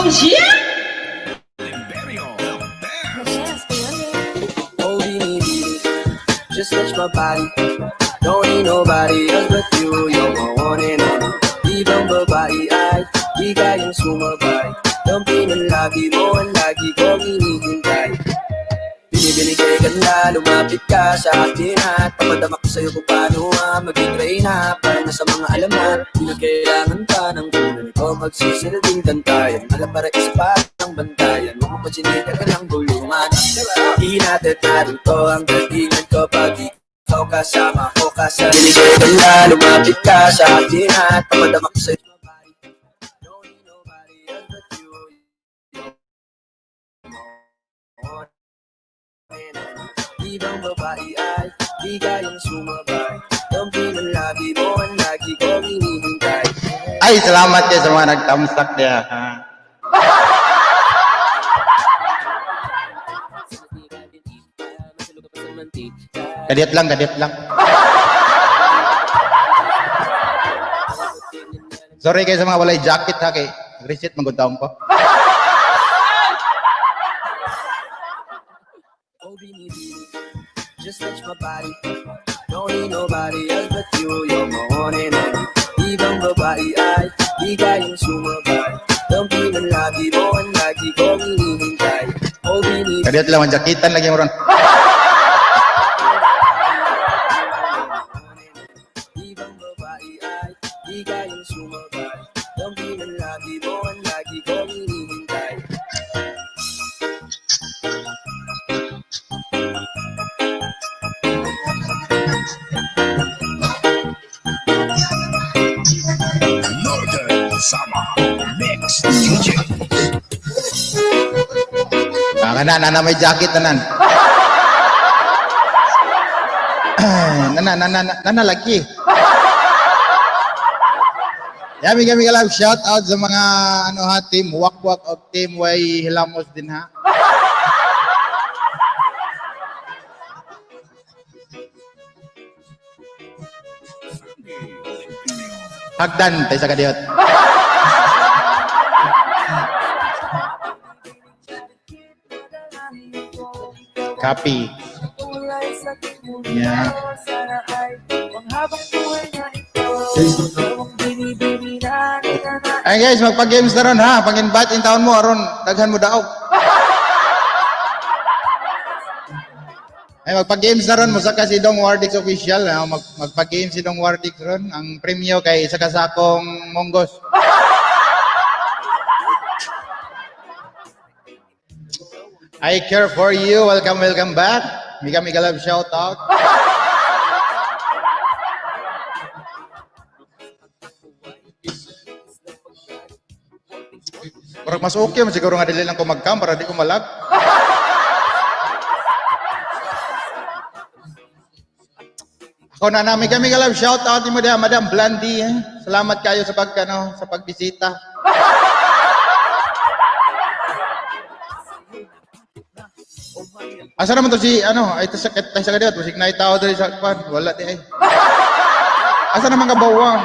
Yeah! Yes, kuya. Oh, binibini, just touch my body. Don't need nobody else but you. You're my one and only. Ibang babae ay di kayang sumabay. Dampi ng labi mo ang lagi kong hinihintay. Binibini kay ganda, lumapit ka sa akin at papadama ko sa'yo kung paano maging reyna. Para na sa mga alamat, di na kailangan pa ng kulay ko. Magsisilbing dantayan, alam para isa pa ang bantayan. Huwag mo pa sinika ka ng gulungan. Hinatid na rito ang datingan ko pag ikaw kasama ko kasama. Binibini kay ganda, lumapit ka sa akin at papadama ko sa'yo. Don't need nobody else but you. Ibang babae ay di kayang sumabay. Dampi ng labi mo ang lagi kong hinihintay. Ay, salamat kayo sa mga nagtamsak niya. Ha? Kadiyot lang, kadiyot lang. Sorry kayo sa mga walay jacket ha, kay reset magod taon ko. Oh, binibini, just touch my body. Don't need nobody else but you. You're my one and only. Ibang babae ay di kayang sumabay. Dampi ng labi mo ang lagi kong hinihintay. Oh, binibini. Kadiyot lang, ang jacketan lagi mo ron. Ibang babae ay di kayang sumabay. Dampi ng labi mo ang lagi kong hinihintay. Northern Summer Mix DJ. Ah, kana, nana may jacket tanan. Nana, nana, nana, nana lagi. Yami kami kalab shout out sa mga ano ha, team Wakwak o team Way Hilamos din ha. Hagdan tayo sa kadiyot. Copy. Yeah. Ay guys, magpa-games na ron ha. Pag-invite in taon mo aron daghan mo daog. Ay magpa-games na ron mosaka si Dong Wardix official. Ha? Magpa-games si Dong Wardix ron. Ang premyo kay isa ka sakong monggos. I care for you. Welcome, welcome back. Mika Mika love shout out. Parang mas okay man siguro nga dili lang ko mag-cam para di ko malag. Ako na namin kami kalab shout out mo diha Madam Blandy. Eh. Salamat kayo sa pag ano, sa pagbisita. Asa naman to si ano, ay sa tay sa kadiot, musik na tao diri sa kwan, wala di ay. Asa naman ka bawang?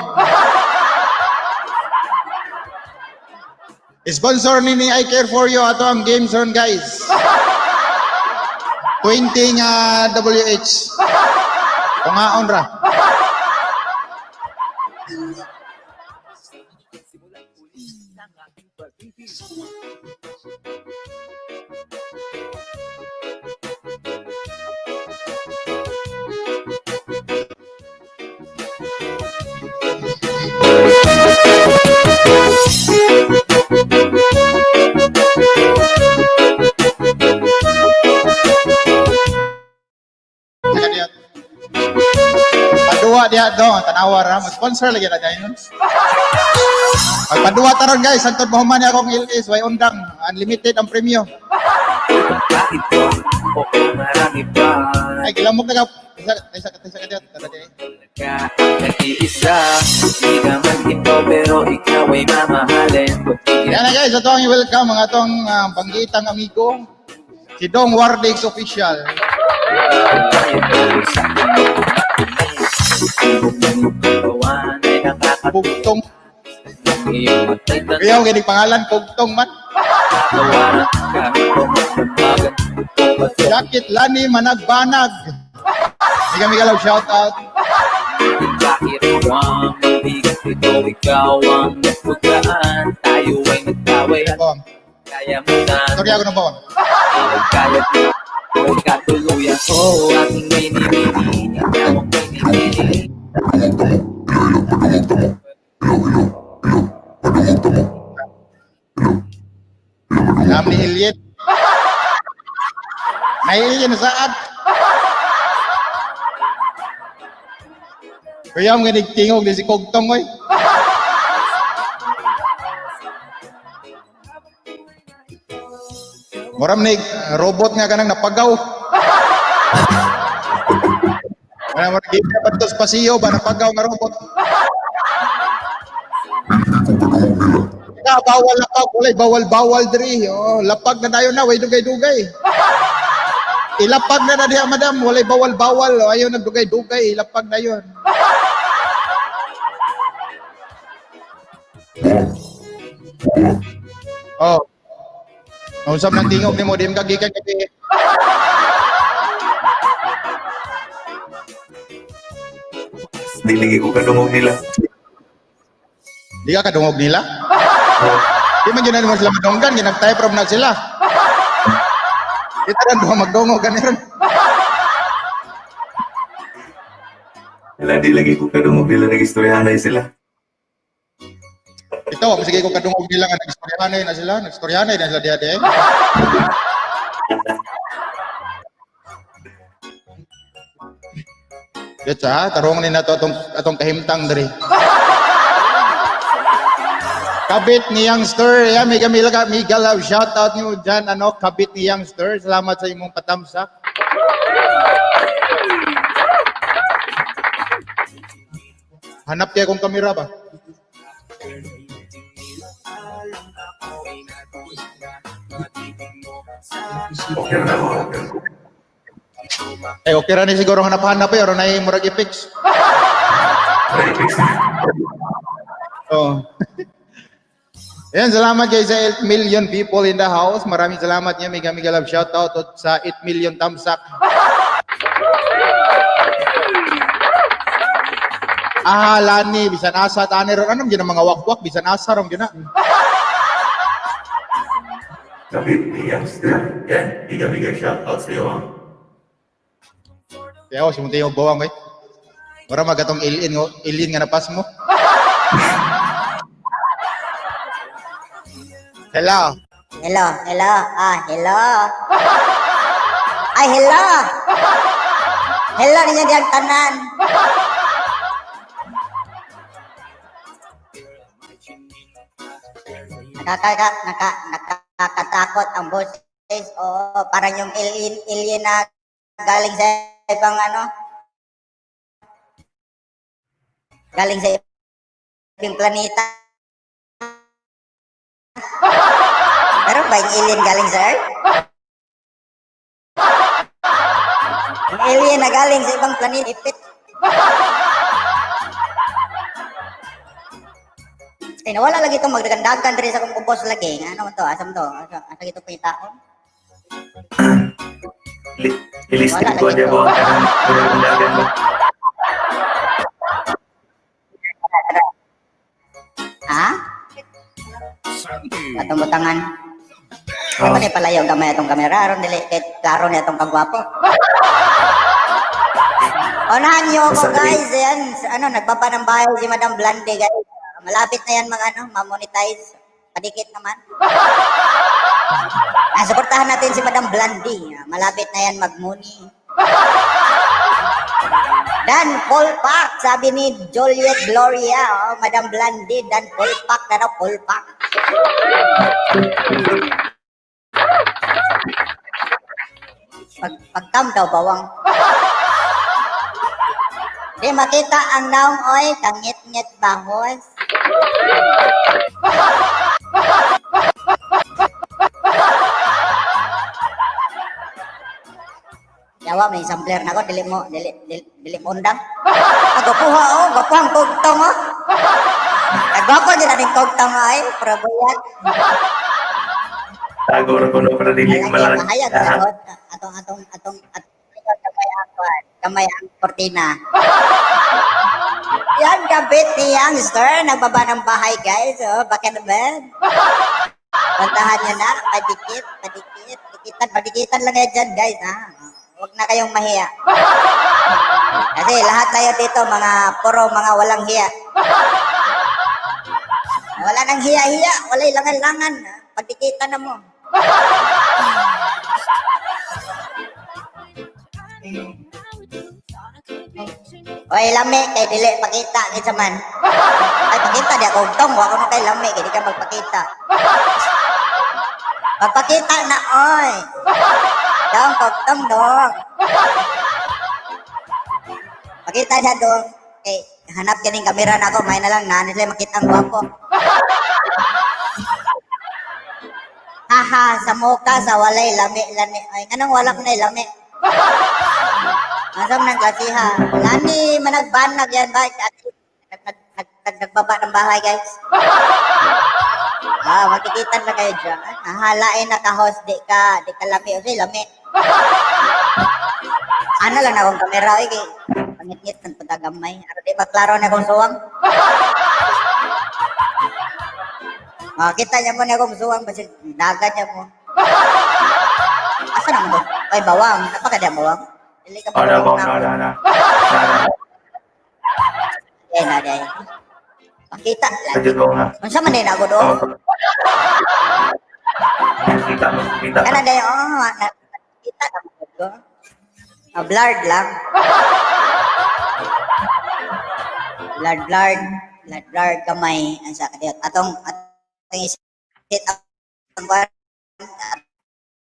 Sponsor ni I Care For You ato ang games ron guys. 20 nga WH. Tungaon ra. Saka diya. Paduwa diha do, tanawa ra, mag-sponsor lagi na dayon. Pagpaduwa taron guys, hantod mo human akong LS, way undang, unlimited ang premyo. Ito, oo marami pa. Ay gilamok na ka. Isa isa isa ka diha, tara diha. Ka, nag-iisa. Di naman ito pero ikaw ay mamahalin. Yan na guys, ito ang welcome ang atong banggitang amigo, si Dong Wardix Official. Bugtong. Iyong mata'y Kuya, ang ganing pangalan, Kugtong man. tatawanan. Kahit pa magdamagan. Jacket Lani Managbanag. Mega mega love shout out. Jacket ang mabigat ito, ikaw ang nagpagaan. Tayo ay nagkaway at Bawang. kaya mo na. Sorry ako ng bawang. Kaya mo katuluyan. Oh, aking binibini, ikaw ang binibini. Alam ni Iliet. Naiilin saad. Kuya, ang ganing tingog ni si Kugtong, oy. Muram ni robot nga kanang napagaw. Wala mo nagiging pa sa pasiyo ba napagaw nga robot. Ka bawal lapag, walay bawal bawal diri. Oh, lapag na dayon na, way dugay-dugay. Ilapag na na diha madam, walay bawal bawal. Oh, ayaw nagdugay-dugay, ilapag na yon. Oh. Nausap ng tingog nimo, di mo kagikan kay. Dili ko kadungog nila. Di ka kadungog nila. Oh, Di man yun na mo sila madunggan, ginag-type rom na sila. Kita rin duha magdungog ganun. Wala, di lagi ko kadungog nila, nag-istoryahanay sila. Ito, sige ko kadungog nila nga nagstoryahanay na sila, nagstoryahanay na sila diha diha. Dito ha, tarong ni nato atong atong kahimtang diri. Kabit ni Youngster, yeah, mega mega mega love shout out niyo diyan ano, kabit ni Youngster. Salamat sa imong patamsak. Hanap kaya kong kamera ba? Okay na ako. Okay. Eh, okay ra ni siguro hanap-hanap eh, aron na murag i-fix. Ay, fix na. Oh. Ayan, salamat guys sa 8 million people in the house. Maraming salamat niya. Mega mega love shout out sa 8 million tamsak. Ah, lani, bisan asa tani ron. Anong gina mga wakwak, bisan asa ron gina. Kapit ni Youngster. Yan, mega mega shout out sa'yo. Ah. Kaya ako, simunti yung bawang eh. Mura magatong ilin, ilin nga napas mo. Hello. Hello, hello, ah, hello. Ay, hello. Hello ninyo diyang tanan. Nakakatakot ang boses. Oo, parang yung alien, alien na galing sa ibang ano. Galing sa ibang planeta. Meron ba yung alien galing sa Earth? Yung alien na galing sa ibang planeta. Ipit. Eh, nawala lagi itong magdagandagan diri sa akong kubos lagi. Nga, ano man to? Asa man to? Asa, asa ito pangitaon? Ilistin Wala ko lagi niya to. ba ang kanang pinagdagan mo. Ha? Atong butangan. Ako ni palayo gamay atong kamera aron dili kay klaro ni atong kagwapo. Unahan niyo ako Basta guys, ayan, ano nagbaba ng bahay si Madam Blande guys. Malapit na yan mga ano, ma-monetize. Padikit naman. Ah, suportahan natin si Madam Blandi. Malapit na yan mag-money. Dan Polpak, sabi ni Juliet Gloria. Oh, Madam Blandi, Dan Polpak na daw, Polpak. Pagtam daw, bawang. Di makita ang naong, oy, kangit-ngit bangos. Yawa, may sampler na ko, dili mo, dili, dili, dili mo undang. Ah, gapuha, oh, gapuha ang tugtong, oh. Nagwapo din na rin kogtong ay, probuyat. Tago ra kuno para dili Malaki, malag. mahayag sa hot. Atong, atong, atong, atong, kamay ang kwan, kamay ang kortina. Yan, kabit ni youngster. Nagbaba ng bahay, guys. Oh, baka naman. Puntahan nyo na. Padikit, padikit. Dikitan, padikitan lang kayo dyan, guys. Ha? Huwag na kayong mahiya. Kasi lahat tayo dito, mga puro, mga walang hiya. Wala nang hiya-hiya. Wala'y langan-langan. Pagdikitan na mo. Oy, lami kay dili pakita kinsa man. Ay pakita di ako tong, wa ko na kay lami kay di ka magpakita. Magpakita na oy. Dong kogtong dong. Pakita siya dong. Eh, hanap kining kamera na ako, may na lang na nila makita ang gwapo. Haha, sa muka sa walay lami lani. Ay, nganong wala ko na lami? Asam ng klasiha. Lani, managbanag yan ba? Nag, nag, nag, nag, nagbaba ng bahay, guys. Ah, makikita na kayo dyan. Nahalain na ka-host, di ka lami. O, lami. Ano lang na akong kamera, oy, kay pangit-ngit ng patagamay. Ano di ba klaro na akong suwang? Makita niya mo na akong suwang, basta dagat niya mo. Asa naman to? Ay, bawang. Napakadya bawang. Dili ka Oh, na bawang na na. na na. Na na. Ay, na, day. Pakita. Lagi. Kadyo ko nga. Unsa man din ako doon? Oh. Kita mo, kita. Kana day, oh, kita na mo ko. Ah, blurred lang. Blurred, blurred. Blurred, blurred kamay. Ang sa kadiyot. Atong, atong isit ang kuwan.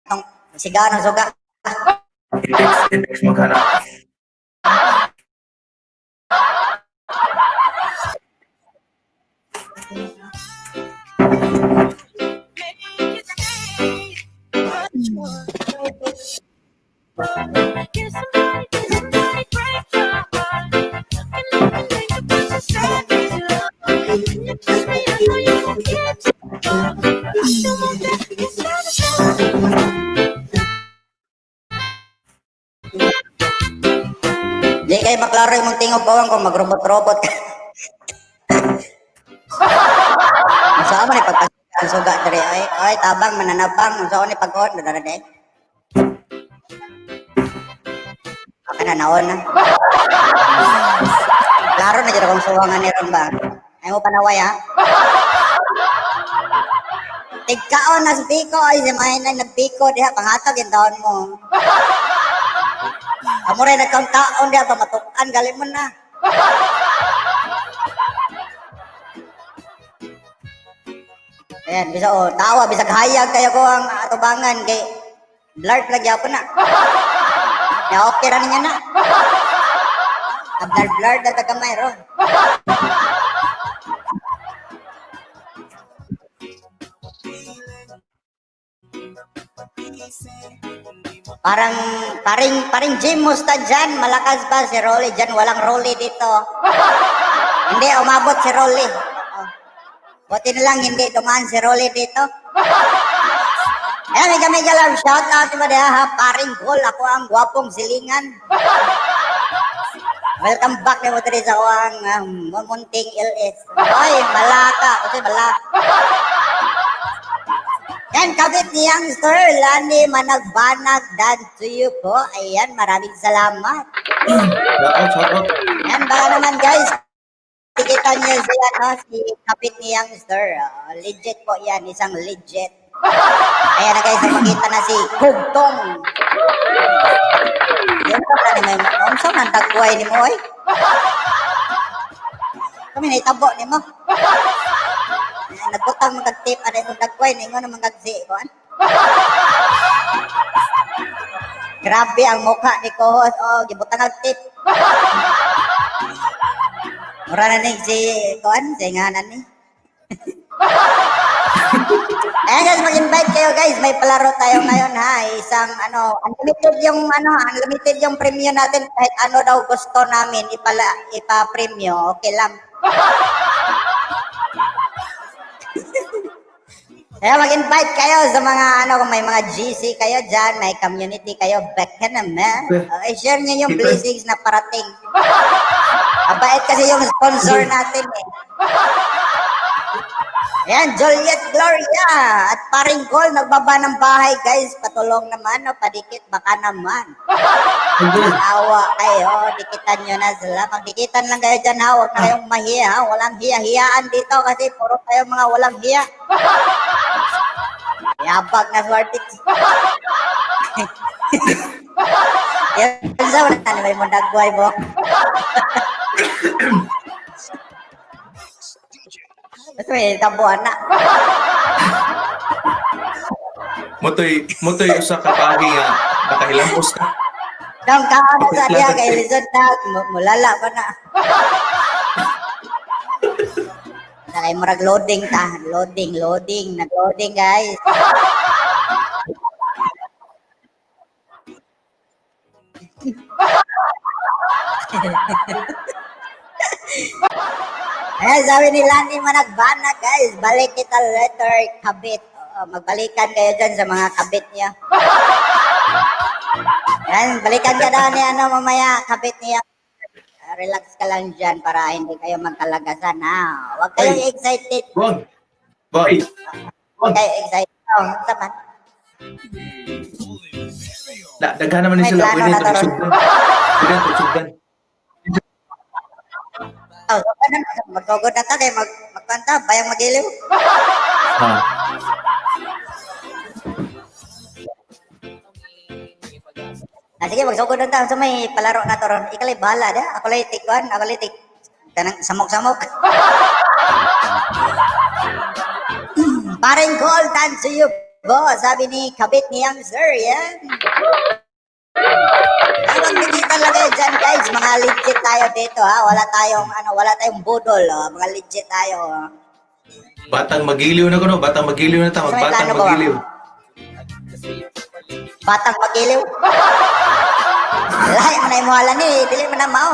Atong sigaw ng suga. I-text, i-text mo ka na. Di kayo maklaro yung tingog bawang kung magrobot-robot ka. Ang saan man ipagkasika ang suga diri ay ay tabang mananabang ang saan ni pag-on dara day. Aka na naon na. Klaro na jud akong suwangan ni ron ba. Ay mo panaway ha. Tigkaon na sa biko ay si may na nagbiko diha panghatag yung taon mo. Amo rin nagkaon diha pa matukan gali mo na. Ayan, bisa oh, tawa bisag hayag kayo ko ang atubangan kay blurred lang gyapon na. Ya okay ra niya na. Ah, blurred blurred na tagamay ro. Parang paring paring Jim Musta dyan, malakas ba si Rolly dyan? Walang Rolly dito. Hindi, umabot si Rolly. Oo. Buti na lang hindi dumaan si Rolly dito. Ayan, mega mega love shout out ba diha ha? Paring goal, ako ang gwapong silingan. Welcome back na mo diri sa ang munting LS. Ay, malaka. Kasi malaka. Yan, kabit ni Youngster, Lani Managbanag, dan to you po. Ayan, maraming salamat. Shout out, shout out. Yan, baka naman guys, Tikita niyo si, ano, si kapit ni Youngster. Oh, legit po yan, isang legit. Ayan na guys, napakita na si Kugtong. Yun pa na ni may unsa man tagkuhay ni mo oy. Kami naitabo ni mo. Nagbutang mga tip anay mong tagkuhay ningon ang mga si kuan. Grabe ang mukha ni Kohos. Oh, gibutang ang tip. Mura na ni si kuan, si nganan ni. Ayan guys, mag-invite kayo guys. May palaro tayo ngayon ha. Isang ano, unlimited yung ano, unlimited yung premium natin kahit ano daw gusto namin ipala ipa-premium, okay lang. Kaya mag-invite kayo sa mga ano, kung may mga GC kayo dyan, may community kayo, baka naman. I-share nyo yung blessings na parating. Mabait kasi yung sponsor natin eh. Ayan, Juliet Gloria at paring Cole, nagbaba ng bahay guys. Patulong naman, no? Padikit, baka naman. Awa kayo, dikitan nyo na sila. Magdikitan lang kayo dyan ha, huwag na kayong mahiya ha. Walang hiya-hiyaan dito kasi puro kayo mga walang hiya. Yabag na swerte. Yan sa wala na may mundagway mo. Basta may tabuan na. Motoy usa ka pagi nga nakahilampos ka. Dong kaon sa diya kay Lizon na mulala pa na. Na kay murag loading ta, loading, loading, nag-loading guys. Eh, sabi ni Lani Managbana, guys, balik kita letter kabit. Oo, magbalikan kayo dyan sa mga kabit niya. Yan, balikan ka daw ni ano mamaya, kabit niya. Relax ka lang dyan para hindi kayo magkalagasan, ha. Huwag kayong excited. Wag. Wag. Huwag kayo excited. Oh, saman. Da, daghan naman ni May sila plano pwede na to taron. sugdan. Pwede to sugdan. Oh, so, ganun, magtugod na ta kay magkanta, bayang magiliw. Ha. Ah, sige, magsugod na ta sa may palaro na to ron. Ikalay bahala da. Ako lay tikwan, ako lay tik kanang samok-samok. Paring call time to you, boss. Sabi ni Kabit ni Young Sir, yan. Ay, magkikita lang kayo dyan, guys. Mga legit tayo dito, ha. Wala tayong, ano, wala tayong budol, oh. Mga legit tayo, oh. Batang magiliw na kuno, batang magiliw na ta, May magbatang plano ba? magiliw. Batang magiliw. Lahi man na imuhala ni, dili man na mao.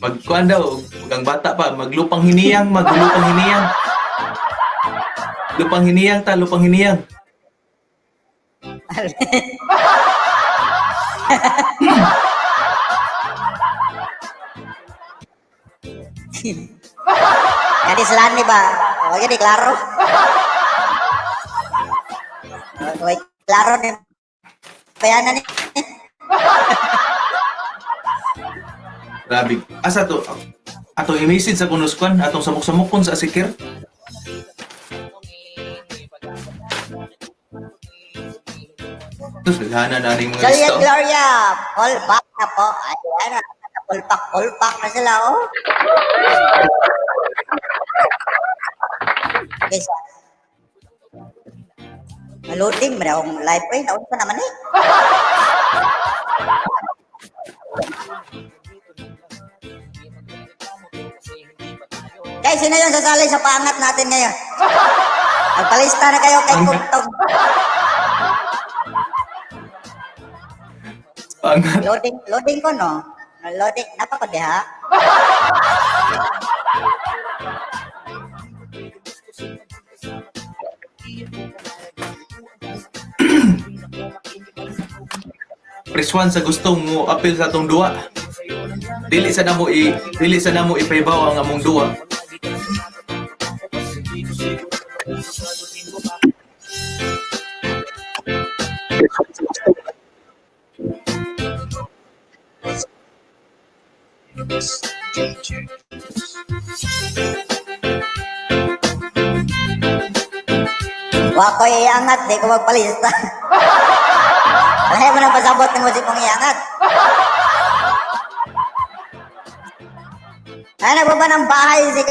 Magkuan daw, ug ang bata pa, maglupang hiniyang, maglupang hiniyang. Lupang hiniyang ta, lupang hiniyang. Kadi sila ni ba? Huwag ni klaro. Huwag klaro ni bayanan ni. Grabe. Asa to? Atong i-message sa kunuskuan, atong samok-samokon sa asikir. Tos daghanan na ning mga Juliet lista. Oh. Gloria, call back na po. Ayan, call back na sila, oh. Okay, sa. Naloading, meron akong live eh. Naunsa naman eh. Guys, sino yung sasali sa paangat natin ngayon? Magpalista na kayo kay Kuntog. Pangat. Loading, loading ko, no? Loading, napako diha. Press 1 sa gustong mo apil sa atong duwa. Dili sa namo ipaybaw ang among duwa. DJ. Wa ko iangat, di ko magpalista. Alay mo nang pasabot ng musik kong iangat. Ay, nagbaba ng bahay si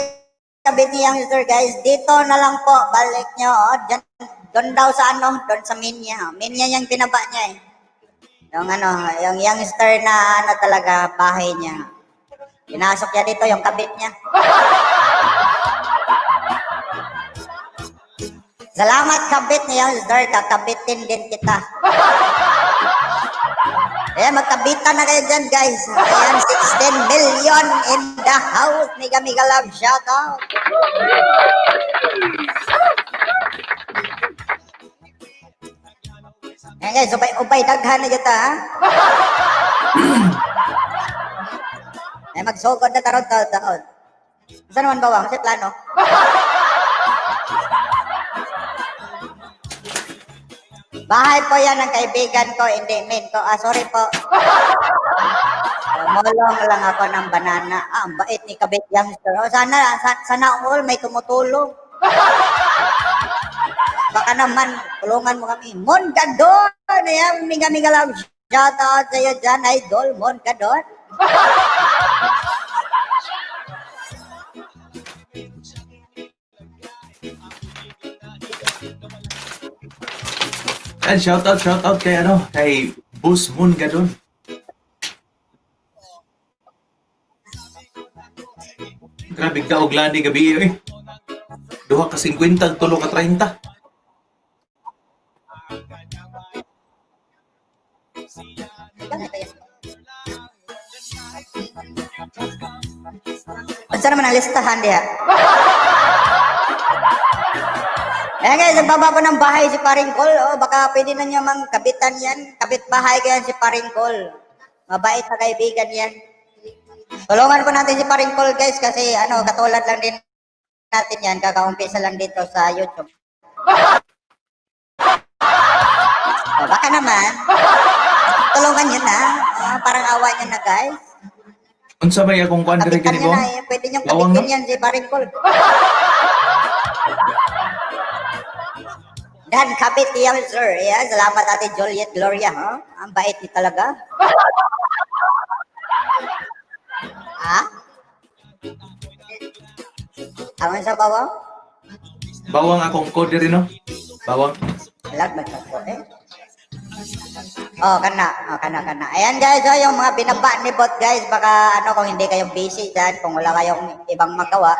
kabit ni youngster, guys. Dito na lang po, balik nyo. Oh, dyan, doon daw sa ano, doon sa Minya. Minya yung binaba niya eh. Yung ano, yung youngster na ano talaga, bahay niya. Pinasok niya dito yung kabit niya. Salamat kabit ni youngster, kakabitin din kita. Ayan, magkabitan na kayo dyan, guys. Ayan, 16 million in the house. Mega, mega love shout out. Ayan, guys, ubay-ubay, daghan na kita, ha? Ay, magsugod na taron taon taon. Saan naman bawang? Kasi plano. Bahay po yan ng kaibigan ko, hindi main ko. Ah, sorry po. Tumulong lang ako ng banana. Ah, ang bait ni Kabit Youngster. Oh, sana, sana all may tumutulong. Baka naman, tulungan mo kami. Mon Gadon! Ayan, miga miga lang. Shout out sa iyo dyan, idol. Mon Gadon. Yan, shout out kay ano, kay Boss Moon Gadon. Grabe ka og lani gabi eh. Duha ka 50, tulo ka 30. Unsa naman ang listahan diha? Ayan guys, nagbaba pa ng bahay si Paring Col. Oh, baka pwede na niyo mang kabitan yan. Kabit bahay kayan si Paring Col. Mabait na kaibigan yan. Tulungan po natin si Paring Col, guys, kasi ano, katulad lang din natin yan. Kakaumpisa lang dito sa YouTube. Oh, baka naman. Tulungan nyo na. Oh, parang awa nyo na, guys. Unsa may akong kuan diri Kapitan kani nyo bo? na eh. Pwede nyo Lawang, kapitin no? yan si Paring Col. Dan kapit yan, sir. Yeah, salamat Ate Juliet Gloria, huh? Ang bait ni talaga. Ha? Awan sa bawang? Bawang akong code diri no. Bawang. Lag man ko eh. Oh, kana. Oh, kana, kana. Ayan guys, oh, yung mga binaba ni bot guys, baka ano kung hindi kayo busy dyan, kung wala kayong ibang magawa.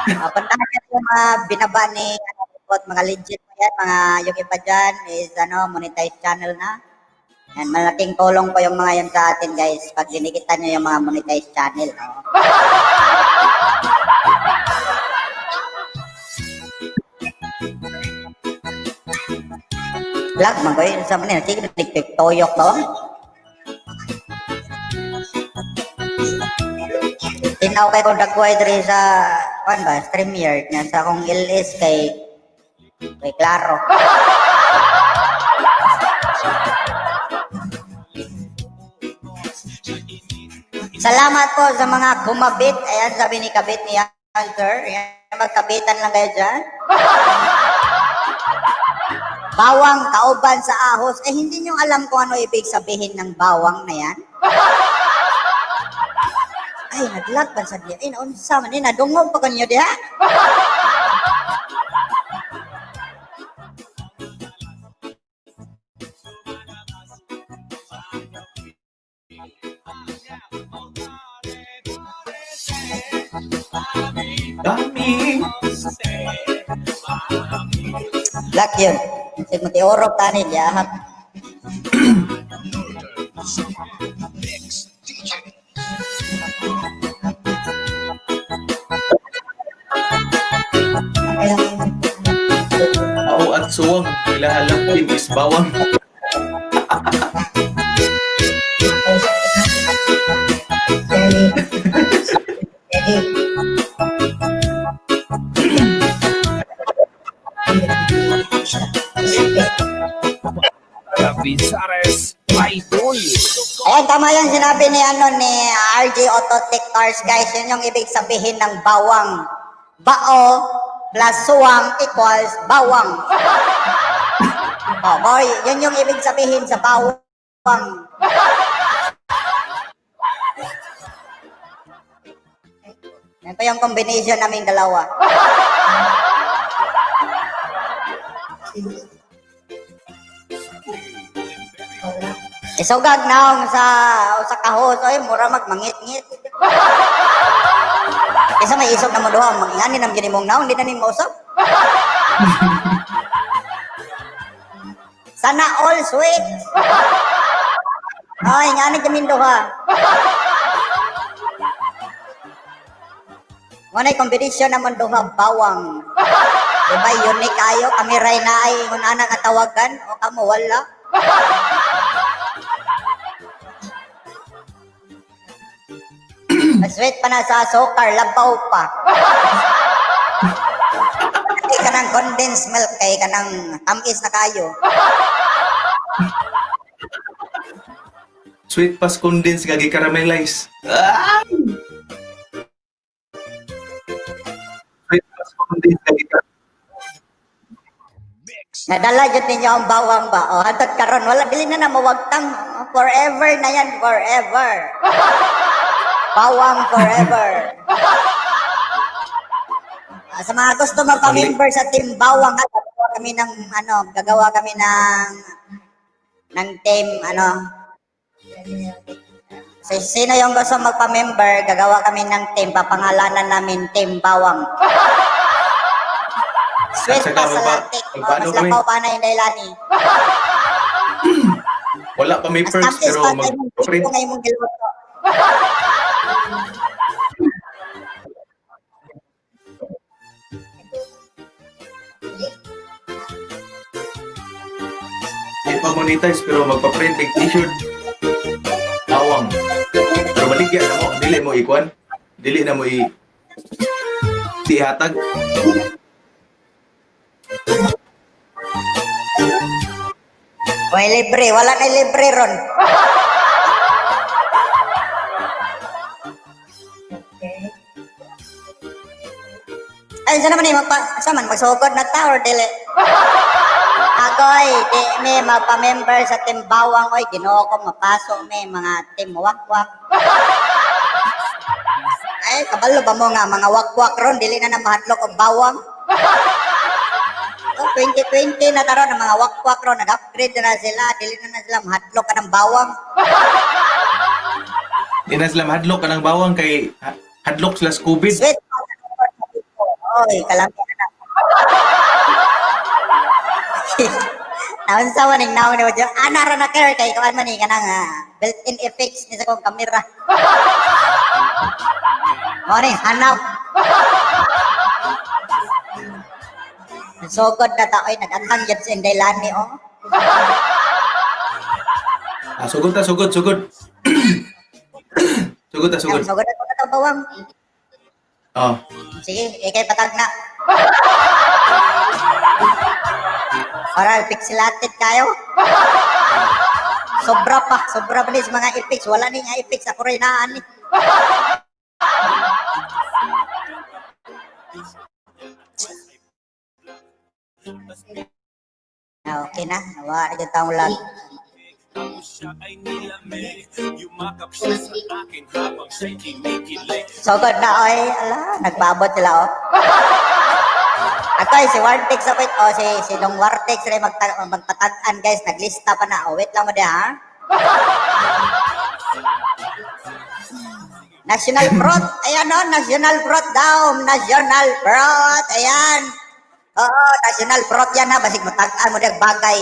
Oh, puntahan niyo yung mga binaba ni ano, bot, mga legit po yan, mga yung iba dyan is ano, monetized channel na. Yan, malaking tulong po yung mga yun sa atin guys pag dinikitan nyo yung mga monetized channel. Oh. Lag man ko yun sa mga sige, nagtoyok ba? Tinaw kay kong dagway diri sa kuan ba, StreamYard nga sa akong LS kay kay Klaro. Salamat po sa mga kumabit. Ayan, sabi ni Kabit ni Hunter. Ayan, magkabitan lang kayo dyan. Bawang kauban sa ahos. Eh, hindi nyo alam kung ano ibig sabihin ng bawang na yan? Ay, naglag pa sa diya. Ay, naunsa man. Eh, nadungog pa kanyo diha. Dami. Black yun. Sige, matiurok tani diya. Mix DJ. Aw at suwang ilahalap din is bawang. Capizares Idol. Ayan, tama yung sinabi ni, ano, ni RJ Autotech Cars, guys. Yun yung ibig sabihin ng bawang. Bao plus suwang equals bawang. Oh, boy, yun yung ibig sabihin sa bawang. Yan pa yung combination naming dalawa. Isugag naong sa sa kahos, oy, mura magmangit-ngit. Isa may isog na mo duha, mangingani nam gini mong naong, di na ning mausap. Sana all sweet. Ay, nga ni kami duha. Mo competition naman duha bawang. Diba, unique kayo, kami ray na ay ingon ana nga tawagan o kamo wala. Sweet pa na sa sukar, labaw pa. Kay kanang condensed milk kay kanang tamis na kayo. Sweet pas condensed nga gi-caramelize. Ah! Sweet pas condensed nga gi. Nadala jud ninyo ang bawang ba? O hantod karon wala dili na na mawagtang. Forever na yan, forever. Bawang forever. Ah, sa mga gusto magpa-member sa Team Bawang, ha, gagawa kami ng ano, gagawa kami ng team ano. So, sino yung gusto magpa-member, gagawa kami ng team, papangalanan namin Team Bawang. Sweet At saka pa sa latik. Oh, magpaano mas kami? lapaw pa na yung dailani. Wala pa may Mas perks tamis pero pa sa mag imong gusto nga imong giluto. Di pa monetize pero magpa-print big t-shirt. Bawang. Pero baligya na mo, dili mo ikuan. Dili na mo i tihatag. Way libre, wala kay libre ron. Ay, saan naman eh, magpa, saan man, magsugod na ta or dili? Agoy, di mi magpa-member sa Team Bawang, oy, Ginoo ko, mapasok mi, mga Team Wakwak. Ay, kabalo ba mo nga, mga wakwak ron, dili na na mahadlok og bawang. Oh, 2020 na taron ang mga wakwak ron, nag-upgrade na, na sila, dili na na sila mahadlok ka ng bawang. Di na sila mahadlok ka ng bawang kay hadlok sila sa COVID. Sweet. Oy, kalami na. Naunsa man ning naon ni Wadyo. Ana ra na care kay kuan man ni kanang built-in effects ni sa kong kamera. Mo ni hanap. Sugod na ta oy nag-atang gyud sa Inday Lani oh. Ah, sugod ta, sugod, sugod. Sugod ta, sugod. Sugod na to bawang. Oh. Sige, ikay patag na. Oral, pixelated kayo. Sobra pa, sobra pa ni sa mga effects. Wala ni nga effects. Ako rin naan ni. Ah, okay na. Nawa na dyan taong lag. Sugod na, oy. Ala, nagpaabot sila, oh. Akoy, si Wartex, oh, wait. Oh, si Dong Wartex rin magpatag-an, guys. Naglista pa na. Oh, wait lang mo di, ha? National Front. Ayan, oh, National Front daw. National Front. Ayan. Oo, National Front yan, ha. Basig matag-an mo di ang bagay.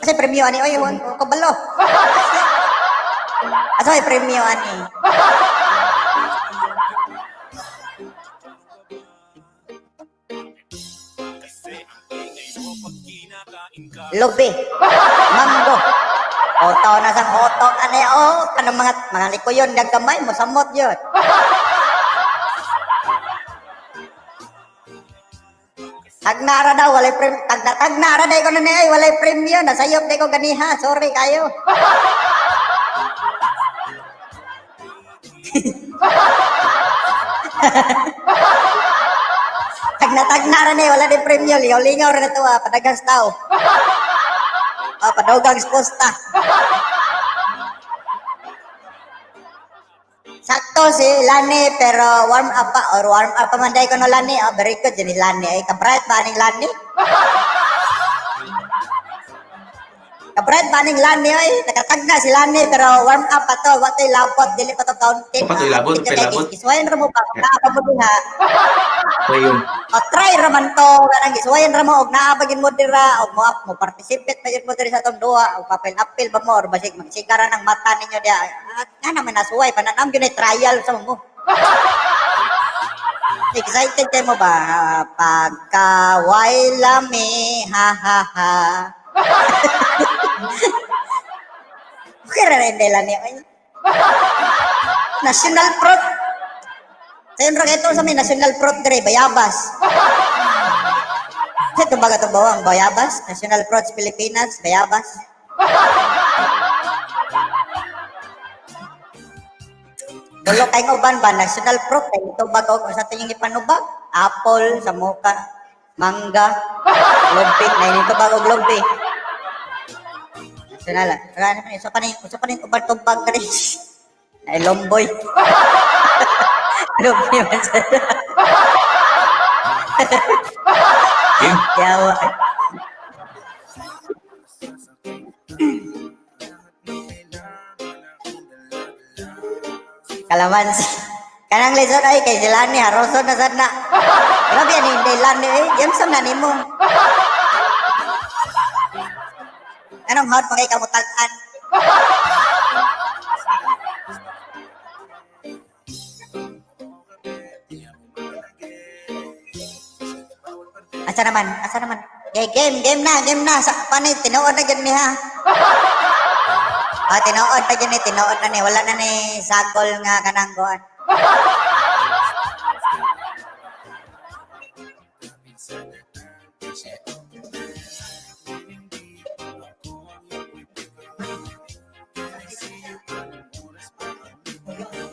Kasi premyo ani oy, wag ko kabalo. Asa may premyo ani? Lubi. Manggo. Oto na sang otok ani oh, kanang mga likuyon nagkamay mo samot yun. Tagnara daw, walay premyo. Tagnara day ko na niya, ay, walay premyo. Nasayop day ko ganiha. Sorry kayo. Tagna-tagnara na wala din premyo. Lingaw-lingaw rin ito ah. Padagang tao. Ah, padagang posta. Sakto si Lani, pero warm up pa, or warm up pa man day ko no Lani. Oh, very good ni Lani. Ay, kabright ba ni Lani? Kabrad ba ning Lani oy? Nakatag na si Lani pero warm up pa to. Wa to'y labot, dili pa to counted. Wa pa to'y labot, Medyo pa to'y kay labot. Giswayan ra mo pa, naa pa mo diha. So yun. O try ra man to, kanang giswayan ra mo og naa pa gyud mo dira og mo mo participate pa gyud mo diri sa atong duha og papel-apil ba mo or basig magsigara ng mata ninyo diha. Ah, nga naman nasuway pananam gyud ay trial sa mo. Excited kayo mo ba? Ah, pagkaway lami, ha ha ha. Okay ra rin nila niyo. Ay. National fruit. Sayon ra ito sa may national fruit dre, bayabas. Sa ito baga itong bawang, bayabas? National fruits Pilipinas, bayabas. Dulo kay uban ba, national fruit, kay ito baga og sa tingin ipanubag? Apple, samuka, mangga, lumpik, na ito bago og lumpik. National, ano man, isa pa rin uban tubag dre. Ay, lomboy. Lomboy man sa. Game. Yawa. Kalamansi. Kanang lesson ay kay sila ni haroson na sad na. Grabe ani hindi lani eh. Jameson na nimo. Anong hot mga ikaw mutag-an? Asa naman? Asa naman? Okay, game, game na, game na. Sa panay, tinuod na dyan ni ha. Ah, tinuod na dyan ni, tinuod na ni. Wala na ni sagol nga kanang goan.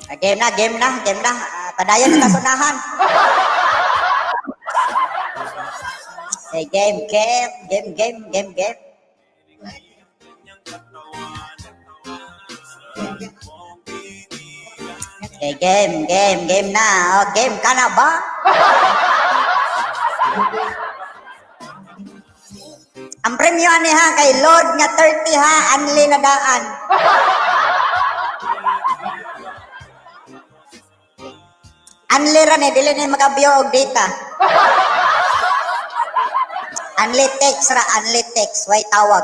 Ah, game na, game na, game na. Ah, padayon sa kasunahan. Okay, game, game, game, game, game, game. Okay, game, game, game na. Oh, game ka na ba? Ang premyo ani ha kay Lord nga 30 ha, anli na daan. Anli ra ni dili ni makabiyo og data. Anli text ra, anli text, way tawag.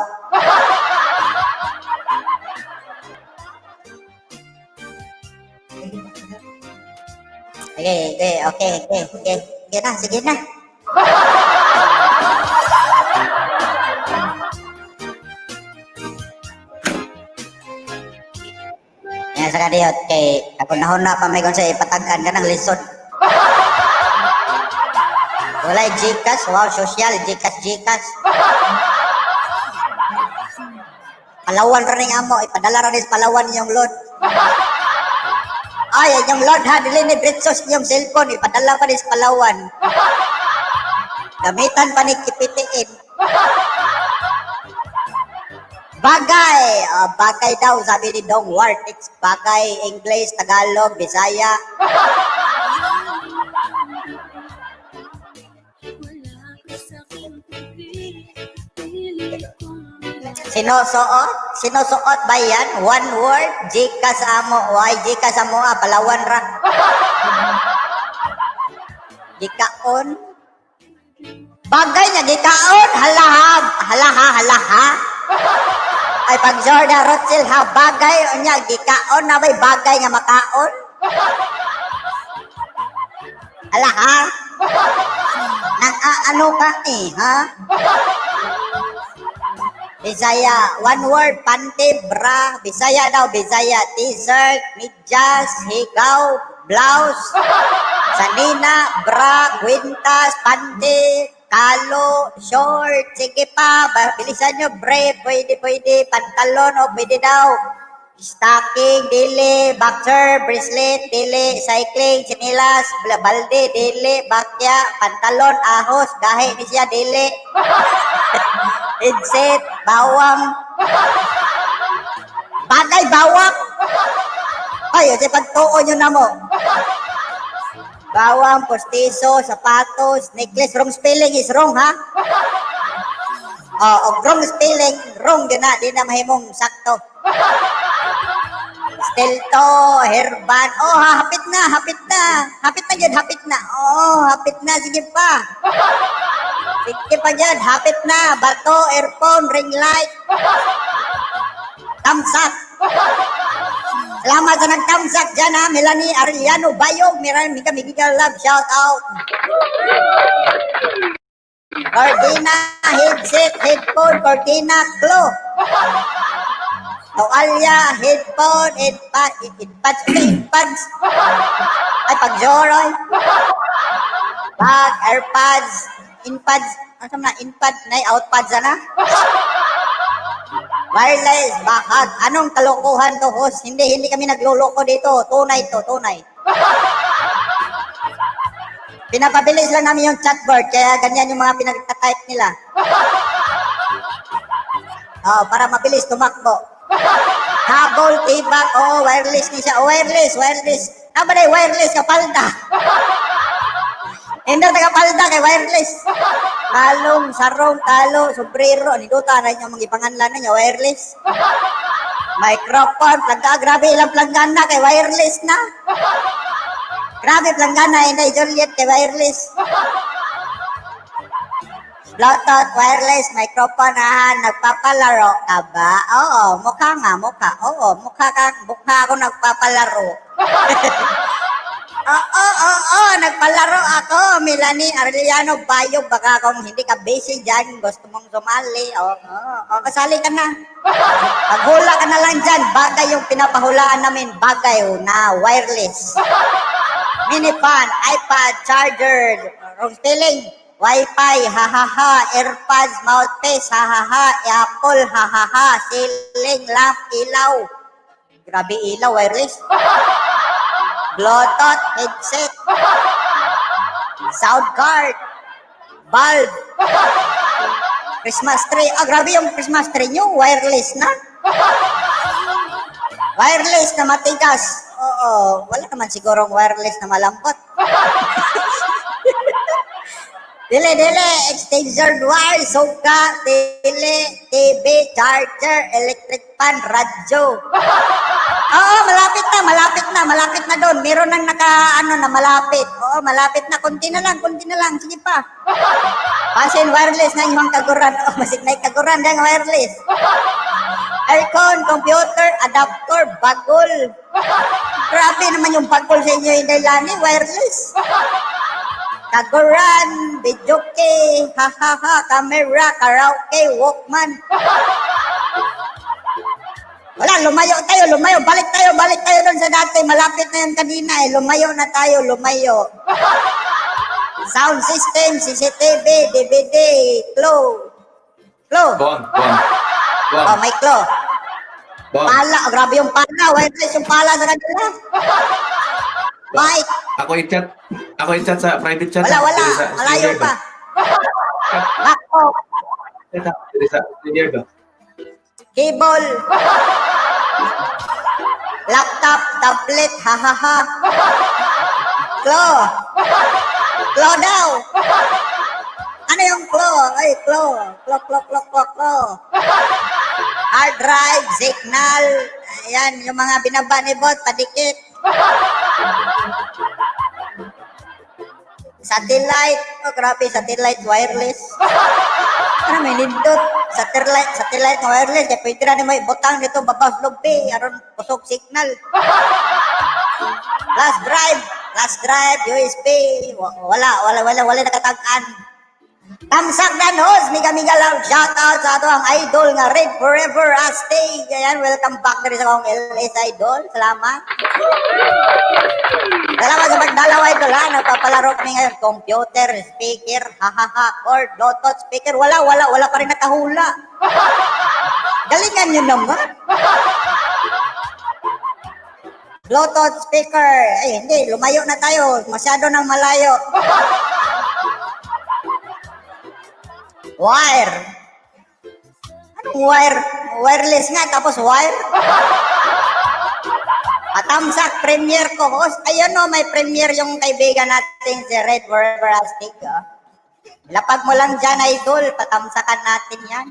Okay, okay, okay, okay, okay. Sige na, sige na. Yan sa kadiyot kay ako nahuna pa may kung sa ipatagan ka ng lisod. Walay Gcash, wow, social, Gcash, Gcash. Palawan ra ning amo, ipadala ra ni sa Palawan inyong load. Ay, inyong load ha, dili ni Britsos inyong cellphone, ipadala pa ni sa Palawan. Gamitan pa ni kipitiin. Bagay, ah, bagay daw, sabi ni Dong Wart. It's bagay, English, Tagalog, Bisaya. Sinusuot? Sinusuot ba yan? One word? Gcash amo. Why Gcash amo? Ah, Palawan ra. Gikaon? Bagay niya, gikaon? Halaha, halaha, halaha. Ay, pag Jordan Rothschild ha, bagay niya, gikaon na ba'y bagay nga makaon? Halaha? Nang aano ka eh, ha? Bisaya, one word, panty, bra. Bisaya daw, Bisaya, t-shirt, medyas, higaw, blouse, sanina, bra, kwintas, panty, kalo, short, sige pa, bilisan nyo, bre, pwede, pwede, pantalon, o pwede daw. Stocking, dili, boxer, bracelet, dili, cycling, sinilas, balde, dili, bakya, pantalon, ahos, gahi ni siya, dili. Headset, bawang. Bagay, bawang. Ay, kasi pagtuon nyo na mo. Bawang, postiso, sapatos, necklace. Wrong spelling is wrong, ha? Oh, og wrong spelling, Wrong din na, di na mahimong sakto. Stelto, herban. Oh, hapit na, hapit na. Hapit na dyan, hapit na. Oh, hapit na. Sige pa. Sige pa dyan, hapit na. Bato, earphone, ring light. Tamsak. Salamat sa nagtamsak dyan ha. Melanie Arellano Bayog. Miran Mika Mika Love. Shout out. Cardina, headset, headphone, Cortina, Klo. Toalya, headphone, headpad, headpads, headpads. Ay, pagjoroy. Bag, airpods, inpads, ano na, inpad, na, outpads na. Wireless, bahag. Anong kalokohan to, host? Hindi, hindi kami nagloloko dito. Tunay to, tunay. Pinapabilis lang namin yung chatboard, kaya ganyan yung mga pinagtatype nila. Oo, para mabilis tumakbo. Habol, tibak, oo, wireless ni siya. Oh, wireless, wireless. Tama na wireless, kapalda. Hindi na kapalda kay wireless. Talong, sarong, talo, sombrero. Niduta na inyo mga ipanganlan ninyo, wireless. Microphone, plangga, grabe ilang planggana kay wireless na. Grabe planggana, Inday Juliet kay wireless. Bluetooth, wireless, microphone, ah, nagpapalaro ka ba? Oo, mukha nga, mukha. Oo, mukha ka, mukha ako nagpapalaro. Oo, nagpalaro ako. Melanie Arellano Bayo, baka kung hindi ka busy dyan, gusto mong sumali. Oo, kasali ka na. Paghula ka na lang dyan, bagay yung pinapahulaan namin, bagay na wireless. Mini fan, iPad, charger, wrong spelling, Wi-Fi, hahaha, AirPods, mouthpiece, hahaha, Apple, hahaha, ceiling, lamp, ilaw. Grabe ilaw, wireless. Bluetooth, headset, sound card, bulb, Christmas tree. Ah, grabe yung Christmas tree nyo, wireless na. Wireless na matigas. Oo, wala naman sigurong wireless na malambot. Dili, dili, extension wire, suka, tele, TV, charger, electric fan, radyo. Oo, malapit na, malapit na, malapit na doon. Meron nang naka, ano na, malapit. Oo, malapit na. Kunti na lang, kunti na lang. Sige pa. Basin wireless na inyong kaguran. Oh, masig na kaguran ng wireless. Aircon, computer, adapter, bagol. Grabe naman yung bagol sa inyo, Inday Lani, wireless. Kaguran, videoke, ha ha ha, camera, karaoke, Walkman. Wala, lumayo tayo, lumayo. Balik tayo doon sa dati. Malapit na yan kanina eh. Lumayo na tayo, lumayo. Sound system, CCTV, DVD, Klo. Klo. Bong, bong. Bong, Oh, may Klo. Bong. Pala, oh, grabe yung pala. Wireless yung pala sa kanila. Mike, Ako i-chat sa private chat. Wala, wala. Diri sa Malayo StreamYard pa. ba? Bako, Chat, ah. Diri sa StreamYard ba? Cable, laptop, tablet, ha ha ha. Klo. Klo daw. Ano yung klo? Ay, klo. Klo, klo, klo, klo, klo. Hard drive, signal. Ayan, yung mga binaba ni bot, padikit. Satellite. Oh, grabe, satellite wireless. Ano may nindot? Satellite, satellite na wireless. Kaya pwede na mo ibutang dito, babas lubi, aron kusog signal. Flash drive, USB. Wala, wala, wala, wala nakatag-an. Tamsak dan host, miga miga love shout out sa ato ang idol nga Red Forever Asti. Ayan, welcome back na rin sa akong LS idol. Salamat. Salamat sa pagdalaw, idol, ha. Nagpapalaro kami ngayon. Computer, speaker, hahaha, cord, Bluetooth, speaker. Wala, wala, wala pa rin nakahula. Galingan nyo naman. Bluetooth speaker. Ay, hindi. Lumayo na tayo. Masyado nang malayo. Wire. Anong wire? Wireless nga, tapos wire? Patamsak, premier ko host. Ayun no, may premier yung kaibigan natin si Red Forever Astig. Oh. Lapag mo lang dyan, idol. Patamsakan natin yan.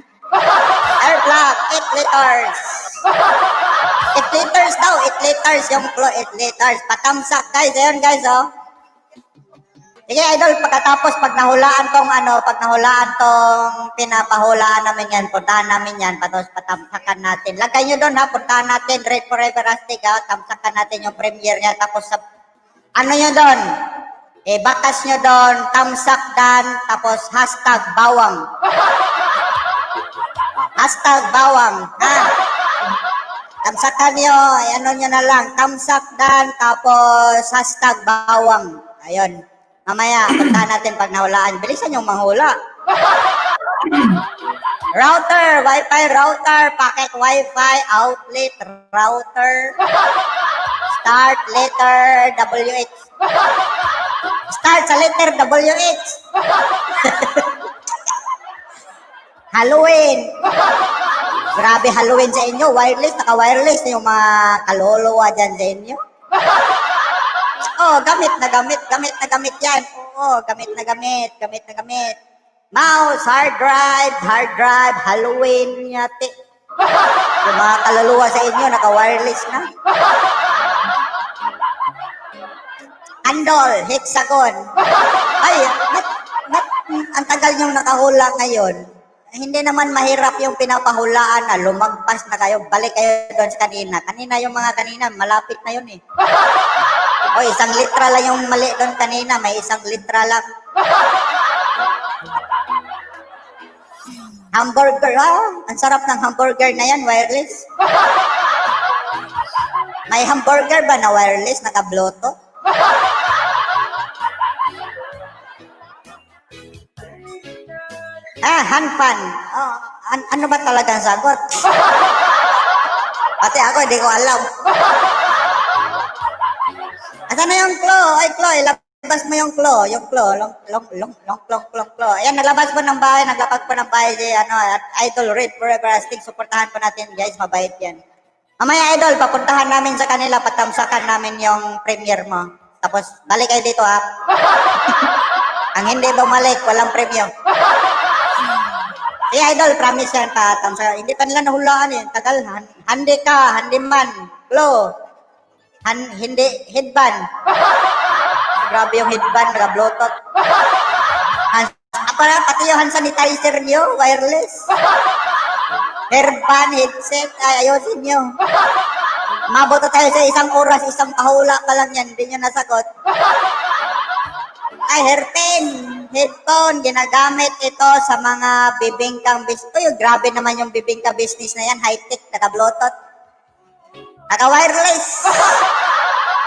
Air block, 8 liters. 8 liters daw, 8 liters yung clue, 8 liters. Patamsak, guys. Ayun, guys, oh. Sige, idol, pagkatapos, pag nahulaan tong ano, pag nahulaan tong pinapahulaan namin yan, puntahan namin yan, tapos patamsakan natin. Lagay nyo doon ha, puntahan natin, Red Forever Astig ha, tamsakan natin yung premiere niya, tapos sa, ano nyo doon? Eh, bakas nyo doon, tamsak dan, tapos #bawang. #bawang, ha? Tamsakan nyo, eh, ano nyo na lang, tamsak dan, tapos #bawang. Ayun. Mamaya, puntahan natin pag nahulaan. Bilisan yung manghula. Router, wifi router, packet wifi, outlet, router, start letter WH. Start sa letter WH. Halloween. Grabe Halloween sa inyo. Wireless, naka-wireless na yung mga kaluluwa dyan sa inyo. Oh, gamit na gamit, gamit na gamit yan. Oo, gamit na gamit, gamit na gamit. Mouse, hard drive, Halloween yate. Yung mga kaluluwa sa inyo, naka-wireless na. Handle, hexagon. Ay, ba't ang tagal niyong nakahula ngayon? Hindi naman mahirap yung pinapahulaan na lumagpas na kayo, balik kayo doon sa kanina. Kanina yung mga kanina, malapit na yun eh. O, isang litra lang yung mali doon kanina, may isang litra lang. Hamburger, ah, ang sarap ng hamburger na yan, wireless. May hamburger ba na wireless, naka-Bluetooth? Ah, handpan. Oh, ano ba talagang sagot? Pati ako, hindi ko alam. Asan na yung clue? Ay, clue, ilabas mo yung clue. Yung clue, long, long, long, long, long, long, clue. Ayan, naglabas po ng bahay, naglabas po ng bahay si, ano, at Idol Red Forever Astig. Suportahan po natin, guys, mabait yan. Mamaya, Idol, papuntahan namin sa kanila, patamsakan namin yung premiere mo. Tapos, balik kayo dito, ha? Ang hindi bumalik, walang premyo. Sige, Idol, promise yan, patamsakan. Hindi pa nila nahulaan eh. Tagal, handi ka, handiman, clue. Hindi, headband. Grabe yung headband, naka-bluetooth. Pati yung hand sanitizer nyo, wireless. Hairband, headset, ay, ayusin nyo. Mabot na tayo sa isang oras, isang pahula pa lang yan, hindi nyo nasagot. Ay, hairpin, headphone, ginagamit ito sa mga bibingkang business. Uy, grabe naman yung bibingka business na yan, high-tech, naka-bluetooth. Naka-wireless.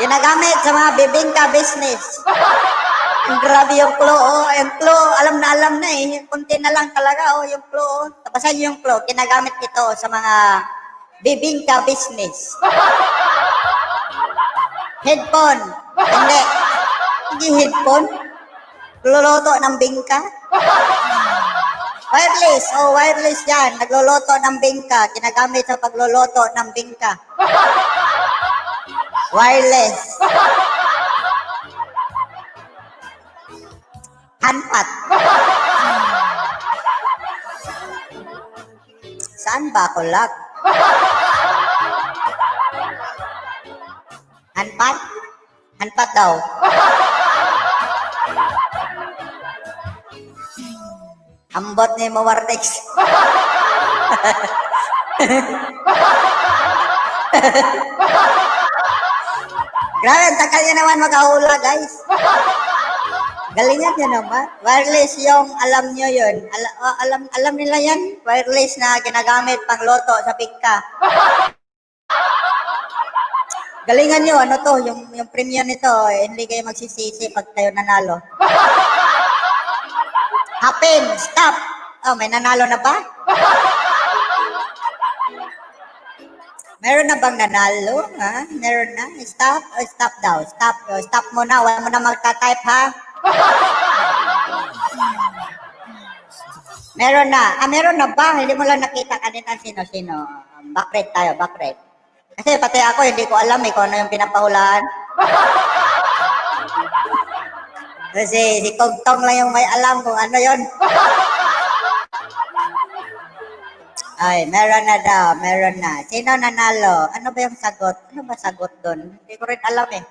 Ginagamit sa mga bibingka business. Ang grabe yung clue, oh. Yung clue, alam na eh. Kunti na lang talaga, oh, yung clue. Oh. Tapasan niyo yung clue. Ginagamit ito sa mga bibingka business. Headphone. Hindi. Hindi headphone. Luluto ng bingka. Wireless. Oh, wireless yan. Nagluluto ng bingka. Ginagamit sa pagluluto ng bingka. Wireless. Hanpat. Saan ba ako lag? Hanpat? Hanpat daw. Ambot ni Mawardex. Grabe, ang tagal niya naman makahula, guys. Galingan niyo naman. Wireless yung alam niyo yun. Alam nila yan. Wireless na ginagamit pang loto sa bigka. Galingan niyo, ano to, yung premium nito, eh, hindi kayo magsisisi pag kayo nanalo. Happen, stop. Oh, may nanalo na ba? Meron na bang nanalo? Ha? Meron na? Stop? Oh, stop daw. Stop. Oh, stop muna. Wala mo na magta-type, ha? Meron na. Ah, meron na ba? Hindi mo lang nakita kanina sino-sino. Back rate tayo, back rate. Kasi pati ako, hindi ko alam eh kung ano yung pinapahulaan. Kasi si Tongtong lang yung may alam kung ano yon. Ay, meron na daw, meron na. Sino nanalo? Ano ba yung sagot? Ano ba sagot doon? Hindi ko rin alam eh.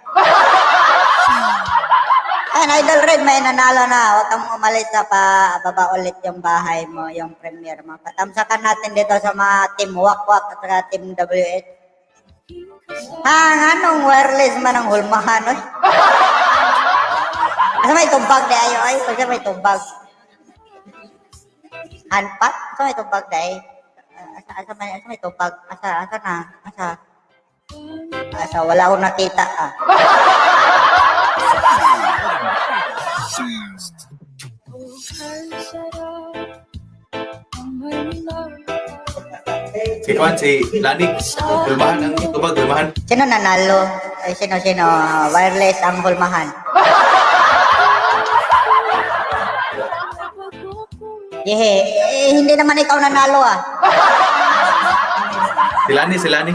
Ayun, Idol Red, may nanalo na. Huwag kang umalis sa pa, baba ulit yung bahay mo, yung premiere mo. Patamsakan natin dito sa mga Team Wakwak at saka Team WH. Ha, anong wireless man ang hulmahan, oy? Asa may tubag di ayo ay? Asa may tubag? Hanpat? Asa may tubag di ay? Asa may tubag? Asa na? Asa? Asa, wala akong nakita ah. Si Kwan, si Lani. Hulmahan ang tubag, hulmahan. Sino nanalo? Ay, sino, sino? Wireless ang hulmahan. Yehe, eh, hindi naman ikaw nanalo ah. Si Lani, si Lani.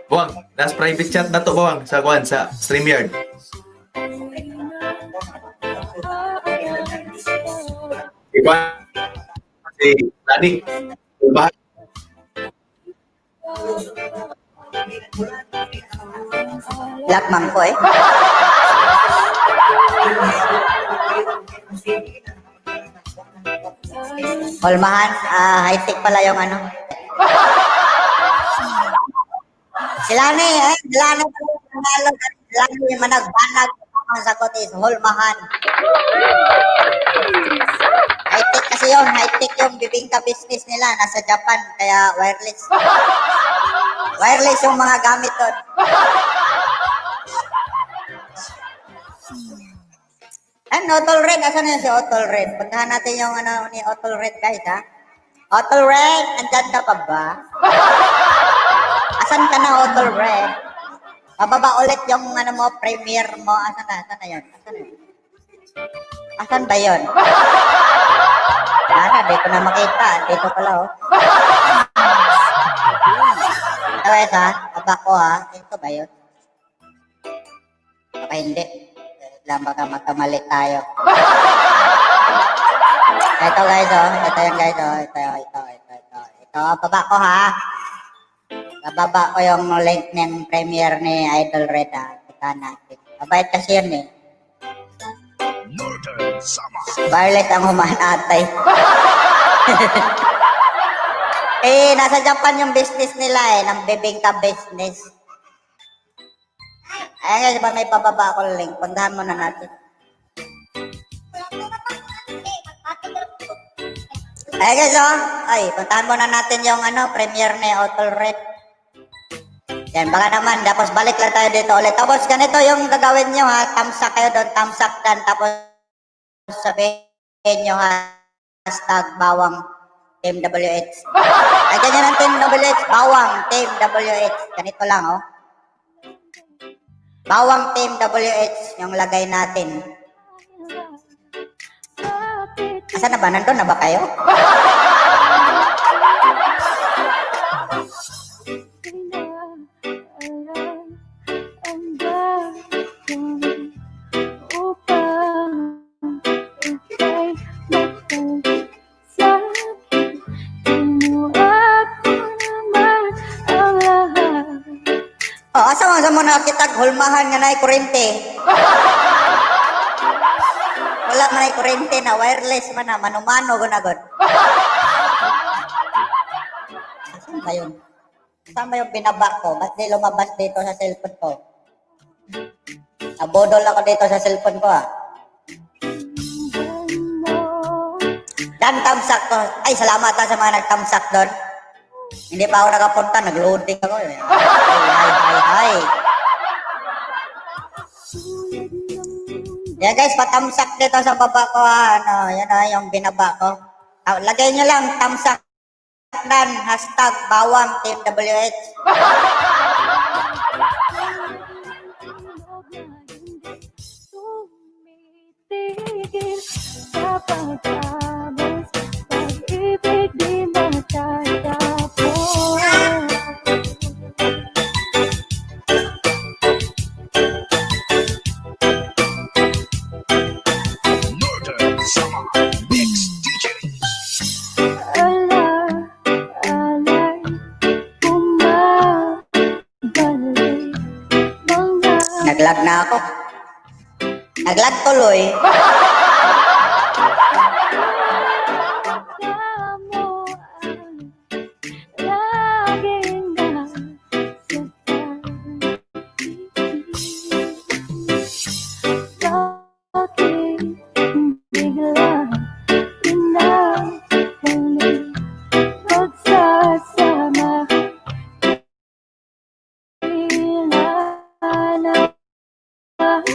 Buwang, nas private chat na to, Buwang, sa Kwan, sa StreamYard. Si Kwan, si Lani. Hulmahan. Black man ko eh. Hulmahan, ah, high-tech pala yung ano. Sila ni, eh, sila ni pala yung nanalo. Sila ni managbanag. Ang sagot is hulmahan. High-tech kasi yun, high-tech yung bibingka business nila. Nasa Japan, kaya wireless. Wireless yung mga gamit doon. Ano, Otol Red? Asan na yun si Otol Red? Puntahan natin yung ano ni Otol Red, guys, ha? Otol Red, andyan ka pa ba? Asan ka na, Otol Red? Bababa ulit yung ano mo, premiere mo. Asan na? Asan na yun? Asan na yun? Asan ba yun? Wala na, di ko na makita. Dito pala, oh. Ito, guys, ha? Baba ko, ha? Ito ba yun? Baka hindi. Wait lang, baka magkamali tayo. Ito guys, oh. Ito yung guys, oh. Ito, ito, ito, ito. Ito, baba ko ha. Bababa ko yung link ng premiere ni Idol Red, ha. Kita natin. Mabait kasi yun eh. Wireless ang humanatay. Eh, nasa Japan yung business nila eh, ng bibingka business. Ayan guys, ba may pababa akong link. Puntahan muna natin. Ayan guys, oh. Ay, puntahan muna natin yung ano, premiere ni Otol Red. Yan, baka naman. Tapos balik lang tayo dito ulit. Tapos ganito yung gagawin nyo ha. Tamsak kayo doon, tamsak dan. Tapos sabihin nyo ha, #BawangTeamWH. Ay, ganyan ang Team WH. Bawang Team WH. Ganito lang, oh. Bawang Team WH yung lagay natin. Asan na ba? Nandun na ba kayo? Oh, asa man sa mo nakita hulmahan nga naay kurente? Wala man ay kurente na wireless man na manumano gunagod. Asan ba yun? Saan ba yung binaba ko? Ba't di lumabas dito sa cellphone ko? Nabodol ako dito sa cellphone ko ah. Dan tamsak ko. Ay, salamat ah sa mga nagtamsak doon. Hindi pa ako nakapunta, nag-loading ako eh. Ay, ay, ay, ay. Yan guys, patamsak dito sa baba ko ha. Ano, yan ah, yung binaba ko. Ah, lagay nyo lang, tamsak dan, #BawangTeamWH. Tumigil sa pag-abos, pag-ibig di matatapos. Ala, Naglag na ako. Naglag tuloy. Mo ang laging nasa. Bakit bigla pinabalik pagsasama? Tila na ang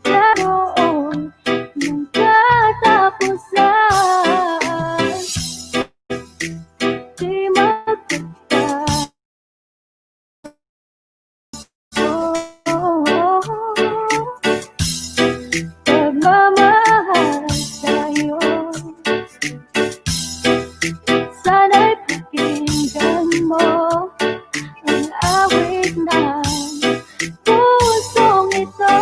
karoon ng katapusan. Di magpapatago. Pagmamahal sa'yo, sana'y pakinggan mo ang awit ng pusong ito.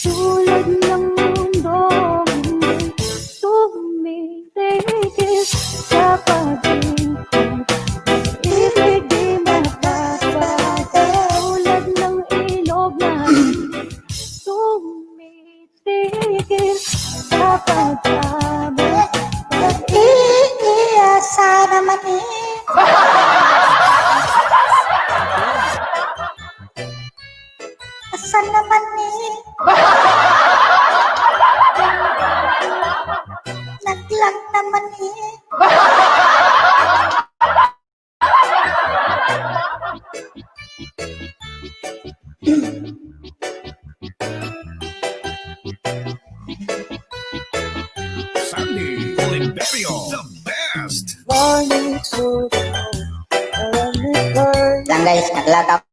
Tulad ng mundo, hindi tumitigil sa pag-ibig. Ibig di mapapatulad ng ilog na tumitigil sa pag-abot. Pag-iisa naman eh. Asa naman eh? Naglag naman eh. Sandy Oliverio, the best. Fly me to the moon and let me play. Lang guys, naglag ako.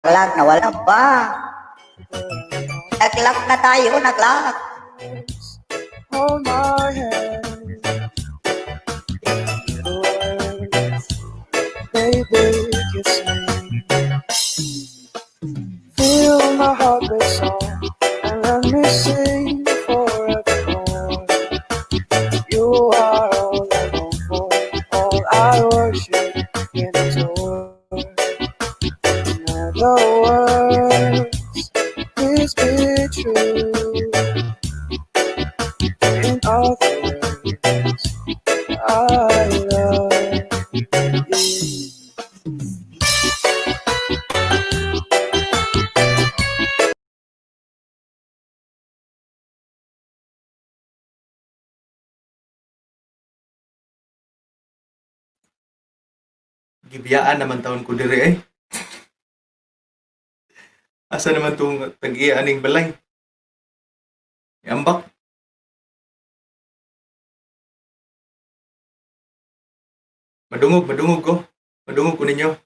Naglag, nawala ba? Naglag na tayo, naglag. Hold my hand. In other words, baby, kiss me. Feel my heart beat song and let me sing forevermore. You are all I long for, all I worship and adore. In other words, please be true. In other words, I love you. Gibiyaan naman taon ko diri eh. Asa naman tong tag-iya aning balay? Iambak. Madungog, madungog ko. Madungog ko ninyo.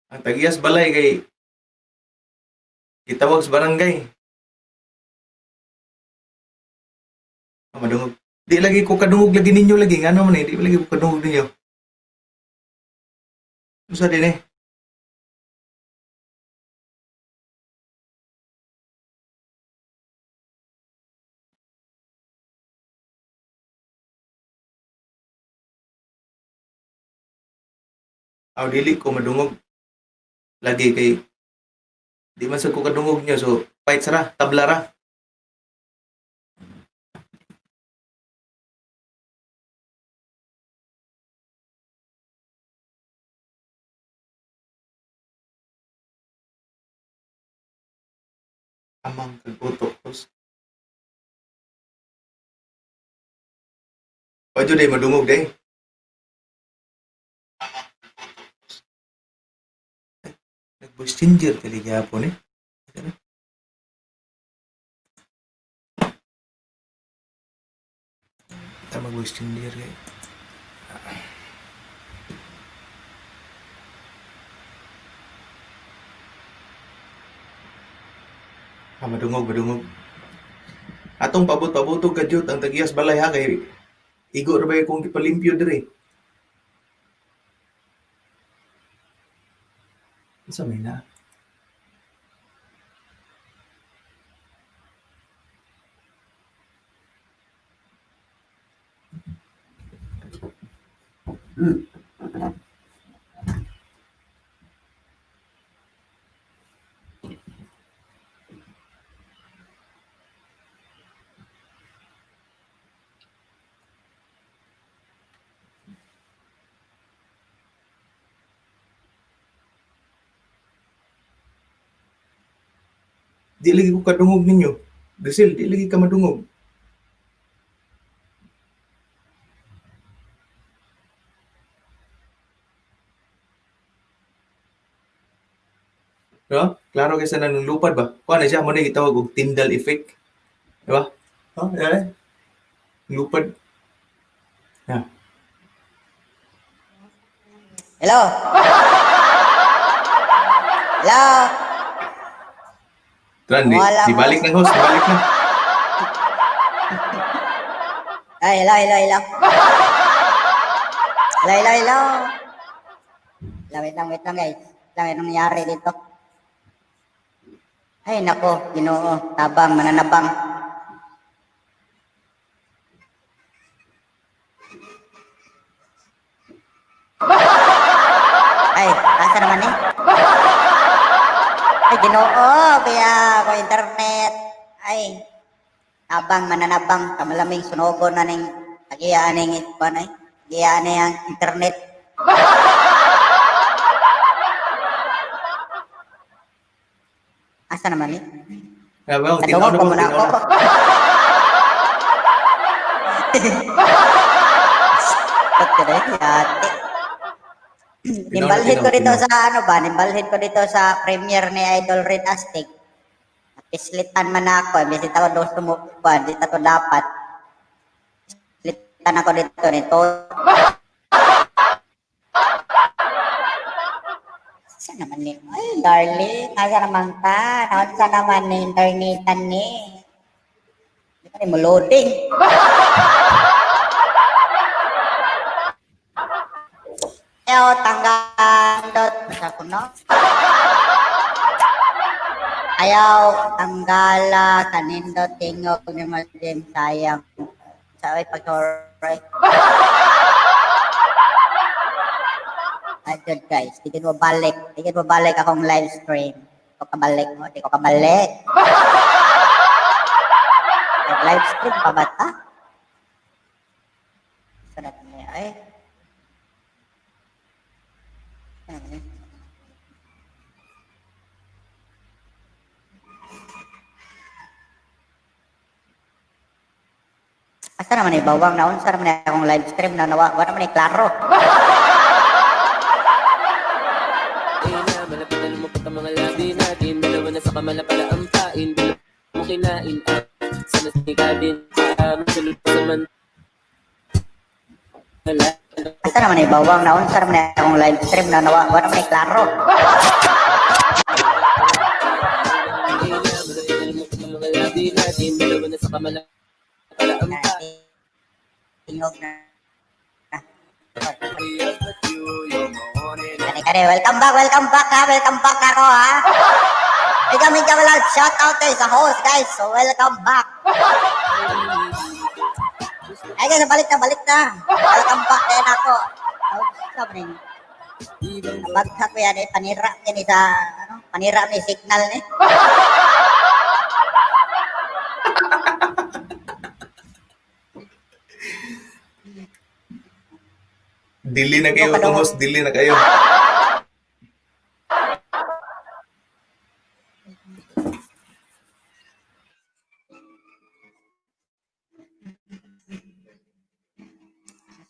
Ang tag-iyas balay kay gitawag sa barangay. Ah, madungog. Di lagi ko kadungog lagi ninyo lagi. Ngano man eh, di lagi ko kadungog ninyo. Usa din eh. Aw dili ko madungog lagi kay di man sa ko kadungog niyo, so fight ra, tabla ra. Amang kaguto ko. Wa jud ay madungog day. Nag-voice changer kali gihapon eh. Ta mag-voice changer kay. Ah, madungog, madungog. Atong paabot-paabotog kadyot ang tagiyas balay ha kay igo ra ba kung gipalimpyo diri. Unsa may na? Di lagi ko kadungog ninyo. Grisil, di lagi ka madungog. No? Klaro kaysa nanunglupad ba? Kuha na siya, mo na gitawag og Tyndall effect. Di ba? Oh, yeah. Lupad. Yeah. Hello? Hello? Tran, di, Wala di mo. balik ng host, di balik na. Ay, hello, hello, hello. Hello, hello, hello. Hello, wait lang guys. Wait lang, anong nangyari dito? Ay, nako, Ginoo, tabang, mananabang. Ay, asa naman eh? Ay, Ginoo, kaya ko internet. Ay, tabang mananabang kamalaming sunogo na ning tagiya ning kuan ay tagiya ni ang internet. Asa naman ni? Ah, well, tinaw Kadungog na pa ba? mo na Tinaw ako. na. Ba't ka na yate? Nimbalhin ko tinaw, dito tinaw. sa ano ba? Nimbalhin ko dito sa premiere ni Idol Red Aztec. Napislitan man ako. Imbes dito ako dos tumukuan. Dito to dapat. Pislitan ako dito nito. Saan naman ni? Ay, darling. Asa naman ka? Naunsa naman ni internetan ni? Hindi pa rin mo loading. Ayaw, tanggal. Sa kuno. Ayaw, tanggala, kanindo, tingog, ni Malim, sayang. Sabi, pag-sorry. Ayun guys, di mo balik. Di mo balik akong live stream. Di ko kabalik mo, di ko kabalik. Nag-live stream pa ba ta? Sunod niya, ay. Ano yun? Asa naman ni bawang naon sa naman ni akong live stream na nawa wala naman ni klaro. Ay na, malapit na lumapit ang mga labi natin. Dalawa na sa kamala pala ang pain. Di mo kinain. Ah, sana ka din. Ah, masulot sa man. Wala. Asa naman ni bawang naon sa naman ni akong live stream na nawa wala naman ni klaro. Ay na, malapit na lumapit ang mga labi natin. Dalawa na sa kamala pala ang pain. Tingog na. Kani kani, welcome back ha, welcome back ako ha. Mega mega loud shout out eh, sa host guys. So welcome back. Ay guys, balik na, balik na. Welcome back din ako. Oh, sabi rin. Nabagsak ko yan eh, panira yan eh sa, ano, panira ni signal eh. Dili na kayo, itong host, dili na kayo.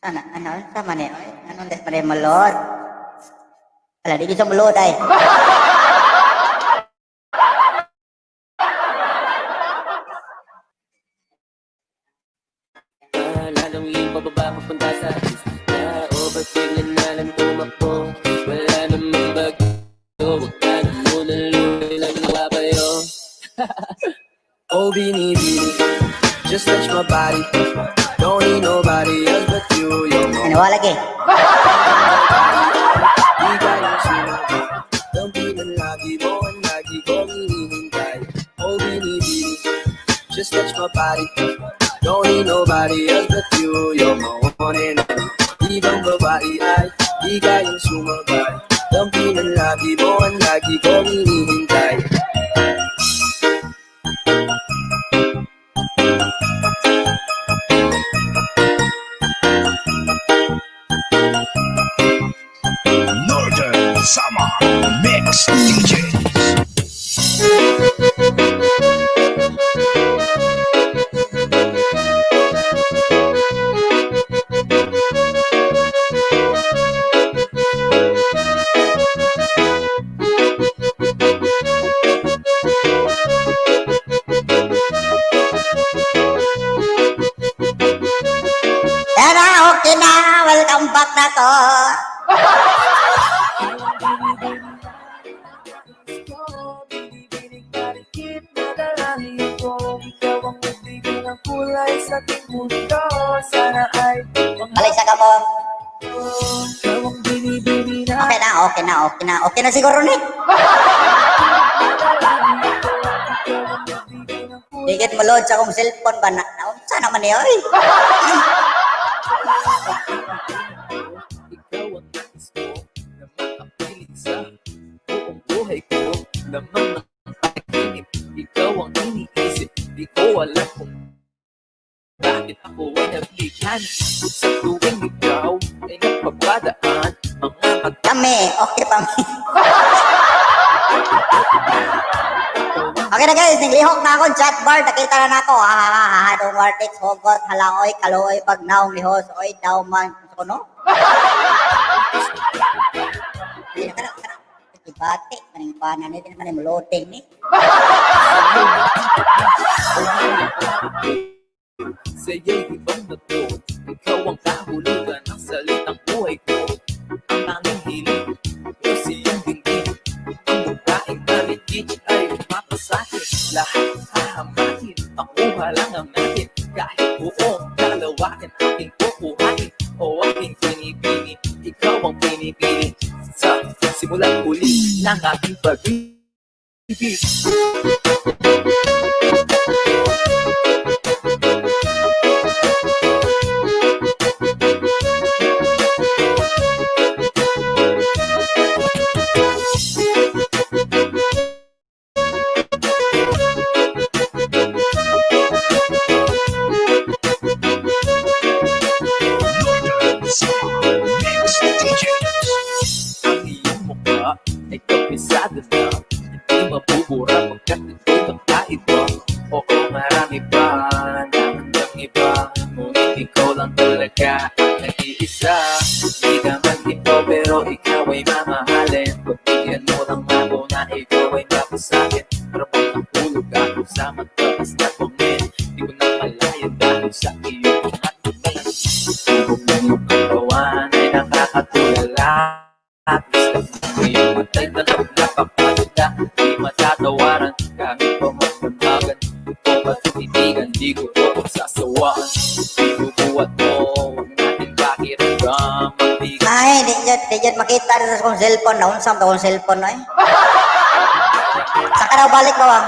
Sana, ano, sa man eh. Ay, anong des man malod? Ala, di sa malod ay. Lalong yung pababa papunta sa isla. O ba't bigla na lang tumakbo? Wala namang bago. Huwag ka na muna luloy lang napapayo. Binibini, just touch my body. Don't need nobody else but you. You're my Ano, wala lagi. Di kayang sumabay. Dampi ng lagi mo ang lagi kong hinihintay. Oh, binibini, just touch my body. Don't need nobody else but you. You're my one and only. Ibang babae ay di kayang sumabay. Dampi ng lagi mo ang lagi kong hinihintay. Northern Summer Mix DJs. Yan na, okay na. Welcome back na to. Binibining marikit na dalangin ko. Ikaw ang nagbigay ng kulay sa aking mundo. Sana ay Balik sa kamo. Ikaw ang binibini na Okay na, okay na, okay na. Okay na siguro ni. Digit mo load sa akong cellphone ba? Na, naunsa naman niya, oy. Ikaw ang nais ko na makapiling sa buong buhay ko. Laman ng panaginip, ikaw ang iniisip. Di ko alam kung bakit ako ay nabigyan. Sa tuwing ikaw ay napapadaan, mga mata Kami, okay pa mi. Okay na guys, naglihok na akong chat bar. Nakita na nako. Ha ha ha ha. Dong wartex, hugot, halaoy, kaluoy, pagnaong, lihos, oy, dauman. Gusto ko no? Hindi na kana, kana. Ibati, maning panan ni, di naman yung loading ni. sa'yo'y ibang nagpo. Ikaw ang kahulugan ng salitang buhay ko. Ang tanging hiling ko sa iyong dinggin. Ang babaeng marikit ay umapasakin. Lahat hahamakin, makuha lang ang akin. Kahit buong kalawakan aking kukuhain. O aking pinipini, ikaw ang pinipili. Sa simula't huli ng aking pag-ibig. Northern Summer Mix DJs. Ang iyong mukha ay kapisado na. Hindi mabubura pagkat ito'y kakaiba. Oo, marami pa ang iba, ngunit ikaw lang talaga ang nag-iisa. Hindi naman ito pero ikaw ay mamahalin. Pagbigyan mo lang ako na ikaw ay mapasakin. Pero pag nahulog ako sa mataas na bangin, di ko na malaya dahil sa iyong mga tingin. Tubog ng iyong katawan ay nakakatulala. At gusto mo yung matay talagang napapaganda. Di matatawaran kahit pa magdamagan. Ito matitigan, di ko ito pagsasawaan. Binubuhat mo ang ating pakiramdam. Ang di Ay, di yun makita sa akong cellphone. Naunsa ba akong cellphone, oy? Sa ka daw balik ba, bang?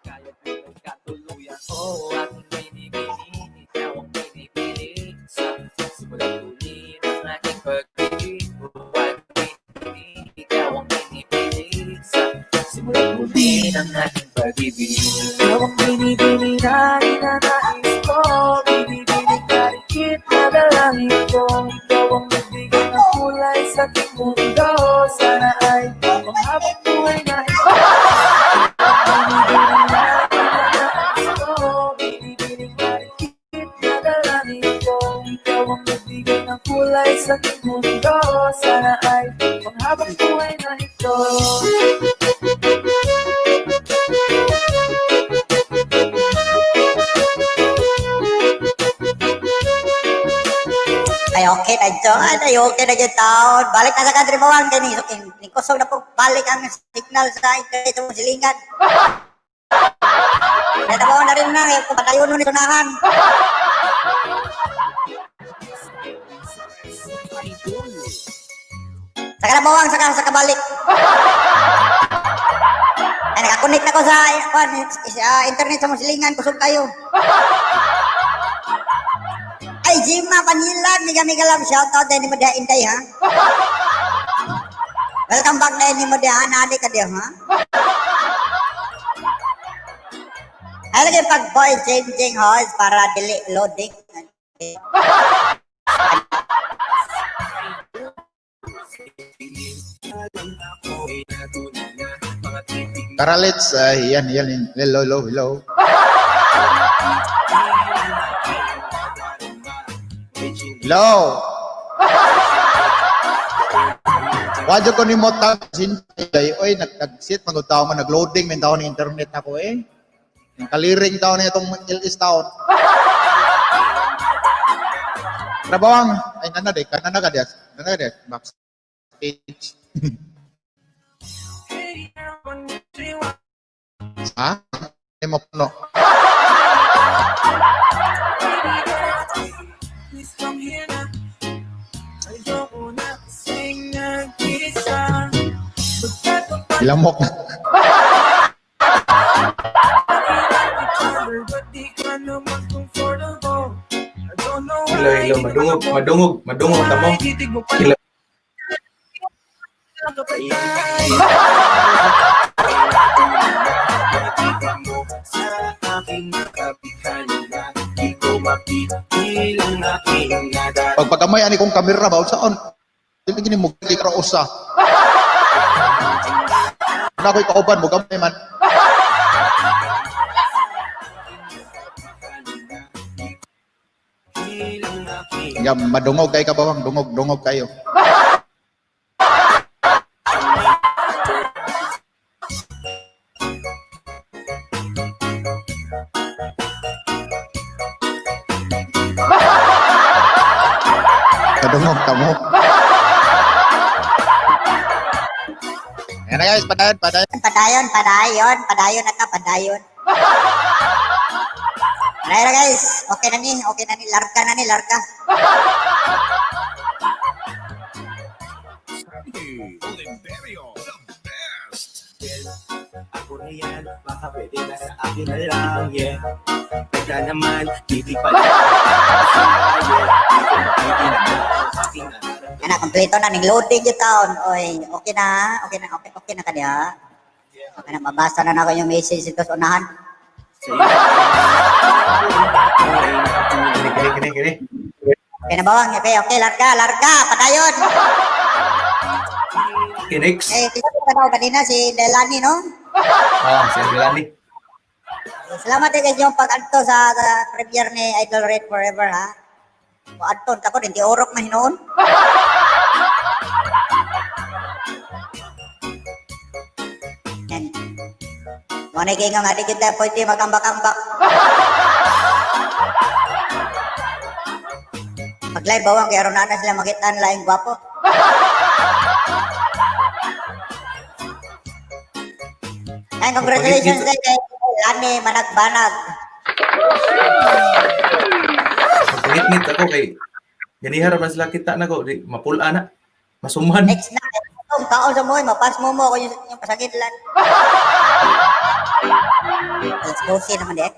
kaya ko ng katuluyan. Oo, aking binibini, ikaw ang pinipili. Sa simula't huli ng aking pag-ibig. Oo, aking binibini, ikaw ang pinipili. Sa simula't huli ng aking pag-ibig. Ikaw ang binibini na ninanais ko. Binibining marikit na dalangin ko. Ikaw ang nagbigay ng kulay sa aking mundo. Sana ay panghabang buhay na ito. Ikaw ang nagbigay ng kulay sa aking mundo. Sana ay panghabang buhay na ito. Ay, okay na dyan. Ay, okay na dyan taon. Balik na sa country bawang. Kani, ni kusog na po. Balik ang signal sa internet sa mong silingan. Kaya trabaho na rin na, eh, patayo nun isunahan. Sa kalabawang, saka sa kabalik. Ay, nakakonect na ko sa kwan, sa internet sa musilingan, kusog kayo. Ay, Jima Panilan, mega mega love shoutout din mo diha Inday ha. Welcome back na ni mo diha, nani ka diha ha. Ay lagi pag voice changing host para dili loading. Tara, let's, ay, yan, yan, yan. Hello, hello, hello. Hello. Wadyo ko ni mo tag sin day oy nag nag-sit magud tawo man nag-loading man taon ng internet nako eh. Ang kaliring taon na itong LS taon. Trabawang ay nana day kanana ka dias. Nana ka dias backstage. Ha? Hindi mo puno. Ilamok na. Hello, hello, madungog, madungog, madungog tamo. Hello. Pag pagkamay ani kong kamera ba saon? Dili gini mo kra usa. Na ako'y kauban mo gamay man. Ya, madungog kay kabawang, dungog, dungog kayo. Kadungog ka mo. Ayan na guys, padayon, padayon. Padayon, padayon, padayon na ka, padayon. Padayon na guys, okay na ni, larga na ni, larga. Oliverio, the best. Ako na yan, baka pwede na sa akin na lang, yeah. Pwede naman, hindi pa lang. Ana, kompleto na ning loading yung taon. Oy, okay na, okay na, okay, okay na kanya. Okay na, mabasa na nako yung message dito sa unahan. Kini, kini, kini, kini. Okay na bawang, okay, okay, larga, larga, padayon. Okay, next. Eh, tingnan ko daw kanina si Delani, no? Ah, si Angelani. Salamat din sa inyong pag-adto sa premiere ni Idol Red Forever, ha? O adto, tako, hindi orok na hinoon. Yan. Muna kayo nga, di kita pwede magambak-ambak. Pag-live bawang, kaya ron na sila makita ang laing gwapo. And congratulations din kay Lani Managbanag. Pagpangitngit ako kay ganihara man sila kita nako, di mapula na. Masumhan. Next na, itong kaon sa mo, mapas mo mo ako yung pasakit lang. Let's go see naman eh.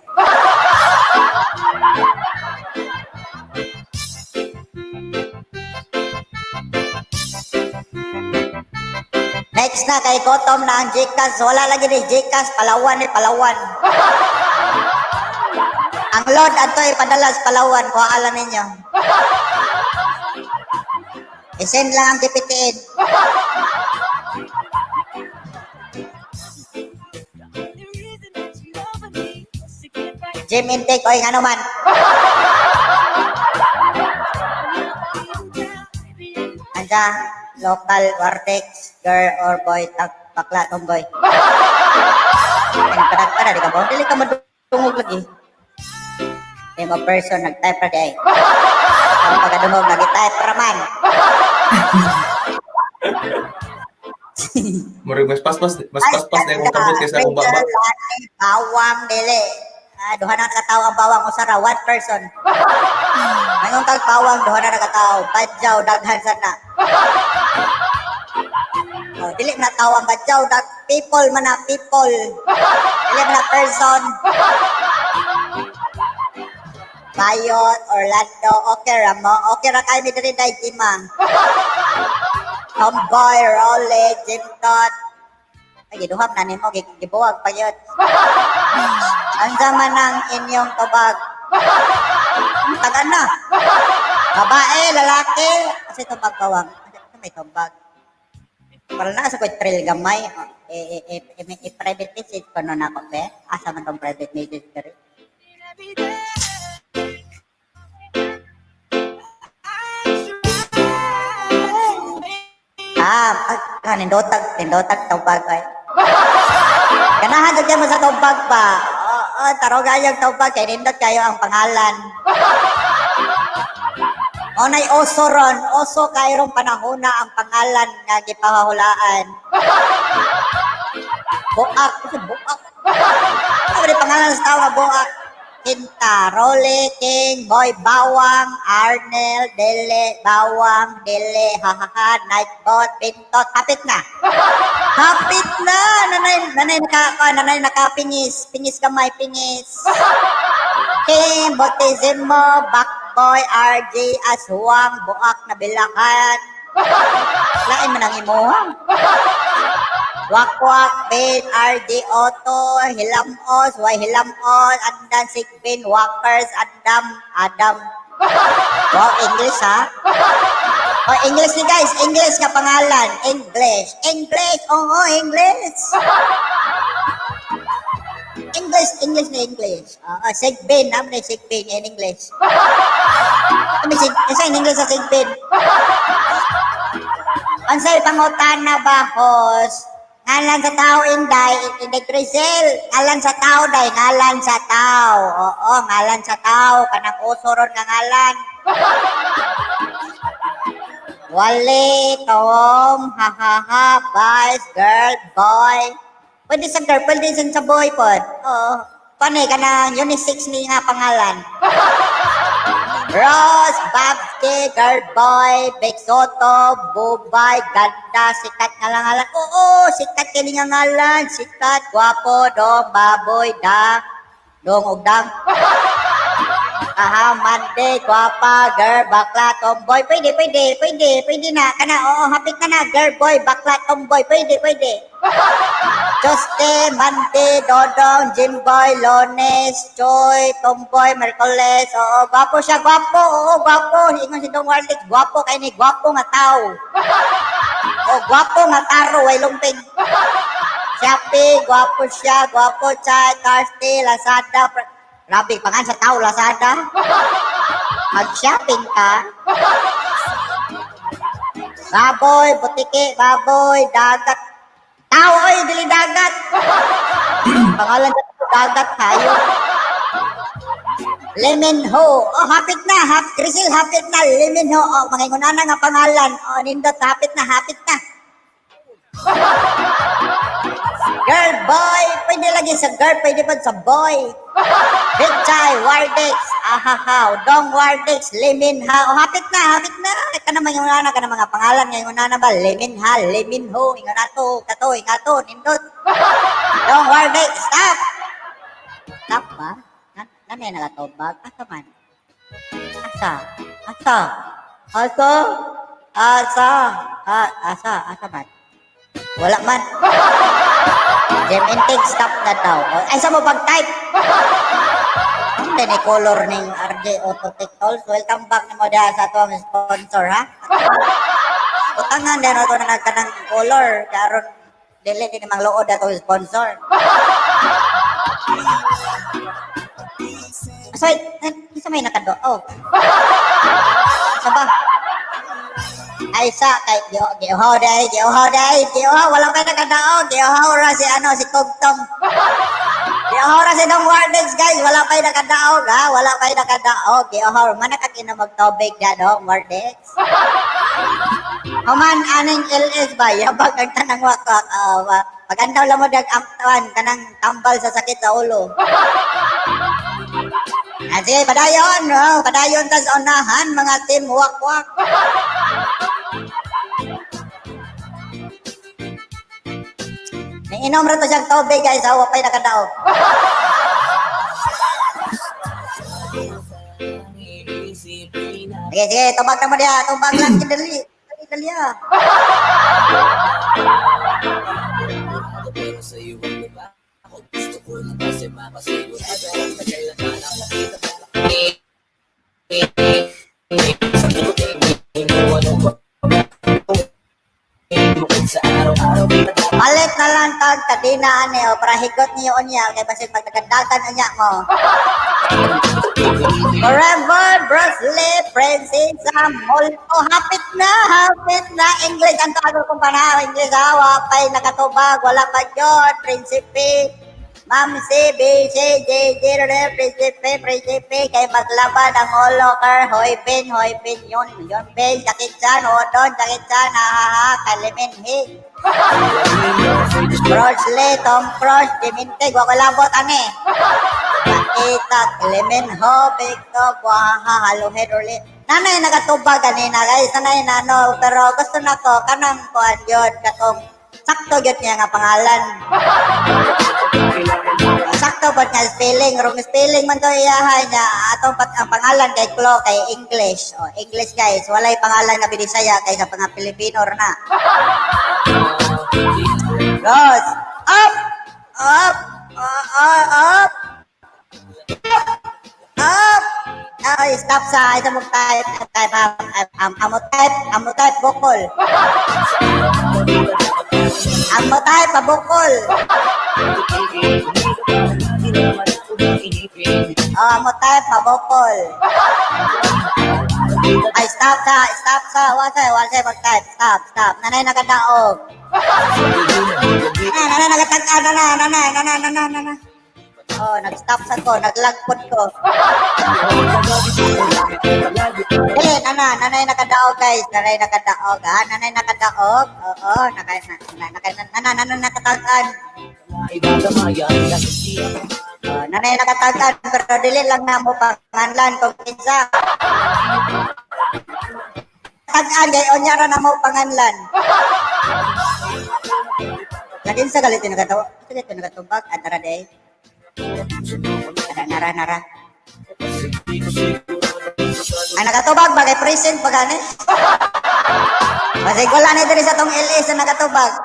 Next na kay Kotom na ang Gcash. Wala lagi ni Gcash, Palawan ni Palawan. Ang load ato ipadala sa Palawan, kuha alam ninyo. I-send lang ang DPTN. Gym intake, oy, nga naman. Anja, local vortex, girl or boy, tag, bakla, tomboy. Ay, nagpadagpada, di ka ba? Dili ka madungog lagi. Name of person, nag-type ra di ay. Ang pagkadungog, nag-type ra man. Murag mas paspas na akong kamot kaysa akong baba. Rachel, Lani, Bawang, dili. Ah, duha na nakatao ang bawang, usa ra, one person. Ngayon kag bawang, duha na nakatao. Badyaw, daghan sana. Oh, dili man na tao ang badyaw, dag people man na people. Dili man na person. Bayot, Orlando, okay ra mo. Okay ra kay mi diri dai Jima. Tomboy, Rolly, Jim Tot. Ay, giduham na nimo, gibuwag pa yun. Ang zaman ng inyong tubag. Tagan na. Babae, lalaki. Kasi tubag bawang. Kasi may tubag. Para na sa ko'y trail gamay. Oh, eh, eh, eh, eh, eh, private message pa nun ako, be. Asa man tong private message diri? Ah, ah, nindotag, nindotag tubag ay. Ganahan jud mo sa tubag pa. Oo, tarong gayang tubag kay nindot kayo ang pangalan. Onay oso ron, oso kayrong panahon na ang pangalan nga gipahahulaan. Buak, kasi buak. Ano ba pangalan sa tao nga buak? Kinta, Rolly, King, Boy, Bawang, Arnel, Dele, Bawang, Dele, hahaha, Nightbot, Pintot, hapit na. Hapit na! Nanay, nanay, naka, ah, nanay nakapingis. Pingis kamay, pingis. King, Botizimo, Backboy, RJ, Aswang, Buak na Bilakan. Lain man ang imuha. Wakwak, Ben, RD, Otto, Hilamos, Way Hilamos, Andan, Sigbin, Walkers, Adam, Adam. Wow, English ha? Oh, English ni guys, English nga pangalan. English. English, oo, English. English, English na English. Oo, Sigbin, naman na Sigbin in English. Ano sig, isa in English sa Sigbin? Unsay pangutana ba, host? Ngalan sa tao, Inday, Inday Grisel. Ngalan sa tao, day, ngalan sa tao. Oo, ngalan sa tao. Kanang uso ron nga ngalan. Wale, Tom, ha ha ha, boys, girl, boy. Pwede sa girl, pwede sa boy pod. Oo. Paano eh, kanang unisex ni nga pangalan. Rose, Babke, Girl Boy, Big Soto, Bubay, Ganda, sikat nga lang ngalan. Oo, sikat kini nga ngalan. Sikat, gwapo, dong, baboy, dang, dong, ugdang. Aha, Monday, gwapa, girl, bakla, tomboy. Pwede, pwede, pwede, pwede na. Kana, oo, hapit na na. Girl, boy, bakla, tomboy. Pwede, pwede. Tuesday, Monday, Dodong, Jimboy, Lones, Choi, Tomboy, Mercoles. Oo, gwapo siya, gwapo. Oo, gwapo. Ingon si Dong Warlick, gwapo kay ni gwapo nga tao. O, gwapo nga taro, way lumping. Shopee, gwapo siya, gwapo, Chay, Thursday, Lazada. Grabe, pangan sa tao, Lazada. Mag-shopping ka. Baboy, butiki, baboy, dagat. Tao, oy, dili dagat. Pangalan sa tao, dagat, tayo. Leminho. Oh, hapit na. Hap, Crisel, hapit na. Leminho. Oh, mga ingunana nga pangalan. Oh, nindot, hapit na, hapit na. Girl, boy. Pwede lagi sa girl, pwede pa sa boy. Bitchay, Wardex, ahahaw, Dong Wardex, Leminha. Oh, hapit na, hapit na. Ka na mga ingunana, ka na mga pangalan. Ngayon na ba? Leminha, Leminho, ingunato, kato, ingato, nindot. Dong Wardex, stop! Stop ba? Nanay nakatubag? Asa man? Asa? Asa? Asa? Asa? Ah, asa? Asa man? Wala man. Gem intake, stop na daw. O, ay, sa mo pag-type? Ang ni color ning RJ Autotech Tools. Welcome back na mo diha sa atong sponsor, ha? Utangan din ako na nagkanang color. Karon dili din mang luod atong sponsor. Asa, eh, isa may nakado. Oh. Sa ba? Ay sa kay giuhaw dai, giuhaw dai, giuhaw wala kay nakadaog, giuhaw ra si ano si Tugtong. Giuhaw ra si Dong Wardens guys, wala kay nakadaog ha, wala kay nakadaog, giuhaw man nakakina magtubig da Dong Wardens. Human aning LS ba, yabag ang tanang wakwak, uh, pagandaw lang mo dag amtuan kanang tambal sa sakit sa ulo. Ah, sige, padayon. Oh, padayon ta sa unahan, mga team wakwak. Niinom ra to siyang tubig, guys. Ha, wapay nakadaog. Sige, sige, tubag na mo diha. Tubag lang, dali. Dali, dali ah. Palit na lang tag kadina ani o para higot niyo unya kay basig magdagandagan unya mo. Forever Bruce Princess Molto. Hapit na English ang tago kong panahon. English ha, wapay nakatubag, wala pa yun, Prinsipe. Ma'am C, B, C, J, J, R, R, Prinsipe, Prinsipe, kay maglaban ang ulo, ker, hoybin, hoybin, yun, yun, bin, sakit san, odon, sakit san, ha, ha, ha, kalimin, hi. Bruce Lee, Tom Cruise, Dimintig, wakulabot, ani. Nakita, Clement Ho, Victor, Buaha, Haluhed, Uli. Nanay nakatubag ganina, guys. Nanay na ano, pero gusto na ko, kanang kuan yun, katong sakto yun niya nga pangalan. Sakto ba niya spelling? Wrong spelling man to iyahay niya. Atong pat ang pangalan kay Klo, kay English. O, English guys, walay pangalan nga Binisaya kay sa mga Pilipino na. Dos, up, up, up, up, up. Up! Ay, stop sa ito mong type, type, amo type, amo type, bukol. Amo type, pabukol. Oh, amo type, pabukol. Ay, stop sa, wala sa, mag-type, stop, stop. Nanay nakadaog. Nanay, nanay nakatag-an, nanay, nanay, nanay, nanay, nanay. Oh, nag-stop sa ko, naglagpot ko. Dili, nana, nanay nakadaog guys, nanay nakadaog, ha? Nanay nakadaog, oo, naka, na, naka, nana, nana, nakatag-an. Oh, nanay nakatag-an, pero dili lang na mo panganlan kung kinsa. Tag-an, gay, onya ra na mo panganlan. Lagin sa galit yung nakatawa, galit yung nakatubag, adara day. Nara, nara, nara. Ang nakatubag ba kay present pa gani? Basig wala na diri sa tong LA sa nakatubag.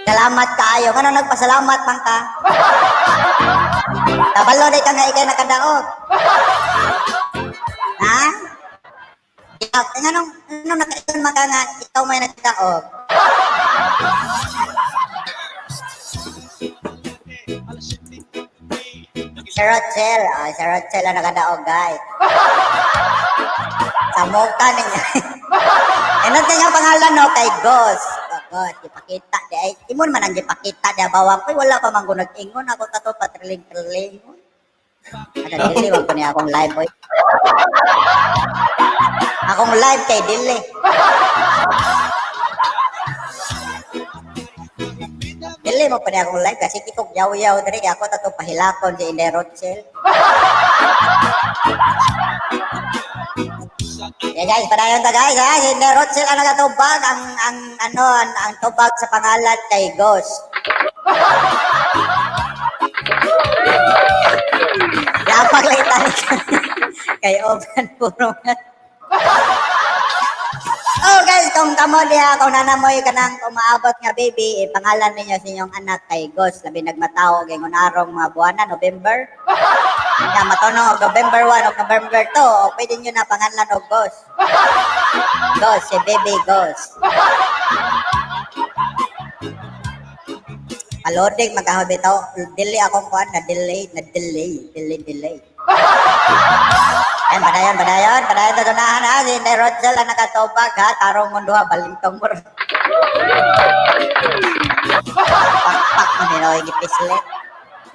Salamat kaayo. Ngano nagpasalamat man ka? Kabalo day ka nga ikay nakadaog. Ha? Nganong nganong nakaingon man ka nga ikaw may nagdaog? Si Rochelle, ah, si Rochelle ang nakadaog, guys. Sa mukha niya. Ano nga pangalan no kay Ghost. Oh, God, ipakita di ay imon man ang gipakita di bawang koy wala pa man ko nag-ingon ako kato patriling-triling. Ada dili wag ko niya akong live boy. Akong live kay dili. Dili mo pa niya akong live kasi kikog yaw-yaw diri ako tato pahilakon si Inday Rochelle. Yeah guys, padayon ta guys ha. Si Inday Rochelle ang nagatubag ang ano ang tubag sa pangalan kay Ghost. Lapag lang italik kay Oban puro. Oh guys, kung kamo diha, kung nanamoy kanang umaabot nga baby, ipangalan ninyo sa inyong anak kay Ghost. Labi nagmatawo kay ngunarong mga buwana, November. Nga matunog og November 1 o November 2, o pwede nyo na pangalan og Ghost. Ghost, si baby Ghost. Paloading magkahobi to. Dili akong kuan na delay, na delay, delay, delay. Ayan, padayon, padayon, padayon, tatunahan ha. Si Inday Rochelle ang nakatubag ha. Tarong mundo ha, balintong mo. Pakpak mo nila, gipislit.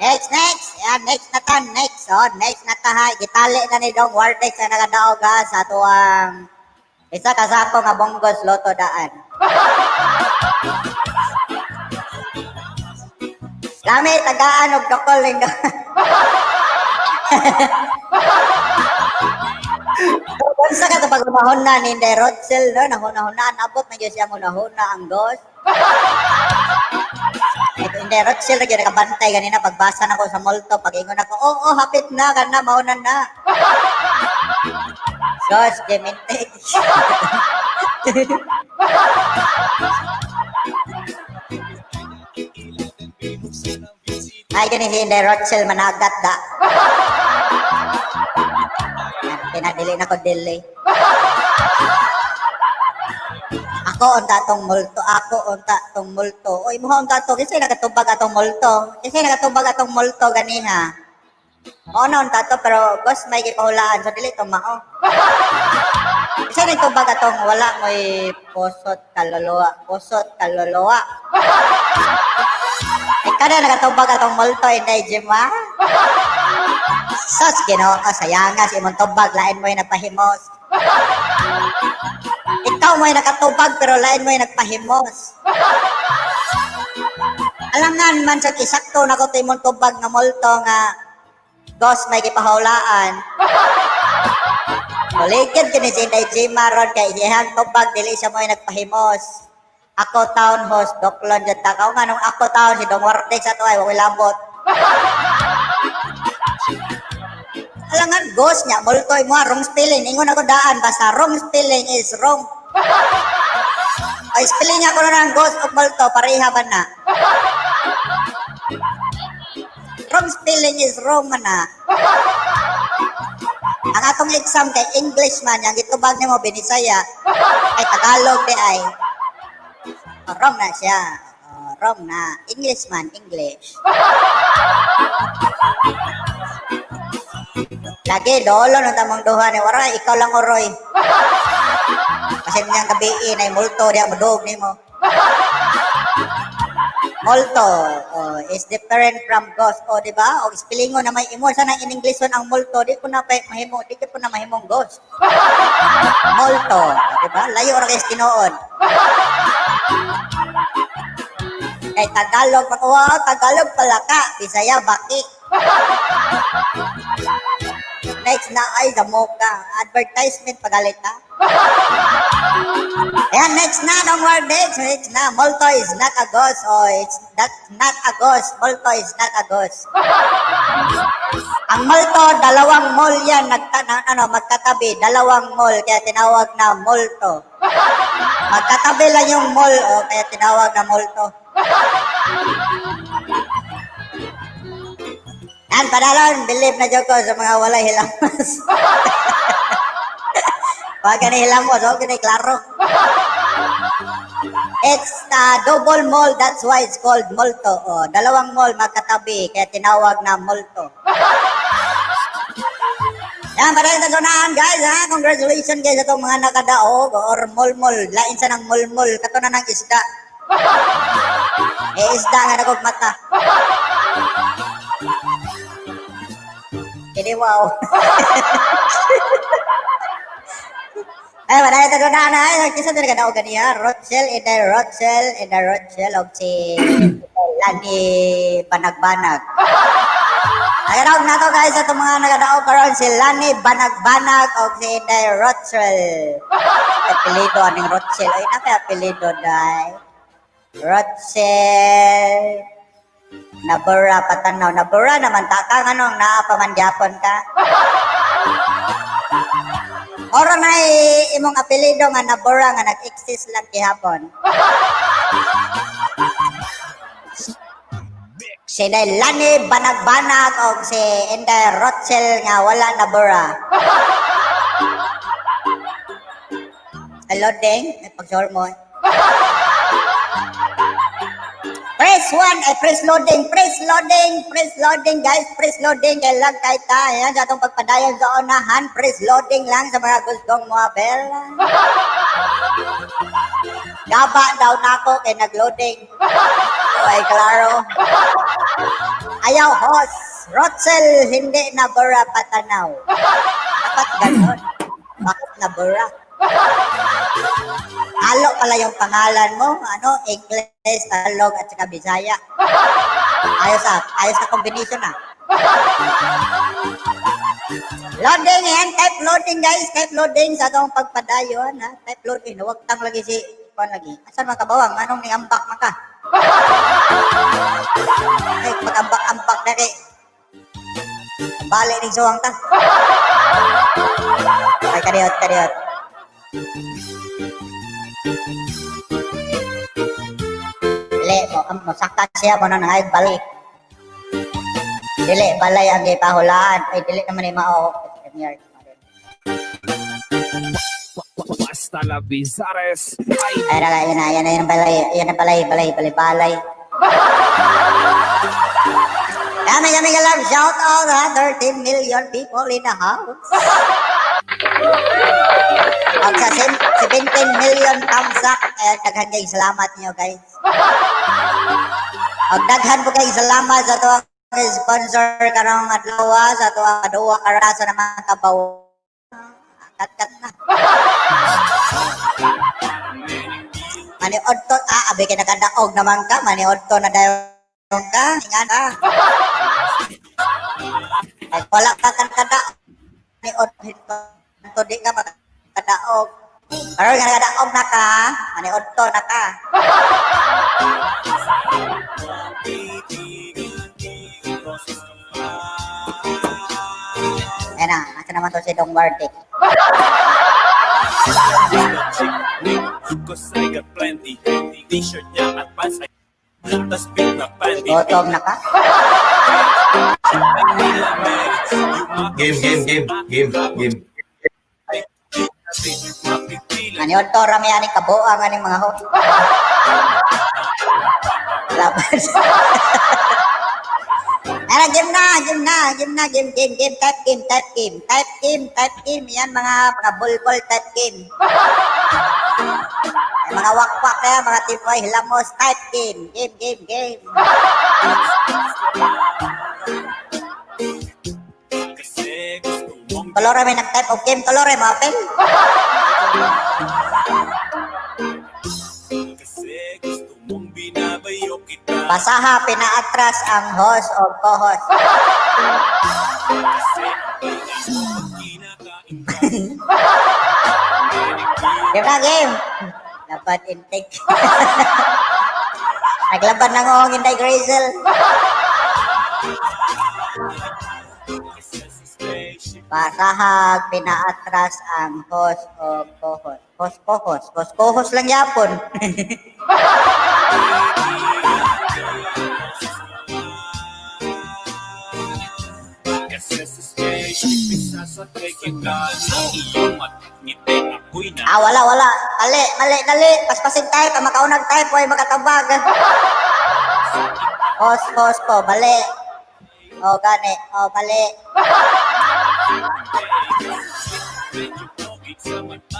Next, next. Ayan, next na ta, next. Oh, next na ta ha. Gitali na ni Dong Wardex ang nakadaog ha sa tuwang Isa ka sako nga bonggos loto daan. Lami tagaan og dokol ning. Unsa ka to pag hunahuna ni Inday Rodsel, no? Nahuna-hunaan abot na gyud siya hunahuna ang ghost. Ito Inday Rodsel ra gyud nakabantay ganina pagbasa nako sa multo pag ingon ako, "Oo, oh, hapit na kana mauna na." Sos, demente. Ay, gani si Inday Rodsel managat da. Pinadili na ko dili. Ako unta tong multo, ako unta tong multo. Oy, muha unta to kasi nakatubag atong multo. Kasi nakatubag atong multo ganiha. Oo na unta to pero ghost may gipahulaan so dili to mao. Kasi nagtubag atong wala mo'y pusot kaluluwa, pusot kaluluwa. Ikaw na nakatubag atong multo Inday Jima. Sus, Ginoo, sayanga si imong tubag, lain mo'y nagpahimos. Ikaw mo'y nakatubag pero lain mo'y nagpahimos. Alangan man sa isakto na ko imong tubag nga multo nga ghost may gipahulaan. Muligid kini si Inday Jima ron kay iyang tubag dili siya mo'y nagpahimos. Ako town host, doklon jud ta. Kao nga nung ako town si Dong Ortex ato ay wa labot. Alangan ghost niya, multo mo wrong spelling. Ingon ako daan basta wrong spelling is wrong. Ay spelling ako na ng ghost of multo pareha ba na? Wrong spelling is wrong man na. Ang atong exam kay English man, yang gitubag nimo Binisaya, ay Tagalog di ay. Oh, wrong na siya. Oh, wrong na. English man, English. Lagi, dolo nung tamang duha ni Waray, ikaw lang oroy. Kasi niyang gabi na multo, diya madog nimo. Multo, oh, is different from ghost. O, di ba? O, spellingon na may imo. Sana in English ang multo, di ko na pa mahimo, di ko na mahimong ghost. Multo, di ba? Layo ra kay tinuod. Kay Tagalog, pag wow, Tagalog pala ka, Bisaya, baki. Next na ay gamoka. Advertisement pagalit ha. Ayan, next na, don't worry, next, next na. Multo is not a ghost. Oh, it's not a ghost. Multo is not a ghost. Ang multo, dalawang mall yan, ano, magkatabi, dalawang mall, kaya tinawag na multo. Magkatabi lang yung mall, oh, kaya tinawag na multo. Yan, padalon, believe na joko sa mga walay hilamos. Wag ka na hilamos, huwag ka na klaro. It's a double mall, that's why it's called multo. Oh, dalawang mall magkatabi, kaya tinawag na multo. Yan, maraming kasunaan, guys, ha? Congratulations, guys, sa itong mga nakadaog or mulmul. Lain sa ng mulmul, kato na ng isda. Eh, isda nga nagog mata. Hindi, wow. Ay, maraming kasunaan, ha? Kisa din nakadaog ganiya. Rochelle, Inday Rochelle, Inday Rochelle, og si Lani Banagbanag. Nagadaog na to guys sa itong mga nagadaog karon si Lani Banagbanag og si Inday Rochelle. Apelido aning Rochelle. Ay, na kaya apelido day. Rochelle. Nabura patanaw. Nabura naman ta ka nganong naa pa man gyapon ka. Ora na imong apelido nga Nabura nga nag-exist lang gihapon. Si Inday Lani Banagbanag og si Inday Rochelle nga wala nabura. Hello, Deng. Ay, pag mo. Press 1, ay press loading, press loading, press loading, guys, press loading, kay lang kay ta. Ayan, sa atong pagpadayon sa unahan, press loading lang sa mga gustong mga bel. Gaba daw nako kay nagloading. Ay, klaro. Ayaw, host. Rochelle, hindi na bura patanaw. Dapat ganon. Bakit na bura? Halo pala yung pangalan mo. Ano? English, Tagalog, at saka Bisaya. Ayos ah. Ayos na combination ah. Loading yan. Type loading, guys. Type loading sa atong pagpadayon. Ha? Type loading. Huwag tang lagi si kuan lagi. Asan man ka, bawang? Anong niambak man ka? Ay, pag-ambak-ambak na kay. Bali ning suwang ta. Ay, kadiyot, kadiyot. Dili, mo, mosaka siya mo na nangay balik. Dili, balay ang gipahulaan. Ay, dili naman ni mao. Premier. Basta la Bizares. Ay, na, yan na, yan na, yan ang balay, yan ang balay, balay, balay, balay. Kami, kami, kalam, shout out, ha, 13 million people in the house. At sa 17 million thumbs up, eh, daghan kayong salamat niyo, guys. At daghan po kayong salamat sa tuwang sponsor karong adlaw, sa tuwang duwa karaso naman kabaw. Kat-kat na. Maniod to, ah, abi kay nakadaog naman ka, maniod to na dayon ka, ingan ka. Pag wala ka kan kadaog, maniod to di ka makadaog. Karon nga nakadaog na ka, maniod to na ka. Ayan na, asa naman to si Dong Marty. Cause I got plenty. T-shirt niya at pants ay tas big na panty. Gutom na ka? Game, game, game, game, game. Maniod to rami aning kabuang aning mga ho. Laban. Ara, game na, game na, game na, game, game, game, type game, type game, type game, type game. Yan mga bulbul type game. Ay, mga wakwak kaya, mga tipoy, hilamos, type game, game, game, game. Kasi gusto mong Kolore may nag-type of game, kolore, mga pen. Kasi gusto mong binabayo kita. Basaha, pinaatras ang host o co-host. Kasi ingay mo pag kinakain ka. Game na, game. Dapat intake. Naglaban ng ong Inday Grazel. Kasi sa spaceship Basahag, pinaatras ang host o co-host. Host, co-host. Host, co-host lang yapon. Kasi sa spaceship isasakay kita ng iyong at ngiti ako'y na Ah, wala, wala. Mali, mali, dali. Paspasin tayo, pa makaunag tayo, po ay makatabag. Host, host ko, mali. O, gani. O, mali.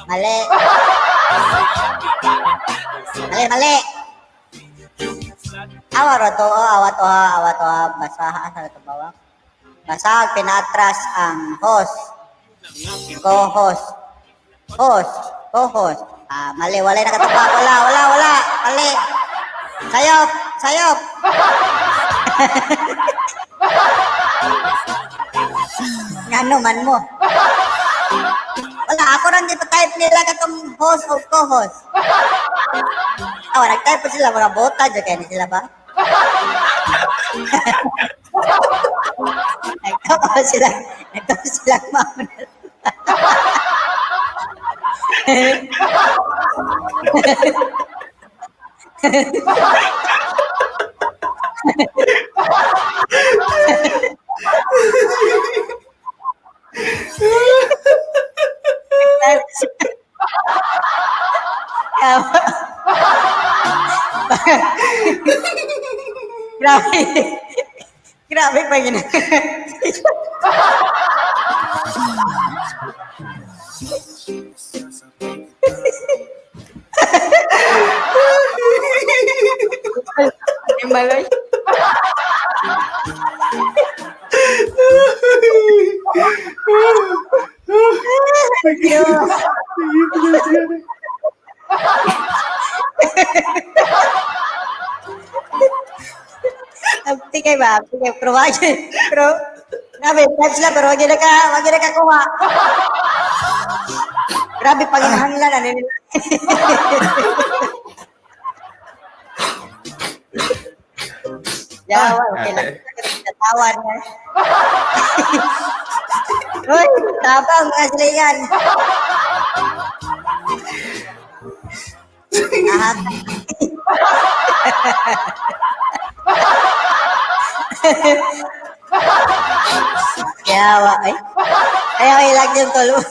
Mali. Mali, mali. Awa ro to, oh, awa to, ha, awa to, ha. Basaha, asa to bawang? Basahag, pinatras ang host. Co-host. Host. Co-host. Ah, mali, wala nakatubag. Wala, wala, wala. Mali. Sayop, sayop. Ngano man mo? Wala, ako rin di pa type nila katong host o co-host. Ah, nag-type pa sila, mga bota, dyan kaya ni sila ba? Nagtawa sila, nagtawa sila mga. Grabe. Grabe pa yun. Yung baloy. Thank you. kay ba? Sige, pero wag pero grabe, types lang, pero wag na kakuha. Grabe, panginahanglan, ano nila. Yawa, okay lang. Tawa na. Uy, tabang mga silingan. Ah. Yawa, ay. Ay, okay lang yung tulog.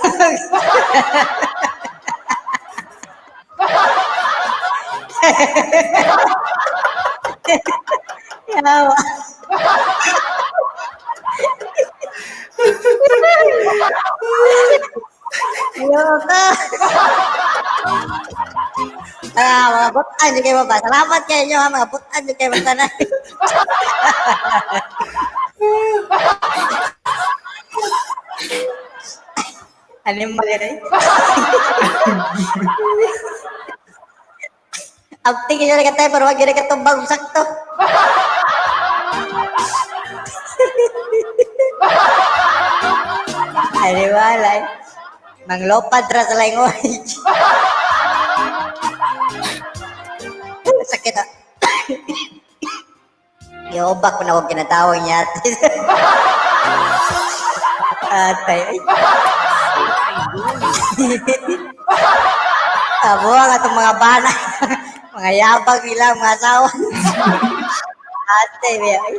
Yawa. Ayoko. Ah, mga butan yung kayo ba? Salamat kayo inyo ha, mga butan yung kayo tanan. Animal yun eh. Ang tingin nyo na katay, pero wag yun na katumbang sakto. Animal ay. Manglopad ra sa language. Sakit ah. Iobak ko na huwag kinatawag niya. Atay. Ay. Abo ang atong mga bana. Mga yabag nila, mga asawa. Ate, ay.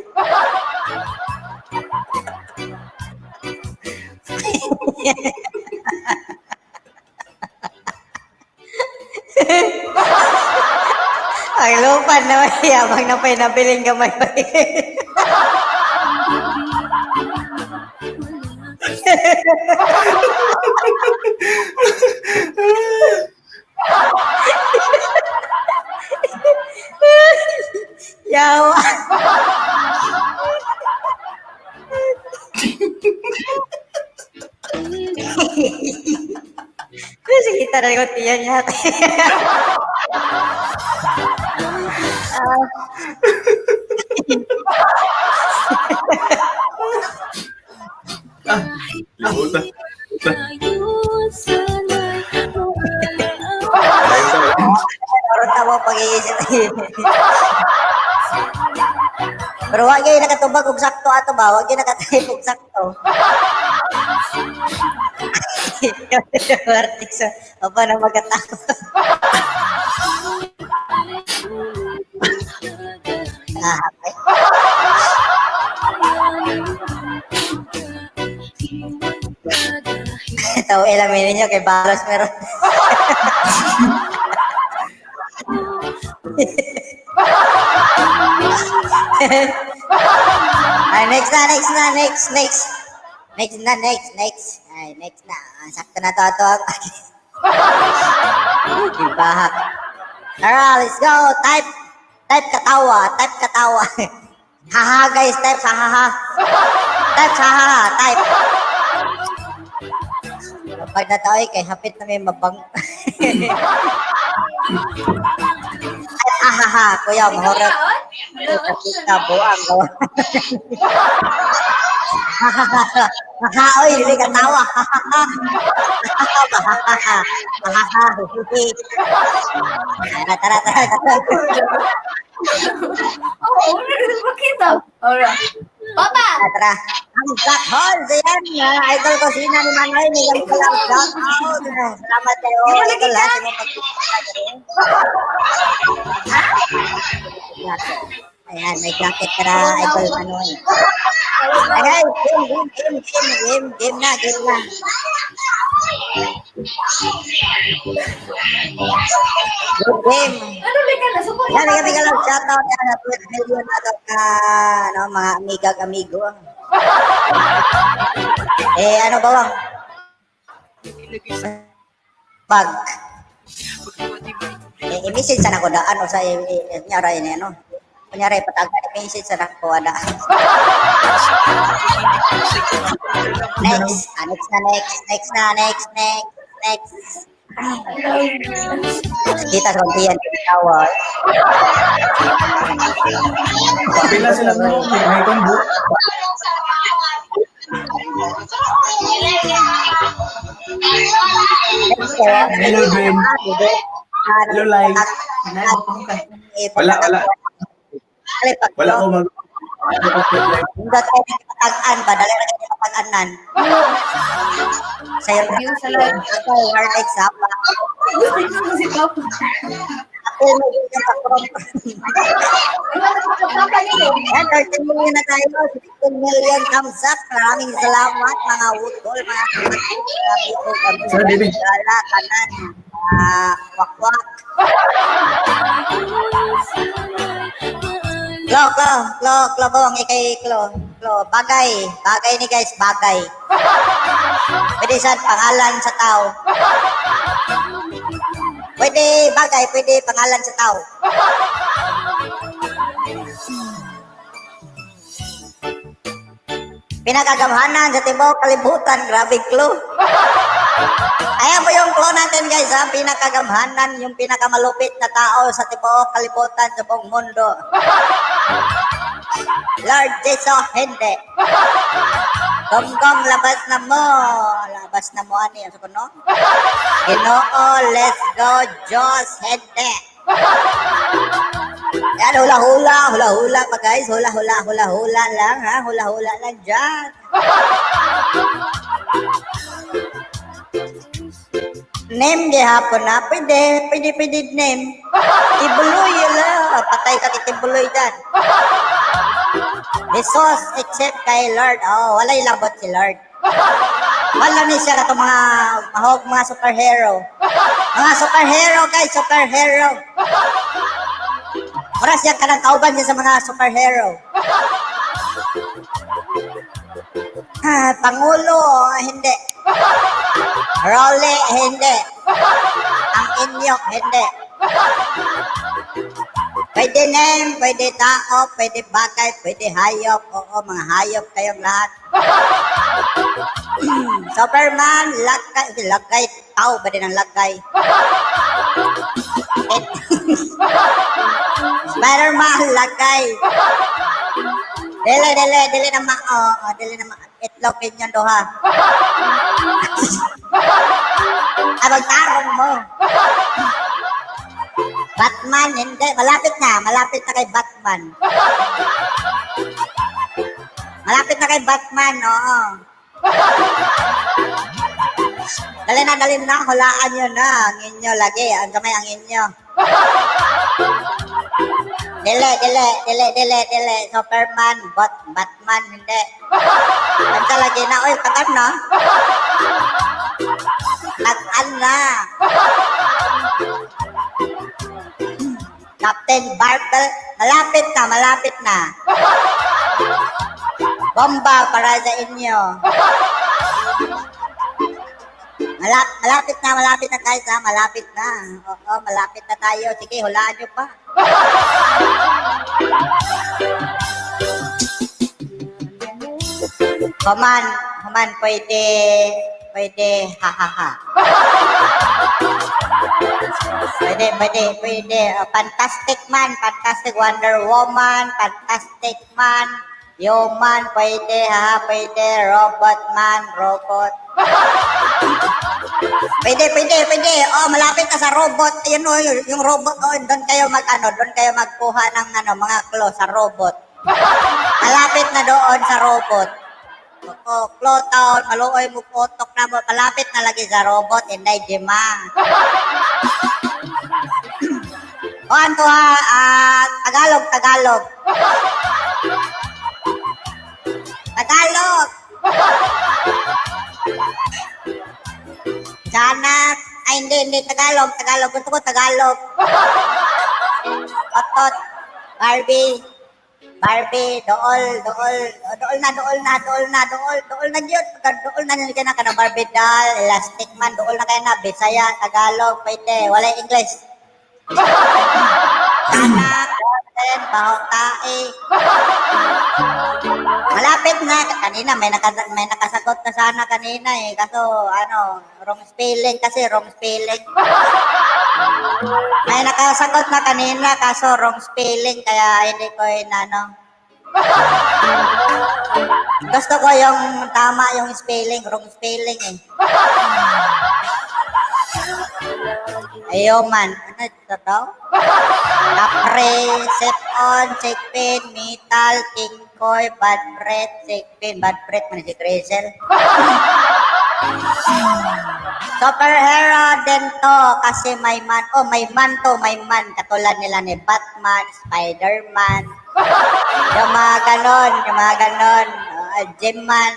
Ang lupad na may yabang na pa'y nabiling gamay pa. Yawa. Sige, tara ko tiyan niya. Limutan. Ayaw sa Meron tamo pag-iisip. Pero wag kayo nakatubag og sakto ato ba? Wag kayo nakatubag og sakto. Artist, apa na magkatawa. Ah, okay. Tao ilamin ninyo kay balos meron. Ay, next na, next na, next, next. Next na, next, next. Ay, next na. Ah, sakto na to, ato. Bahak. Alright, let's go. Type, type katawa, type katawa. Haha, guys, type sa haha. Type sa haha, type. Pag natao, kay hapit na may mabang. Ay, ahaha, kuya, mahurot. Kita buang ko. Haha, oy, hindi ka tawa. Haha, haha, tara, tara, tara, tara. Oo, bakit ah? Alright. Papa! Tara, tara. Ang Black Holes, ayan, idol ko sina ni Manoy, ni Gam Kalam, shout out. Salamat kayo, idol ha, sa inyong pagpipita. Ayan, may jacket para idol Manoy. Ay, guys, game, game, game, game, game, game na, game na. Good game. Ano ba ka na? Suko Yan, bigyan bigyan lang shout out yan sa 12 million na to ka, ano, mga amigag amigo. Eh, ano ba bang? Bag. Eh, i-message sana ko daan o sa kunyari ini ano. Kunyari patagan i-message sana ko ada. Next, ah, next na next, next na next, next, next. Kita sa kontiyan, tawa. Pila sila no, may kombo. Hello, Dream. Hello, Lai. Wala, wala. Wala ko mag. Hindi tayo nakatag-an ba? Dali na kayo nakatag-anan. Sa'yo View sa live. Ito, Warlight Sapa. Si Papa. Apil mo yun yung kakrom. Yan, 13 million na tayo. 16 million thumbs up. Maraming salamat mga utol, mga kapatid. Grabe po kami. Sir, David. Gala, kanan, wakwak. Klo, klo, klo, klo, bong, ikay, klo, klo. Bagay, bagay ni guys, bagay. Pwede sa pangalan sa tao. Pwede bagay, pwede pangalan sa tao. Pinakagamhanan sa tibuok kalibutan, grabe clue. Ayan po yung clue natin guys ha, pinakagamhanan, yung pinakamalupit na tao sa tibuok kalibutan sa buong mundo. Lord Jesus, hindi. Gomgom, labas na mo. Labas na mo, ano yan? Sa kuno? Ginoo, let's go, Diyos, hindi. Yan, hula-hula, hula-hula pa guys. Hula-hula, hula-hula lang ha. Hula-hula lang dyan. Name gihapon na. Pwede, pwede, pwede name. Tibuloy lang. Patay ka kay Tibuloy dyan. Jesus except kay Lord. Oh, walay labot si Lord. Wala ni siya katong mga mahog mga superhero. Mga superhero guys, superhero. Mura siya kanang kauban siya sa mga superhero. Ah, Pangulo, hindi. Role, hindi. Ang inyo, hindi. Pwede name, pwede tao, pwede bagay, pwede hayop. Oo, mga hayop kayong lahat. Superman, lagay, lagay, tao ba din ang lagay? Spider-Man, lagay. Dili, dili, dili na ma, oh, oh, dili na ma, itlog ninyo duha. Ay, magtarong mo. Batman, hindi. Malapit na kay Batman. Malapit na kay Batman, oo. Dali na, dali na. Hulaan nyo na. Ang inyo lagi. Ang kamay ang inyo. Dili, dili, dili, dili, dili. Superman, Batman, hindi. Ang lagi na. Uy, tagan na. Tagan na. Captain Barbell, malapit na, malapit na. Bomba para sa inyo. Malapit na guys ha, malapit na. Oo, malapit na tayo. Sige, hulaan nyo pa. Human, human, pwede, pwede, ha ha ha. Pwede, pwede, pwede. Oh, Fantastic Man, Fantastic Wonder Woman, Fantastic Man, Human, pwede, ha, pwede, Robot Man, Robot. Pwede, pwede, pwede. Oh, malapit na sa robot. Ayun, oh, yung robot, oh, doon kayo mag, ano, doon kayo magkuha ng, ano, mga clue sa robot. Malapit na doon sa robot. Oo, clue town, maluoy mo potok na mo. Malapit na lagi sa robot, inday, Jima. O, ano ha, Tagalog, Tagalog. Tagalog! Sana, ay hindi, hindi, Tagalog, Tagalog. Gusto ko Tagalog. Otot, Barbie, Barbie, dool, dool, dool na, dool na, dool na, dool, dool na yun. Dool na yun ka na Barbie doll, Elastic Man, dool na kayo na, Bisaya, Tagalog, pwede, walay English. Sana, Rotten, baho tae. Malapit na. Kanina, may nakasagot na sana kanina eh. Kaso, ano, wrong spelling kasi, wrong spelling. May nakasagot na kanina, kaso wrong spelling, kaya hindi ko inano. Gusto ko yung tama yung spelling, wrong spelling eh. Ayaw man. Ano ito daw? Kapre, Sepon, Sikpin, Metal, Kingkoy, Bad Breath, Sikpin, Bad Breath, man si Grisel. Superhero din to kasi may man. Oh, may man to, may man. Katulad nila ni Batman, Spider-Man. Yung mga ganon, yung mga ganon. Gym man.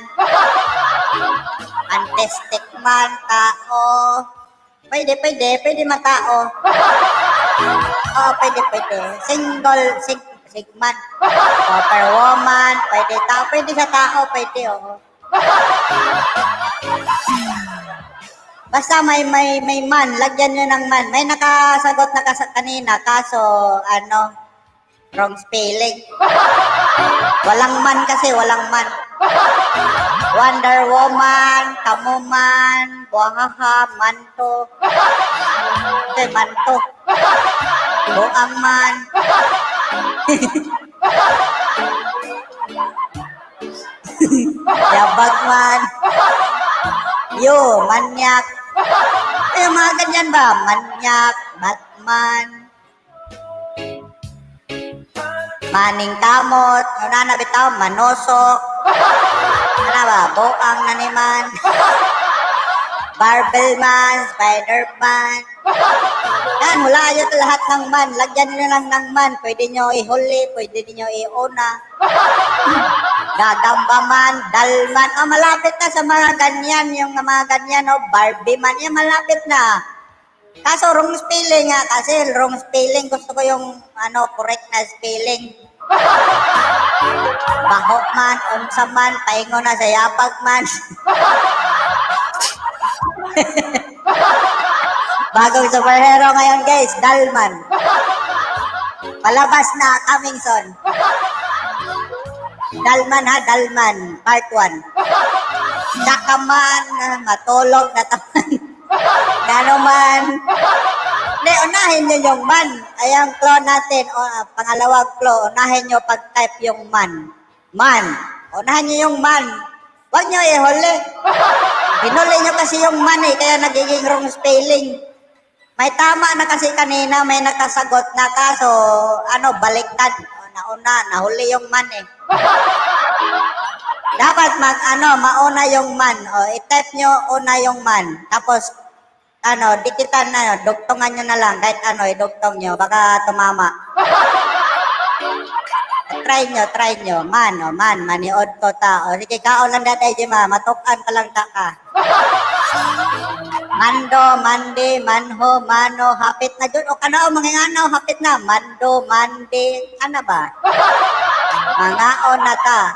Fantastic man, tao. Pwede, pwede, pwede matao. Oo, pwede, pwede. Single, sigman. Superwoman, pwede tao, pwede sa tao, pwede, oo. Basta may man, lagyan nyo ng man. May nakasagot na kanina, kaso, ano, wrong spelling. Walang man kasi, walang man. Wonder Woman, Kamuman, Buhaha, Manto. Ito, Manto. Buang man. Yabag man. Yo, manyak. Eh, mga ganyan ba? Manyak, Batman, Maning kamot, ano na bitaw, manosok. Ano ba? Buang naniman. Barbell man, Spider-Man. Yan, wala yun lahat ng man. Lagyan nyo lang ng man. Pwede nyo ihuli, pwede nyo iuna. Gagamba man, dalman. Oh, malapit na sa mga ganyan. Yung mga ganyan, oh, Barbie man. Yan, malapit na. Kaso wrong spelling nga. Kasi wrong spelling. Gusto ko yung ano, correct na spelling. Baho man, unsa man, paingo na sa yapag man. Bagong superhero ngayon guys, Dalman. Palabas na, coming soon. Dalman ha, Dalman, part 1. Tsaka man, matulog na taman. Gano man. Hindi, unahin nyo yung man. Ayan, clue natin. O, pangalawang clue, unahin nyo pag-type yung man. Man. Unahin nyo yung man. Huwag nyo ihuli. Hinuli nyo kasi yung man eh, kaya nagiging wrong spelling. May tama na kasi kanina, may nakasagot na kaso, ano, baliktad. O, nauna, nahuli yung man eh. Dapat mag, ano, mauna yung man. O, i-type nyo una yung man. Tapos, ano, dikitan na, dugtungan nyo na lang. Kahit ano, idugtong nyo. Baka tumama. Try nyo, try nyo. Man, o, man, maniod ko ta. O, sige, kaon lang daday, di ma. Matukan ka lang ta ka. Mando, mandi, manho, mano, hapit na dun. O kana, o, mga ano, hapit na. Mando, mandi, ano ba? Mangaon na ta.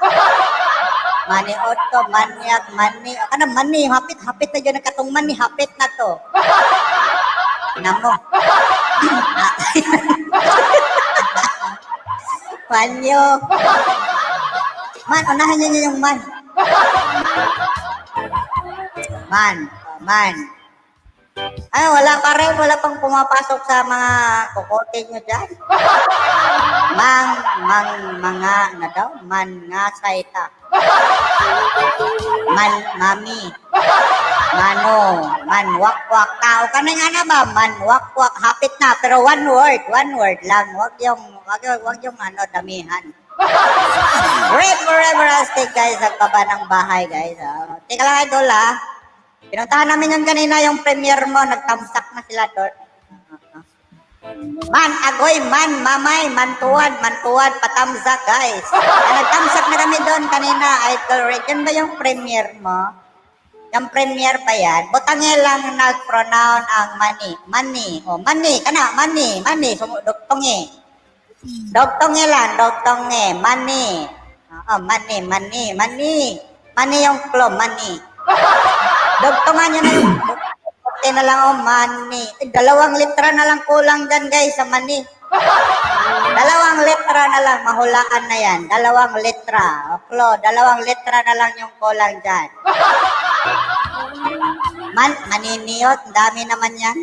Maniod ko, manyak, mani. O kana, mani, hapit, hapit na dyan. Katong mani, hapit na to. Namo. Panyo. Man, unahan niyo yung man. Man, oh, man. Ay, wala pa rin. Wala pang pumapasok sa mga kukote nyo dyan. Mang, mang, mga, na daw? Man, nga, saita. Man, mami. Mano, man, wakwak. Tao ka na nga na ba? Man, wakwak. Hapit na. Pero one word lang. Wag yung ano, damihan. Red forever astig, guys. Nagbaba ng bahay, guys. Ah. Teka lang, idol, ah. Pinuntahan namin yun kanina, yung premiere mo. Nagtamsak na sila doon. Man, agoy, man, mamay, mantuan, mantuan, patamsak, guys. Ah, nagtamsak na kami doon kanina, Idol Red. Yan ba yung premiere mo? Yung premiere pa yan, butangin lang nag-pronoun ang mani. Mani. O, mani. Kana, mani. Mani. Dugtong eh. Dugtong eh lang. Dugtong eh. Mani. Oo, mani, mani, mani. Mani yung clue, mani. Dugtungan nyo na yung buti na lang, oh, mani. Eh, 2 litra na lang kulang dyan, guys, sa mani. Dalawang letra na lang, mahulaan na yan. Dalawang letra. O, Klo, dalawang letra na lang yung kulang dyan. Maniniyot, ang dami naman yan.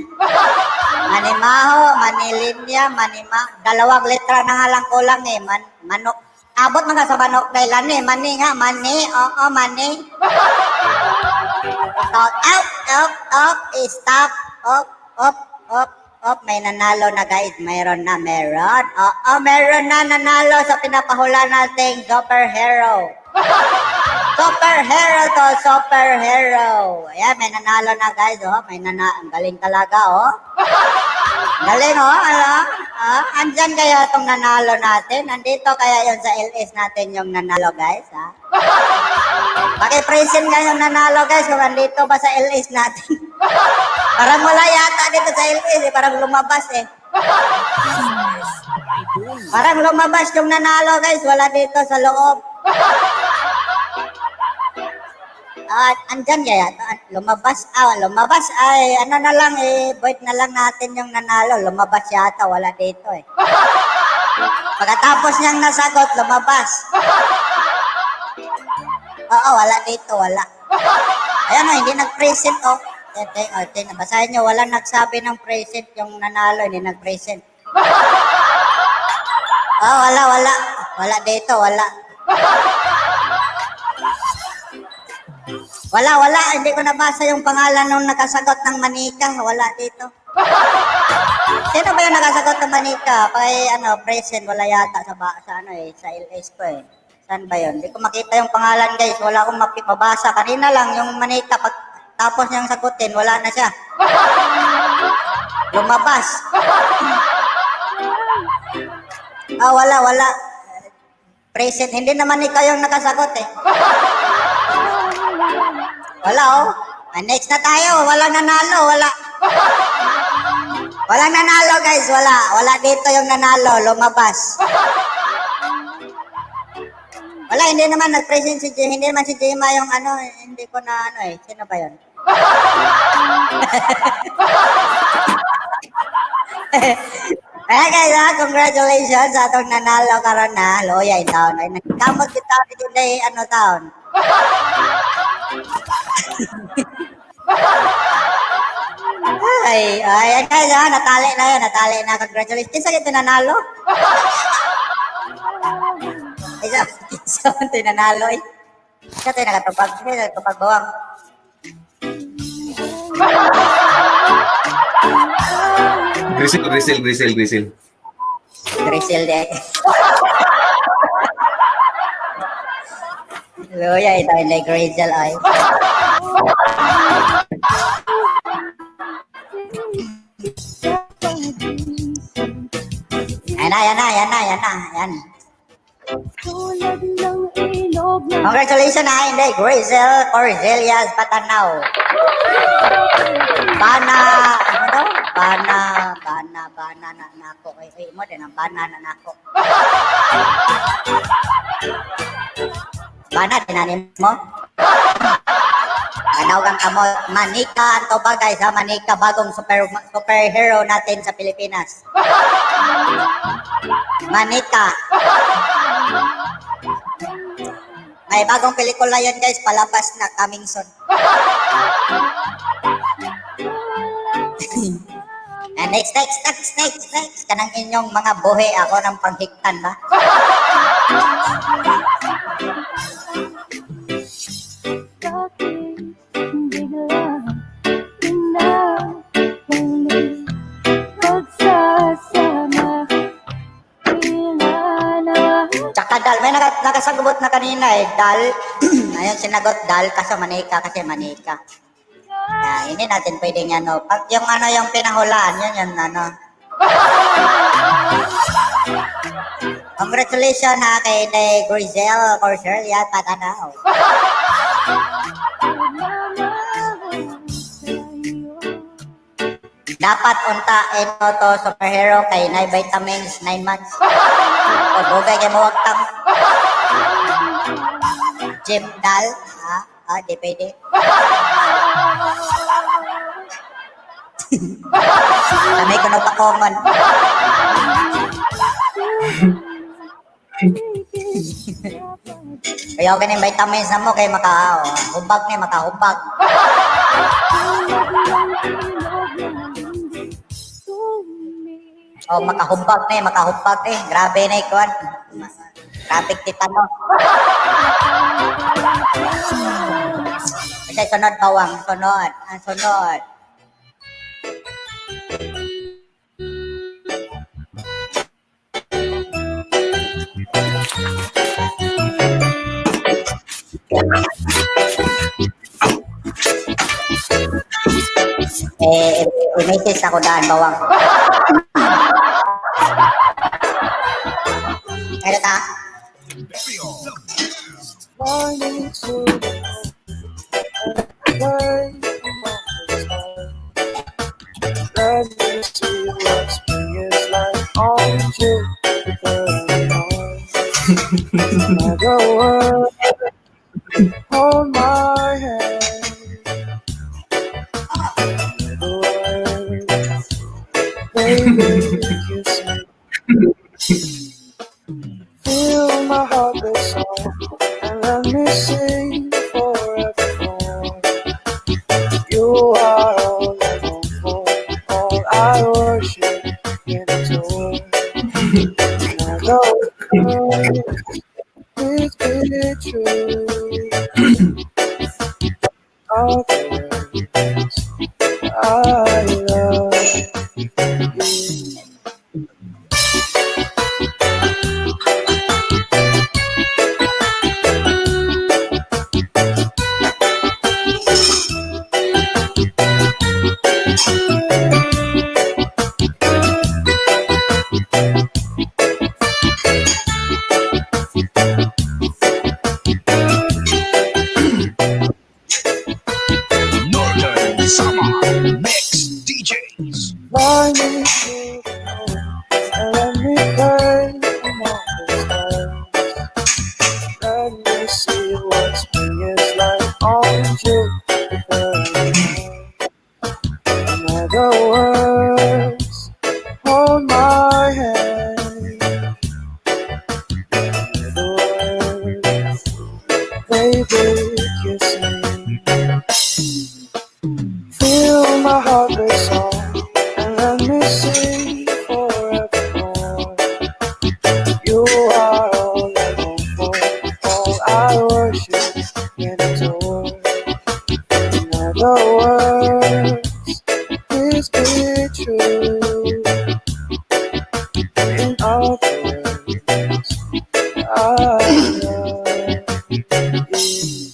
Manimaho, manilinya, manima. Dalawang letra na nga lang kulang eh. Manok. Abot mga sa manok dahil ano eh. Mani nga, mani. Oo, mani. Up, up, up, up, stop, up, up, up, up. May nanalo na, guys. Mayroon na, meron. Oo, meron na nanalo sa pinapahula nating superhero. Superhero to, superhero. Ayan, may nanalo na, guys. Oh, may nana ang galing talaga, oh. Ang galing, oh. Ano? Ah, andyan kaya itong nanalo natin? Nandito kaya yon sa LS natin yung nanalo, guys, ha? Paki-present nga yung nanalo, guys, kung andito ba sa LS natin. Parang wala yata dito sa LS, eh. Parang lumabas, eh. Parang lumabas yung nanalo, guys. Wala dito sa loob. Ah, andyan kaya? Ah, lumabas, ah, lumabas, ay, ano na lang, eh, void na lang natin yung nanalo. Lumabas yata, wala dito eh. Pagkatapos niyang nasagot, lumabas. Oo, wala dito, wala. Ayan o, hindi nag-present, oh. Tete, oh, tete, basahin niyo, wala nagsabi ng present yung nanalo, hindi nag-present. Oh, wala, wala. Wala dito, wala. Wala, wala. Hindi ko nabasa yung pangalan nung nakasagot ng manika. Wala dito. Sino ba yung nakasagot ng manika? Pay, ano, present, wala yata sa, sa ano eh, sa LS ko eh. Saan ba yun? Hindi ko makita yung pangalan, guys. Wala akong mabasa. Kanina lang, yung manika, pag tapos niyang sagutin, wala na siya. Lumabas. Ah, wala, wala. Present. Hindi naman ikaw yung nakasagot eh. Wala oh. Ah, next na tayo. Wala nanalo. Wala. Walang nanalo, guys. Wala. Wala dito yung nanalo. Lumabas. Wala, hindi naman nag-present si J. Hindi naman si Jema yung ano. Hindi ko na ano eh. Sino ba yun? Kaya guys, ha, congratulations sa atong nanalo karon na. Loya in taon. Ay, nagkamot kita dito day ano taon. Ay, ay, ay, guys, ha, natali na yun, natali na. Congratulations. Kinsa kito nanalo? Isa, kinsa man to nanalo eh. Kinsa to nakatupag, kinsa nakatupag bawang. Grisel, Grisel, Grisel, Grisel. Grisel de. Luya, ito hindi Grisel ay. Ayan na, ayan na, ayan na, ayan na, ayan. Congratulations na, hindi, Grisel Corzelias Patanao. Bana, ano daw? Bana, bana, bana na nako. Ay, ay, mo din ang bana na nako. Bana, tinanim mo? Manaw kang kamot. Manika ang tubag, guys, ha? Manika, bagong superhero natin sa Pilipinas. Manika. May bagong pelikula yun, guys. Palabas na, coming soon. And next, next, next, next, next. Kanang inyong mga buhi ako ng panghiktan ba? Tsaka dal, may nakasagot na kanina eh, dal. Ayun, sinagot dal kaso manika kasi manika. Ah, hindi natin pwedeng ano. Pag yung ano yung pinahulaan, yun yun ano. Congratulations ha kay Day Grisel Corselia Patanao. Dapat unta ino to superhero kay nay vitamins 9 months. O dugay kay mo wagtang. Jim Dal, ha? Ah, di pwede. Kami ko pakongon. Kaya okay na yung vitamins na mo kay maka oh, hubag ni makahubag. Oh, makahubag ni, makahubag ni. Grabe na ikuan. Grabe titano. Kasi sunod bawang, sunod, ang sunod. Eh, i-message ako daan bawang. Ano ta? Fly me to the moon and play among the stars. Let me see what spring is like on Jupiter and Mars. In other words, hold my hand. In other words, baby, kiss me. Fill my heart with song and let me sing forevermore. You are all I long for, all I worship and adore. In other words, please be true. Other words, I love you. Northern Summer Mix DJs. Fly me to the moon and let me play among the stars. Let me see what spring is like on Jupiter and Mars. In other words, hold my hand. In other words, baby, kiss me. Fill my heart with song and let me sing forevermore. You are all I long for, all I worship and adore. In other words, please be true. In other words, I love you.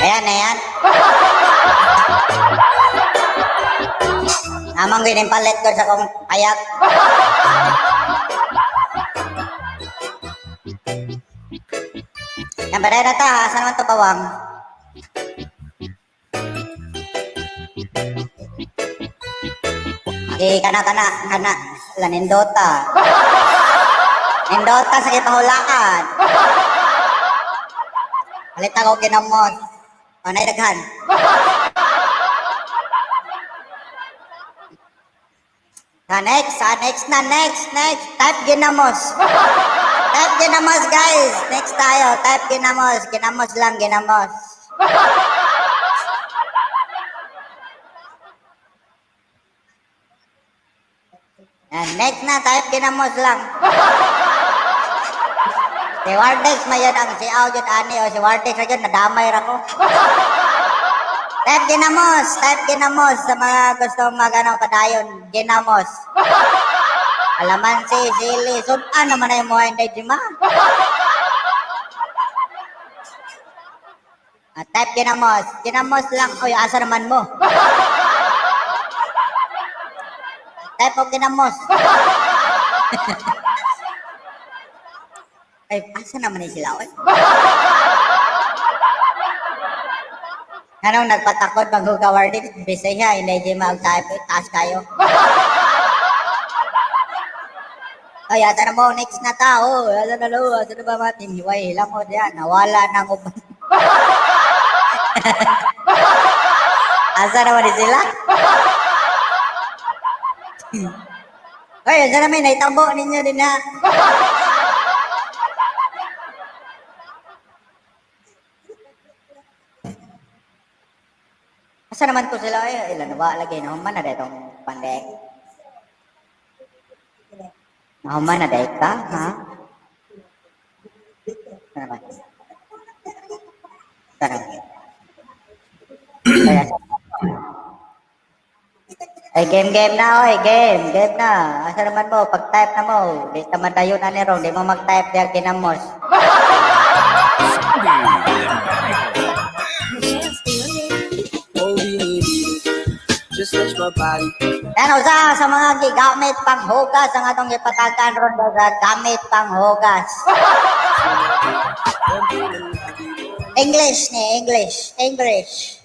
Ayan, ayan. Namang ginin palit ko sa kong ayak. Yan, baday na ta. Saan naman to bawang? Okay, kana, kana, kana. La, nindota. Nindota sa ipahulaan. Palit ako ginamot. Panay daghan. Ah, next, ah, next na, next, next. Type ginamos. Type ginamos, guys. Next tayo. Type ginamos. Ginamos lang, ginamos. Yan, next na, type ginamos lang. Si Wardex, mayon ang si Aw, yun, ani, o si Wardex, yun, nadamay ra ko. Type ginamos sa mga gusto mag ano, padayon, ginamos. Alamansi, sili, sudan naman na yung mga hindi jima. Ah, type ginamos, ginamos lang, oy, asa naman mo? Type of ginamos. Ay, asa naman na sila, oy? Anong nagpatakot maghuga wardi Bisaya, hindi di mag-type, taas kayo. Ay, asa na mo, next na tao. Asa na lo, asa na ba mga hiway, hilang ko diyan. Nawala na ang uban. Asa naman ni sila? Ay, sa namin, naitabo ninyo din ha. Asa naman to sila? Ay, ilan na ba? Lagi, nahuman na itong pandek. Nahuman na dahil ka, ha? Ano naman? Ano naman? Kaya, ay, game, game na, oy, game, game na. Asa naman mo, pag-type na mo, di ta madayon na ni Rong, di mo mag-type diya kinamos. Oh, binibini, just touch my body. Yan, usa sa mga gigamit panghugas ang atong ipatagan ron sa gamit panghugas. English ni, English, English.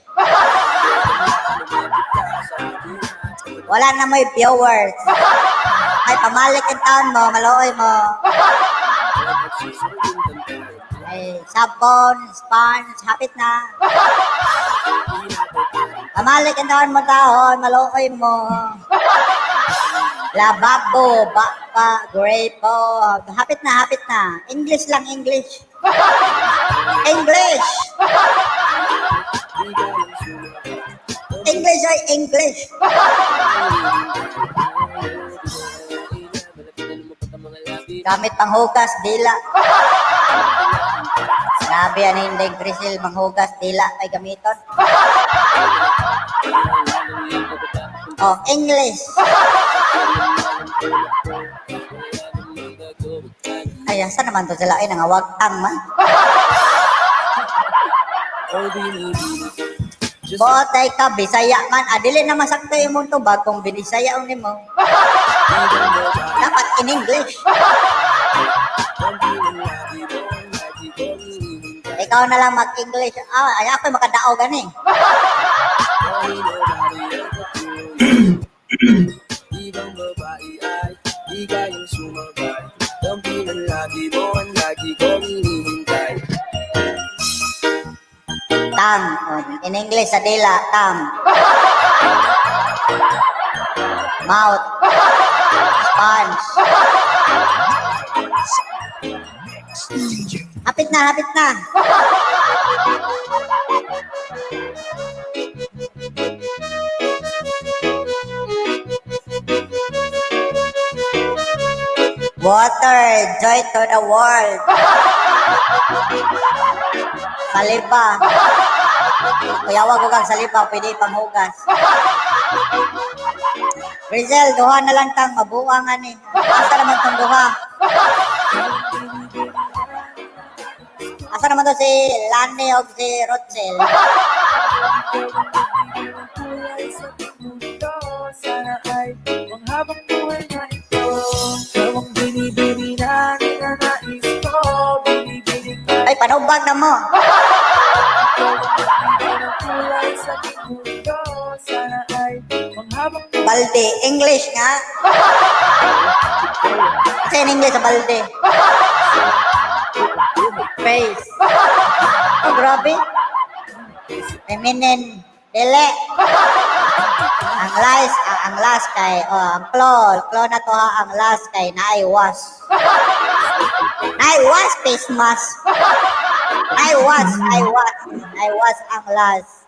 Wala na mo'y viewers. Ay, pamalik ang taon mo, maluoy mo. Ay, sabon, sponge, hapit na. Pamalik ang taon mo taon, maluoy mo. Lababo, bakpa, grapo. Hapit na, hapit na. English lang, English. English! English ay English. Gamit panghugas, dila. Grabe, ano hindi, Grisil, manghugas, dila ay gamiton. Oh, English. Ay, asa naman to sila? Ay, nangawagtang man. Oh, binibini, just Botay ka, Bisaya man. Adili na masakto imong tubag kung binisaya ni mo. Dapat in English. Ikaw na lang mag-English. Ah, ay ako makadao gani. Ibang babae ay di kayang sumabay. Dampi ng labi mo ang lagi kong hinihintay. Tang. Oh, in English sa dila, tang. Mouth. Sponge. Hapit na, hapit na. Water, joy to the world. Saliba. Kuyawa ko kang saliba, pwede panghugas. Rizal, duha na lang tang mabuang ani. Asa naman tong duha? Asa naman to si Lani o si Rochel? Kulay sa mundo, sana ay panghabang buhay na ito. Ikaw ang binibini na ninanais ko, binibini ka Ay, panubag na mo. ng kulay sa mundo, sana ay panghabang Balde. English nga. Kasi in English sa balde. Face. Oh, grabe. Feminine. Dili. Ang last, ang last kay, oh, ang klo, klo na to ha, ang last kay naay was. Naay was face mask. I was, I was, I was ang last.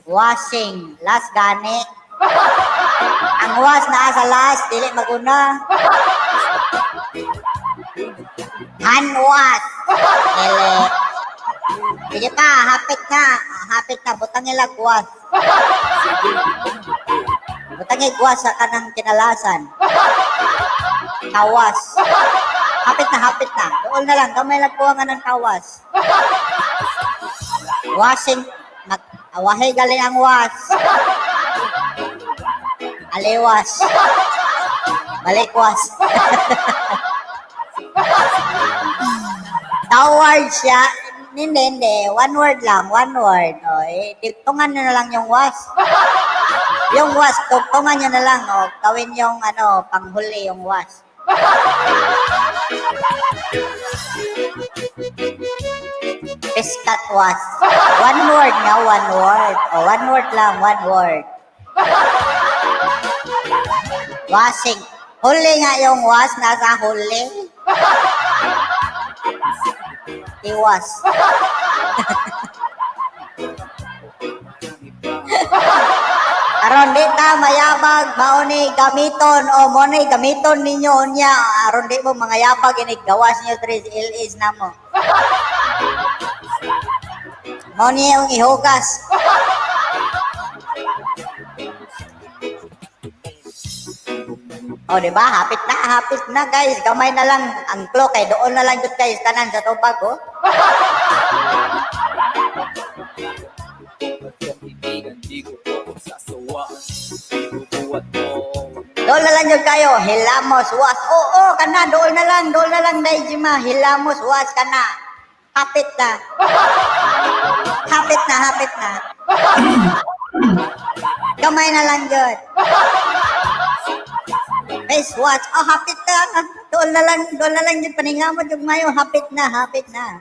Washing, last gani. Ang was naa sa last, dili maguna. Hand was. Dili. Sige pa, hapit na. Hapit na, butang nila was. Butang was sa kanang kinalasan. Tawas. Hapit na, hapit na. Doon na lang, gamay lang kuha nga ng tawas. Washing, mag, awahe gali ang was. Aliwas. Balikwas. Taward siya. Hindi, hindi. One word lang. One word. O, eh, tugtungan nyo na lang yung was. Yung was, tugtungan nyo na lang. O, gawin yung ano, panghuli yung was. Piskat was. One word nga, one word. O, one word lang, one word. Washing. Huli nga yung was, nasa huli. Iwas. Aron di ta mayabag, mao ni gamiton o mo ni gamiton ninyo unya aron di mo mga yabag ini gawas niyo diri sa LS namo. Mao ni ang ihugas. O, di ba? Hapit na, guys. Gamay na lang ang clo kay doon na lang jud guys tanan sa tubag, oh. Kaibigan, di ko pagsasawa. Binubuhat mo. Doon na lang jud kayo, hilamos was. Oo, kana doon na lang dai Jima, hilamos was kana. Hapit na. Hapit na, hapit na. Gamay na lang jud. Face wash. Oh, hapit na. Doon na lang jud paningamot jud mayo, hapit na, hapit na.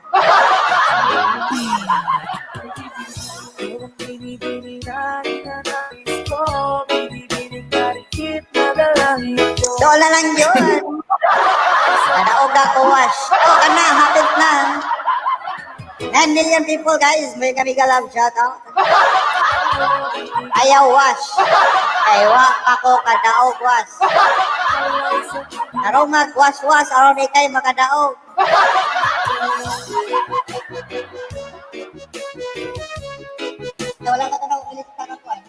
Doon na lang yun. Kadaog ako wash. Oh, kana, hapit na. 9 million people, guys. May kami love shout out. Ayaw wash. Ay, wa pa ko kadaog wash. Karong mag wash wash, aron ikay makadaog. Wala ka na ulit ka na kuwan.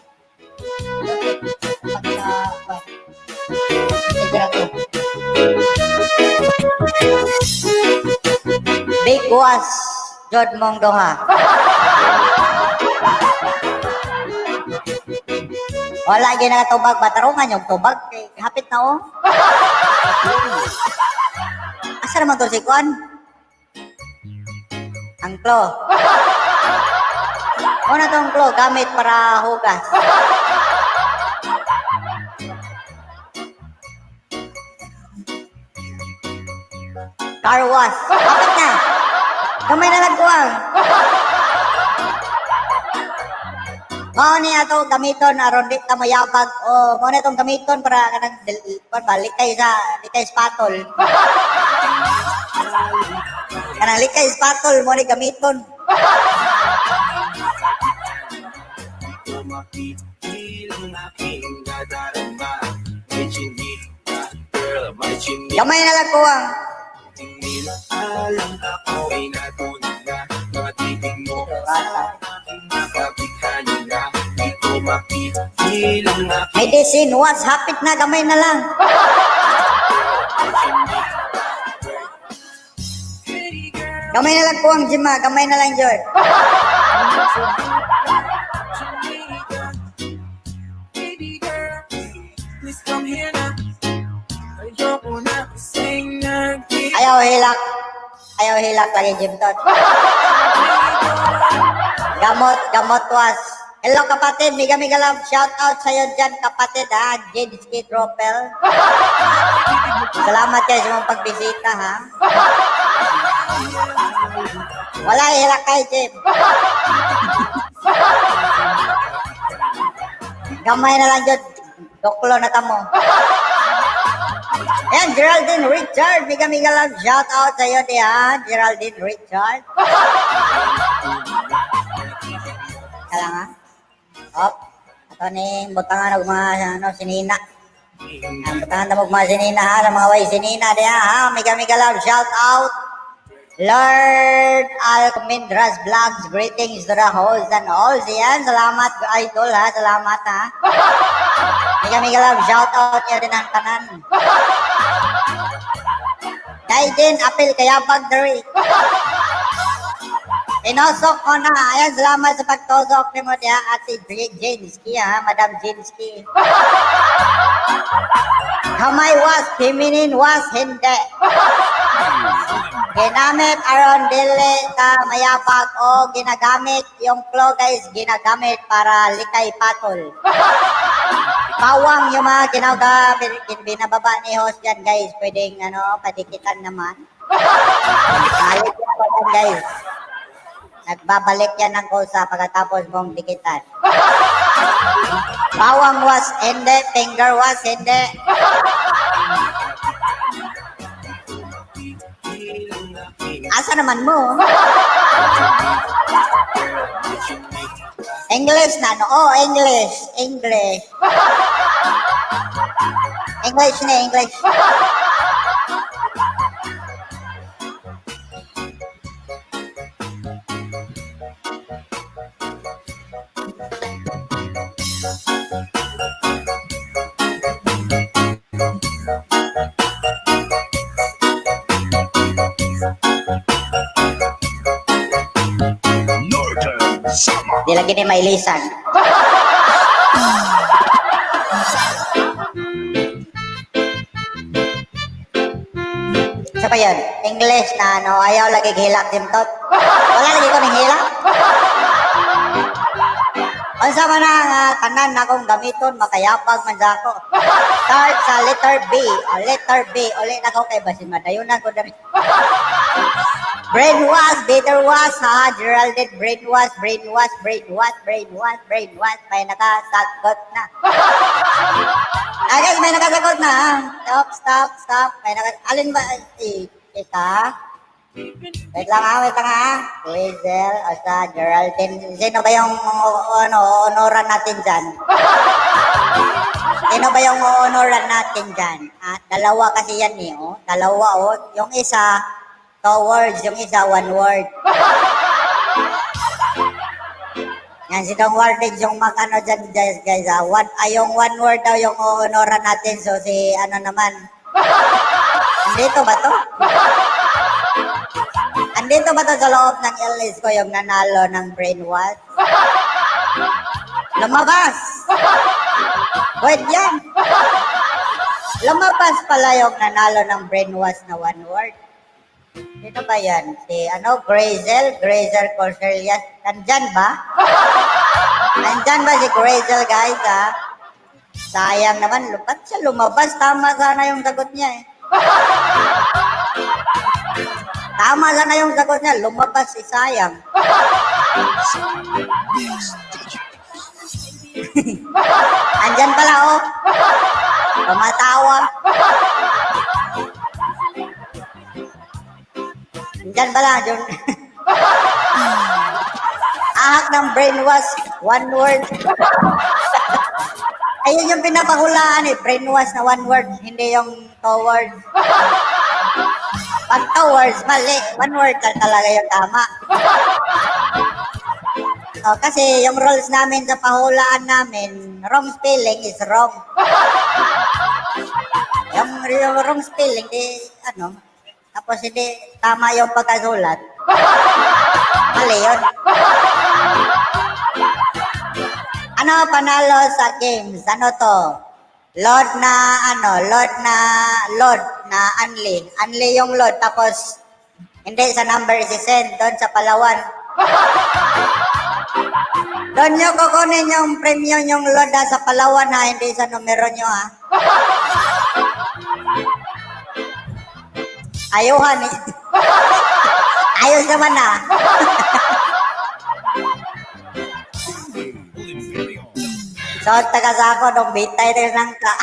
Pagka, kuwan. Sigura ko. Big was jud mong duha. Wala gyud nakatubag batarungan yung tubag kay hapit na oh. Asa naman to si Kwan? Ang klo. Muna tong klo gamit para hugas. Car wash. Hapit na. Kamay na nagkuwang. Mao ni ato gamiton aron di ta mayabag o mao ni atong gamiton para kanang kuwan ba likay sa likay spatol. Kanang likay spatol mo ni gamiton. Mapipil ang aking nadarama. May chinita, girl, may chinita. Gamay na lang kuwang. Hindi alam ako'y natunog na. Mga titig mo sa aking makabighani na. Di ko mapipil ang aking Medicine was hapit na gamay na lang. Gamay na lang kuwang Jima, gamay na lang Joy. Baby girl, please come here na. Ayoko na kasing nag Ayaw hilak. Ayaw hilak lagi Jim Tot. Gamot, gamot was. Hello kapatid, mega mega love shout out sa'yo dyan kapatid ha, Jade Tropel. Salamat kayo sa mga pagbisita ha. Wala hilak kay Jim. Gamay na lang dyan. Doklo na kamo. Ayan, Geraldine Richard. Mega mega love shout out sa'yo diha, Geraldine Richard. Kala nga. Op. Ato ni butangan og mga ano sinina. Ang butangan na og mga sinina ha, sa mga way sinina diha ha. Mega mega love shout out. Lord Almendras Vlogs, greetings to the host and all. Yan, salamat idol ha, salamat ha. Mega mega love shout out niyo din ang tanan. Daiden apel kayabag diri. Tinosok ko na. Ayan, salamat sa pagtusok ni mo diha Ate Jenski ha, Madam Jenski. Kamay was, feminine was, hindi. Ginamit aron dili ta mayabag o ginagamit yung klo guys, ginagamit para likay patol. Bawang yung mga ginaga, binababa ni host dyan guys, pwedeng ano, padikitan naman. Balik yan pa dyan, guys. Nagbabalik yan ng kusa pagkatapos mong dikitan. Bawang was, hindi. Finger was, hindi. Asa naman mo? English na, no? Oh, English. English. English na, English. Northern Samar. Di lagi ni mailisan. Sa pa yun? English na ano, ayaw lagi hilak din tot. Wala lagi ko ning hilak. Unsa man na nga tanan na akong gamiton makayapag man sa ako. Start sa letter B, o letter B, ulit ako kay basin madayunan ko diri. Brainwash, bitter wash, ha? Geraldine, brainwash, brainwash, brainwash, brainwash, brainwash. May nakasagot na. Ah, guys, may nakasagot na, ha? Stop, stop, stop. May naka... Alin ba? Eh, isa? Wait lang ha, wait lang ha. Hazel, Asa, Geraldine. Sino ba yung ano, honoran natin dyan? Sino ba yung honoran natin dyan? Ah, dalawa kasi yan eh, oh. Dalawa, oh. Yung isa, two words. Yung isa, one word. Yan, si Dong Wardage yung mag ano dyan, guys, guys, ah. One, ay, yung one word daw yung honoran natin. So, si ano naman. Andito ba to? Andito ba to sa loob ng LS ko yung nanalo ng brainwash? Lumabas! Pwede yan! Lumabas pala yung nanalo ng brainwash na one word. Sino ba yan? Si ano, Grazel? Grazel Corcelias. Nandyan ba? Nandyan ba si Grazel, guys, ha? Sayang naman. Ba't siya lumabas? Tama sana yung sagot niya, eh. Tama sana yung sagot niya. Lumabas si sayang. Andyan pala, oh. Tumatawa. Andyan pala, yun. Ahak ng brainwash, one word. Ayun yung pinapahulaan eh, brainwash na one word, hindi yung two words. Pag two words, mali. One word lang talaga yung tama. Oh, kasi yung rules namin sa pahulaan namin, wrong spelling is wrong. Yung wrong spelling, di, ano, tapos hindi tama yung pagkasulat. Mali yun. Ano panalo sa games? Ano to? Load na ano, load na load na unli. Unli yung load tapos hindi sa number si send doon sa Palawan. Doon nyo kukunin yung premium yung load na sa Palawan ha, hindi sa numero nyo ha. Ayuhan eh. Ayos naman ah. So, taga sa ako, nung bitay tayo ng ka.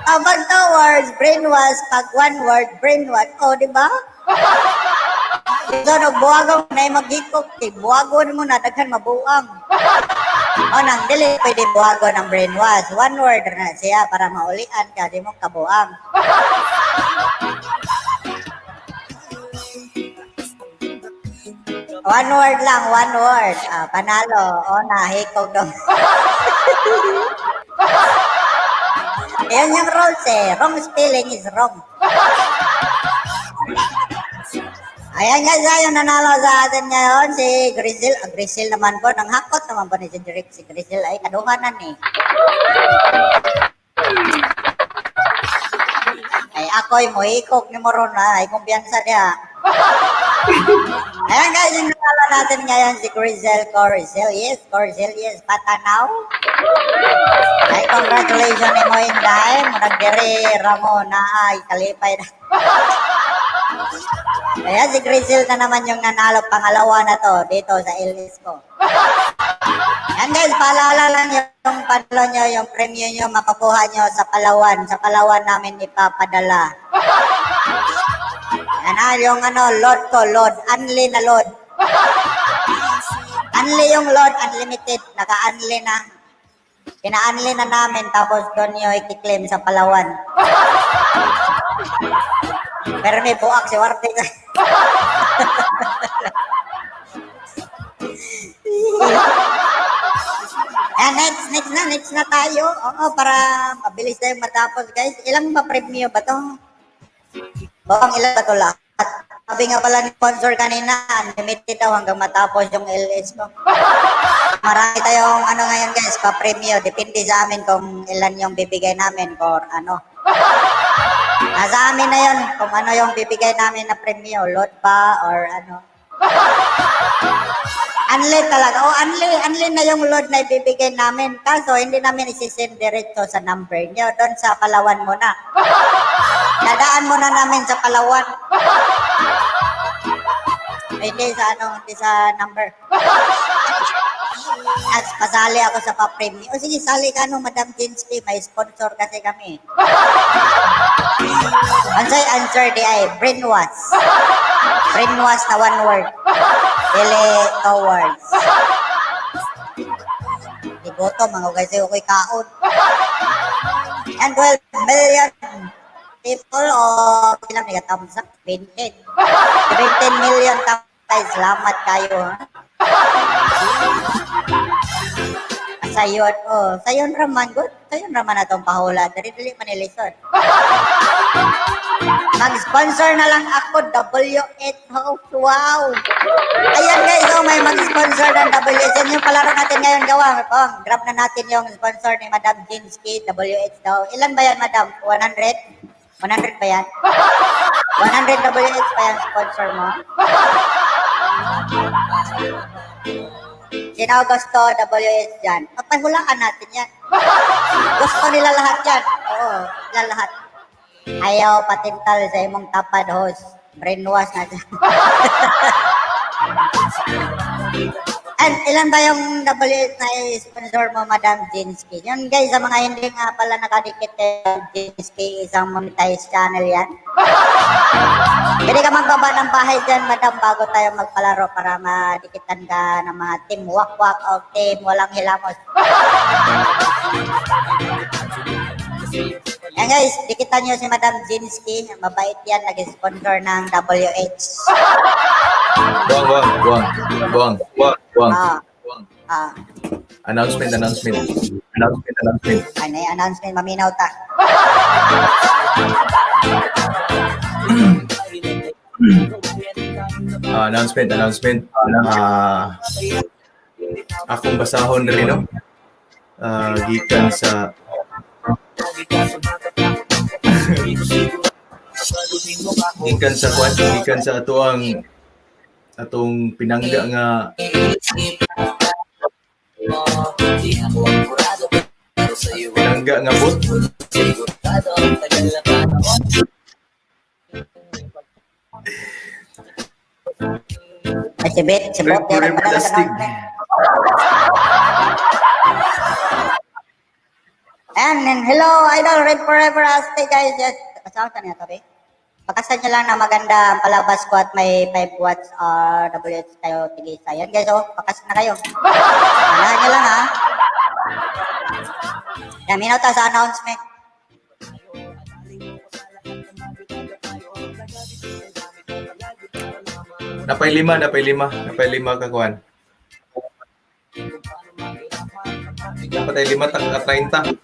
Ah, pag two words, brainwash. Pag one word, brainwash. Oh, di ba? So, no, buwagon na yung magikok. Eh. Buwagon mo na, daghan mabuang. O, nang dili pwede buwagon ang brainwash. One word na siya para maulian ka, di mo kabuang. One word lang, one word. Ah, panalo. O, nahikog dong. Ayan yung rules eh. Wrong spelling is wrong. Ayan guys, ayun nanalo sa atin ngayon si Grizel. Ah, Grizel naman po, nanghakot naman po ni si Drake. Si Grizel ay kaduhanan eh. Ay ako'y muhikog ni Moron ha, ay kumpiyansa niya. Ayan guys, yung nanalo natin ngayon si Grizel Corzel. Yes, Corzel, yes, Patanaw. Ay, congratulations ni mo Inday. Murag diri Ramon na ay kalipay na. Kaya si Grisel na naman yung nanalo, pangalawa na to dito sa LS ko. Yan guys, paalala lang yung panalo nyo, yung premyo nyo, makukuha nyo sa Palawan. Sa Palawan namin ipapadala. Yan ah, yung ano, load ko, load. Unli na load. Unli yung load, unlimited. Naka-unli na. Pina-unli na namin, tapos doon nyo ikiklaim sa Palawan. Pero may buak si Warte. Ah, next, next na, next na tayo. Oo, para mabilis tayong matapos, guys. Ilang ba premyo ba to? Bawang ilan ba to lahat? Sabi nga pala ni sponsor kanina, unlimited daw hanggang matapos yung LS ko. Marami tayong ano ngayon guys, pa-premyo. Depende sa amin kung ilan yung bibigay namin or ano. Nasa amin na yun kung ano yung bibigay namin na premyo, lot ba or ano. Unli talaga. O, unli, unli na yung load na ibibigay namin. Kaso, hindi namin isisend diretso sa number nyo. Doon sa Palawan muna. Dadaan muna namin sa Palawan. Ay, hindi sa ano, hindi sa number. As pasali ako sa pa-premyo. O sige, sali ka no, Madam Jinsky. May sponsor kasi kami. Answer, answer di ay brainwash. Brainwash na one word. Dili two words. Iboto, mga guys, ako'y kaon. And 12 million people o ilang nila thumbs up? 20. 17 million thumbs up. Salamat kayo. Ha? Sayon, oh. Sayon raman, good. Sayon raman atong pahula. Dali, dali, manilisod. Mag-sponsor na lang ako, W8 House. Wow! Ayan guys, oh, may mag-sponsor ng WH. Yan yung palaro natin ngayon, gawa. Oh, grab na natin yung sponsor ni Madam Jinsky, WH daw. Ilan ba yan, Madam? 100? 100 ba yan? 100 WH ba yan sponsor mo? Sino gusto WH dyan? Papahulaan natin yan. Gusto nila lahat yan. Oo, nila lahat. Ayaw patintal sa imong tapad, host. Brainwash na dyan. And ilan ba yung WH na sponsor mo, Madam Jinsky? Yun guys, sa mga hindi nga pala nakadikit kay Jinsky, isang monetized channel yan. Pwede ka magbaba ng bahay dyan, madam, bago tayo magpalaro para madikitan ka ng mga team wakwak o team walang hilamos. Yan guys, dikitan nyo si Madam Jinsky. Mabait yan, nag-sponsor ng WH. Buwang, buwang, buwang, buwang, buwang, buwang. Ah, ah, Announcement, announcement. Announcement, announcement. ano yung announcement, maminaw ta. Ah, announcement, announcement. Ah, akong basahon rin, no? Ah, gikan sa gikan sa kwan, gikan sa atoang atong pinangga nga pinangga nga bot. Ay, si Bet, si Bot, Red Forever nagpadala sa Lastig. announcement. Ayan, and hello, Idol Red Forever Asti, guys. Yes, kasama ka niya, tabi. Pakasan nyo lang na maganda ang palabas ko at may 5 watts WH kayo tigisa. Yan guys, oh, pakas na kayo. Tandaan nyo lang, ha. Yan, minaw ta sa announcement. Napay lima, napay lima, napay lima ka kuan. Dapat ay lima tak 30.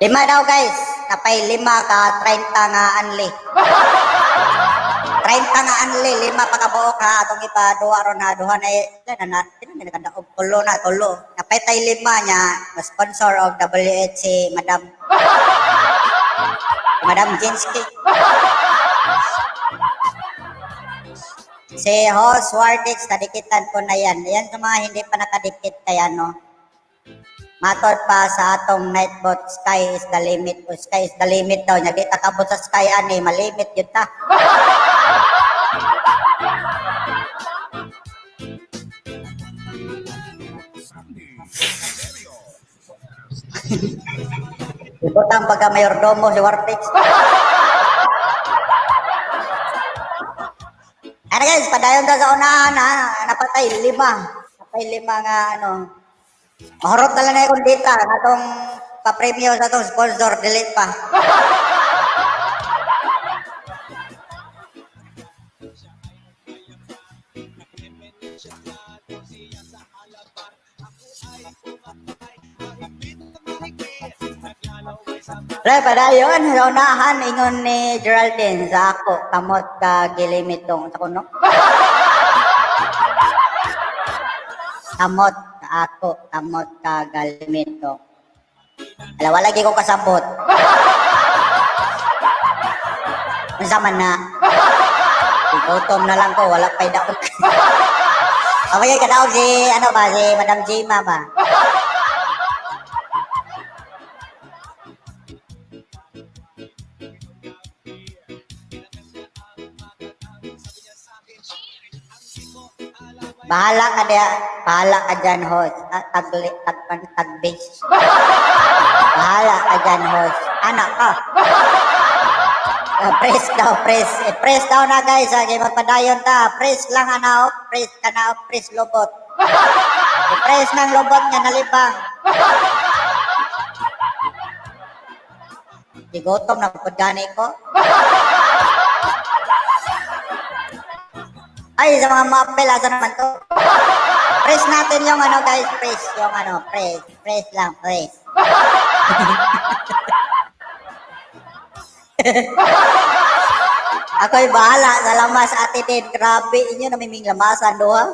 Lima daw guys. Napay lima ka 30 nga anli. 30 nga anli, lima pa ka buok ha atong ipaduha ron ha duha na na na na na kanda og tulo na tulo. Napay tay lima niya sponsor of WH si Madam Madam Jinsky. Si Host Wartix, nadikitan ko na yan. Yan sa mga hindi pa nakadikit kay ano. Matod pa sa atong nightbot, sky is the limit. O sky is the limit daw. Nya di ta kaabot sa sky ani, malimit yun ta. Ibutang pagka mayordomo si Warpix. Ano guys, padayon ta sa unahan ha. Napatay lima. Napatay lima nga ano. Mahurot na lang na yung data. Atong papremyo sa atong sponsor, dili pa. Pre, padayon sa unahan ingon ni Geraldine sa ako kamot ka gilimitong sa kuno. Kamot sa ako, kamot ka galimitong. Ala, wala lagi ko kasabot. Unsa man na. Gutom na lang ko, wala pa'y daog. Okay, kadaog si, ano ba, si Madam Jima ba? Bahala ka diya, bahala ka dyan, host. Ah, tagli, tagpan, tagbis. Bahala ka dyan, host. Anak ka. Ah, press daw, press. Eh, press daw na guys. Ah, kay magpadayon ta. Press lang ana, oh. Press ka na, oh. Press lobot. Eh, press ng lobot nga nalibang. Gigutom na pud gani ko. Ay, sa mga mapel, asa naman to? Press natin yung ano guys, press yung ano, press, press lang, press. Ako'y bahala sa lamas ate din. Grabe inyo, namiming lamasan doha.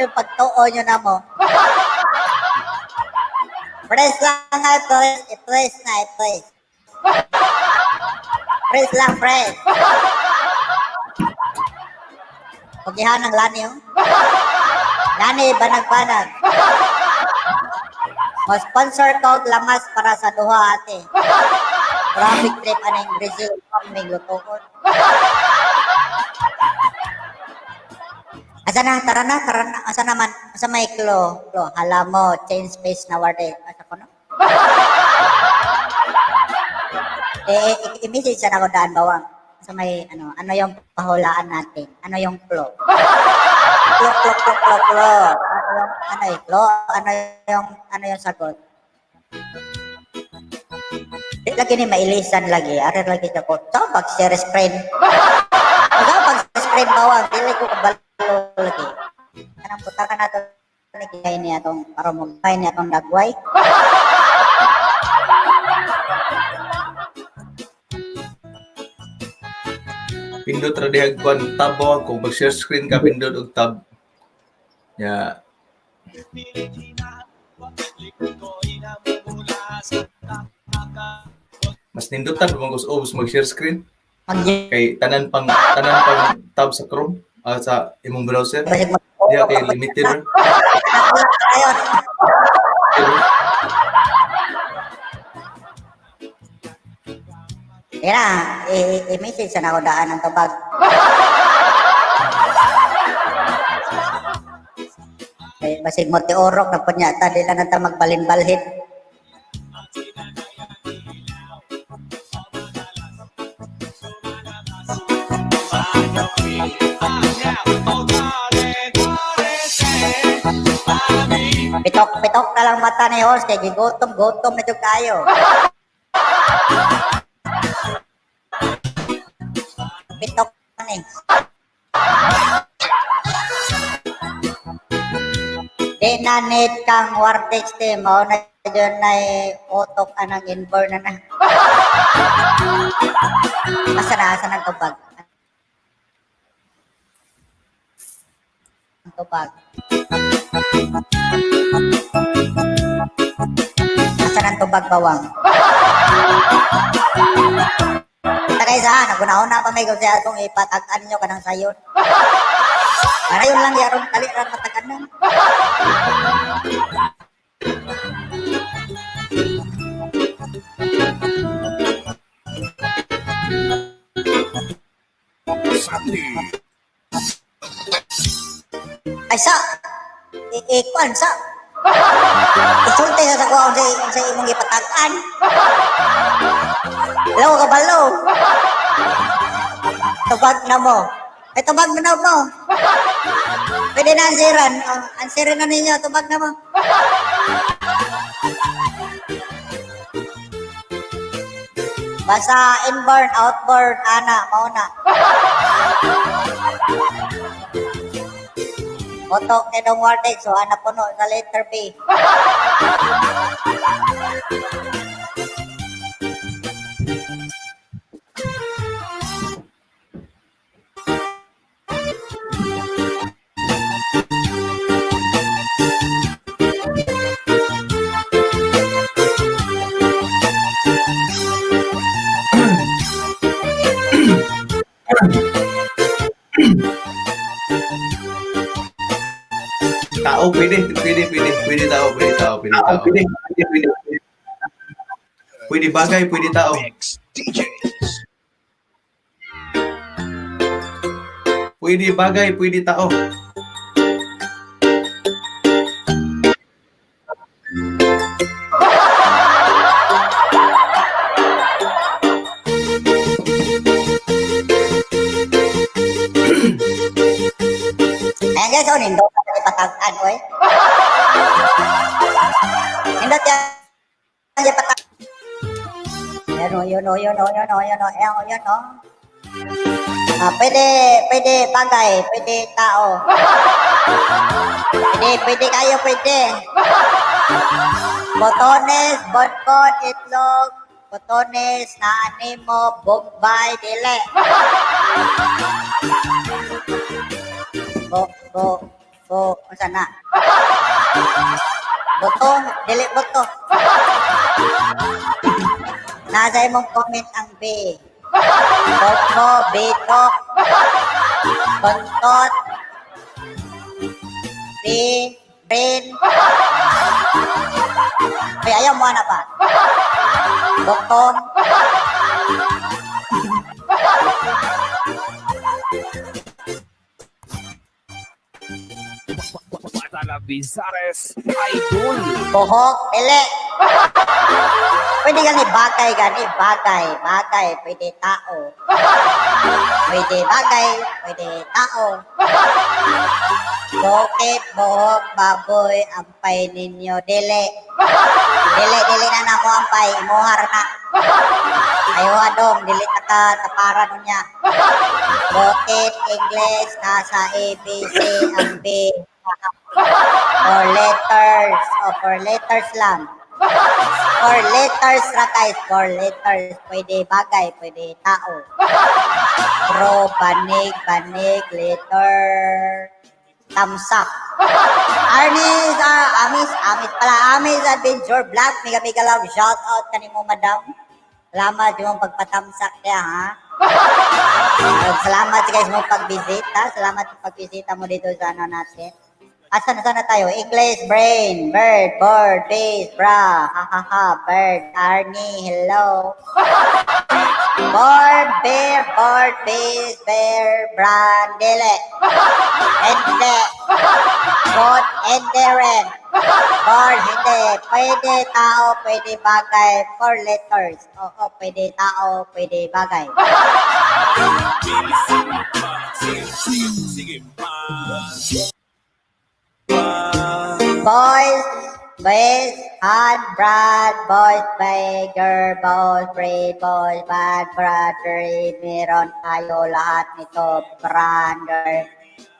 Yung pagtuo nyo na mo. Press lang nga, press, i-press na, i-press. Press lang, press. Pagihan ng lani, oh. Lani, banag-banag. Mo sponsor ko og lamas para sa duha ate. Traffic trip aning Brazil kaming lutoon. Asa na, tara na, tara na. Asa naman, asa may klo, klo, hala mo, change space na warde. Asa ko no? Eh, i-message na ako daan bawang. Sa may, ano, ano yung pahulaan natin? Ano yung klo? Klo, klo, klo, klo, klo. Ano yung, ano eh, klo? Ano yung sagot? Di lagi ni mailisan lagi. Are lagi ko. Sa pag share screen. Sa pag share screen bawang, dili ko kabalo lagi. Kanang butakan nato ni kay niya atong para mo kay niya atong dagway. Pindot ra diha kuan tab ba kung pag share screen ka pindot og tab. Ya. Mas nindutan pa man kus obs mag share screen Mag kay tanan pang tab sa Chrome ah, sa imong browser. basig mag Diha kay limited ra. Ayon. Ira, i-message na ako daan ang tubag. Kay basig mo tiorok na punya ta di lang ta magbalin-balhin. Pitok-pitok na lang mata ni host kay gigutom-gutom na jud kayo. Pitok ni. Di na need kang wartex te, mao na dyan na utok anang inborn na na. Asa na, asa ng tubag? Ang tubag. Asa ng tubag bawang? Tagay sa naguna-una pa may kung siya atong ipatag-an nyo kanang sayon. Para yun lang yaron kali ran matag-an. Ikuan sa. Isulti sa kuha sa imong ipatag-an. Hello, kabalo. Tubag na mo. Ay, tubag na mo. Pwede na ansiran. Oh, ansiran na ninyo, tubag na mo. Basta inborn, outborn, ana, mauna. Botok kay Dong Wardex, so ana puno sa letter B. Tao, pwede, pwede, pwede, pwede tao, pwede tao, pwede tao. Pwede, pwede, pwede. Pwede bagay, pwede tao. Mix DJs. Pwede bagay, pwede tao. Ayan guys, oh, nindot na ipatag-an, oy. Nindot yan. Ipatag. Yan o, yun o, yun o, yun o, yun o, yan o, yun o. Ah, pwede, pwede bagay, pwede tao. Pwede, pwede kayo, pwede. Botones, bonbon, itlog, botones, naanimo, bombay, dili. Bo, bo, bo, unsa na? Boto, dili boto. Nasa imong comment ang B. Botmo, bitok, bontot, B, brain. Ay, ayaw mo na ba? Botong. Basta la Bizares Idol. Buhok, dili. Pwede gani bagay gani, bagay, bagay, pwede tao. Pwede bagay, pwede tao. Bukit, buhok, baboy, ampay ninyo, dili. Dili, dili na namo ampay, imuhar na. Ayaw adong, dili ta ka, taparan niya. Bukit, English, nasa A, B, C, ang B. Four letters. O, four letters lang. Four letters ra guys. Four letters. Pwede bagay, pwede tao. Bro, banig, banig, letter, tamsak. Arnis, Amis, Amis pala, Amis Adventure Vlog. Mega mega love, shout out kanimo madam. Salamat yung pagpatamsak niya, ha? Salamat guys mo pagbisita. Salamat sa pagbisita mo dito sa ano natin. Asan na sana tayo? English, brain, bird, board, base, bra, ha ha ha, bird, Arnie, hello. Board, bear, board, base, bear, brand, dili. Hindi. Board, hindi rin. Board, hindi. Pwede tao, pwede bagay, four letters. Oo, pwede tao, pwede bagay. Boys, boys, hand, brad, boys, beggar, boys, breed, boys, bad, brother, meron tayo lahat nito, brother.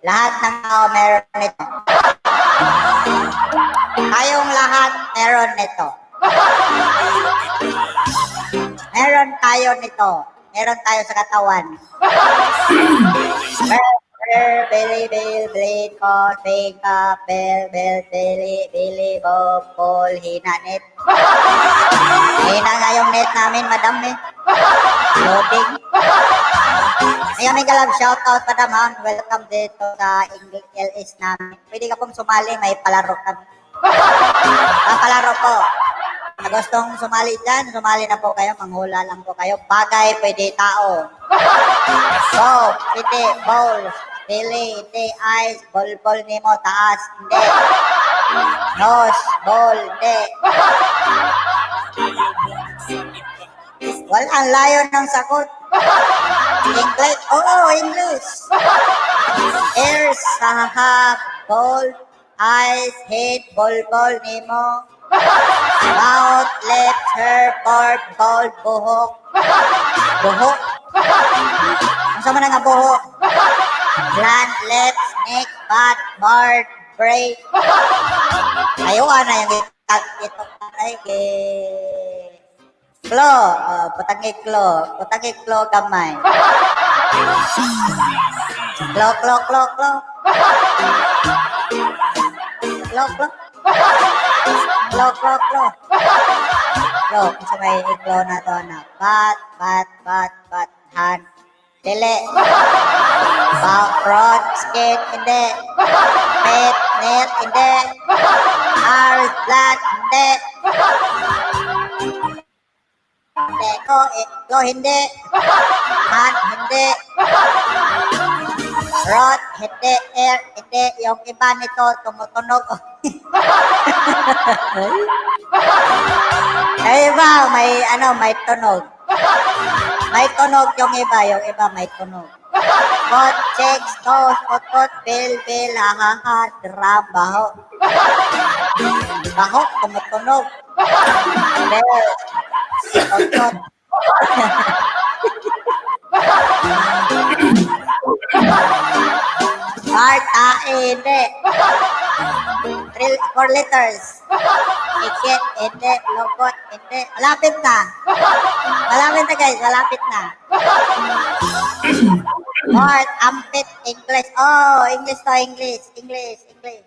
Lahat ng tao meron nito. Tayong lahat meron nito. Meron tayo nito. Meron tayo sa katawan. Bear, Billy, Bill, Blade, Cos, Big, Cup, Bell, Bell, Billy, Billy, Bob, Paul, Hina, Net. Hina nga yung net namin, madam eh. Loading. Ayan, may galab, shout out, madam ha. Welcome dito sa English LS namin. Pwede ka pong sumali, may palaro kami. Palaro po. Na gustong sumali dyan, sumali na po kayo, manghula lang po kayo. Bagay, pwede tao. Go, pwede, bowl, Billy, hindi, eyes, bol-bol nimo, taas, hindi. Nose, ball, hindi. Wala, ang layo ng sagot. English, oo, English. Ears, hahaha, ball, eyes, head, ball, ball, nemo. Mouth, lips, hair, board, ball, buhok. Buhok? Ang sama na nga buhok? Gland, lips, neck, butt, board, brain. Ayaw na yung ito ay kay Klo, oh, putang klo, putang klo gamay. Klo, klo, klo, klo. Klo, klo. Klo, klo, klo. Klo, kung sa may iklo na to na. Bat, bat, bat, bat, han. Dili. Back, front, skin, hindi. Pet, net, hindi. Arms, blood, hindi. Hindi ko, eh, ko, hindi. Han, hindi. Rot, hindi. Air, hindi. Yung iba nito, tumutunog. Ay, iba, may, ano, may tunog. May tunog yung iba may tunog. Hot, chicks, toast, otot, bill, bill, ha, ha, ha, drum, baho. Baho, tumutunog. Bell, otot. Heart, A, hindi. Three, four letters. Ikit, hindi. Lobot, hindi. Malapit na. Malapit na, guys, malapit na. Heart, ampit, English. Oh, English to English. English, English.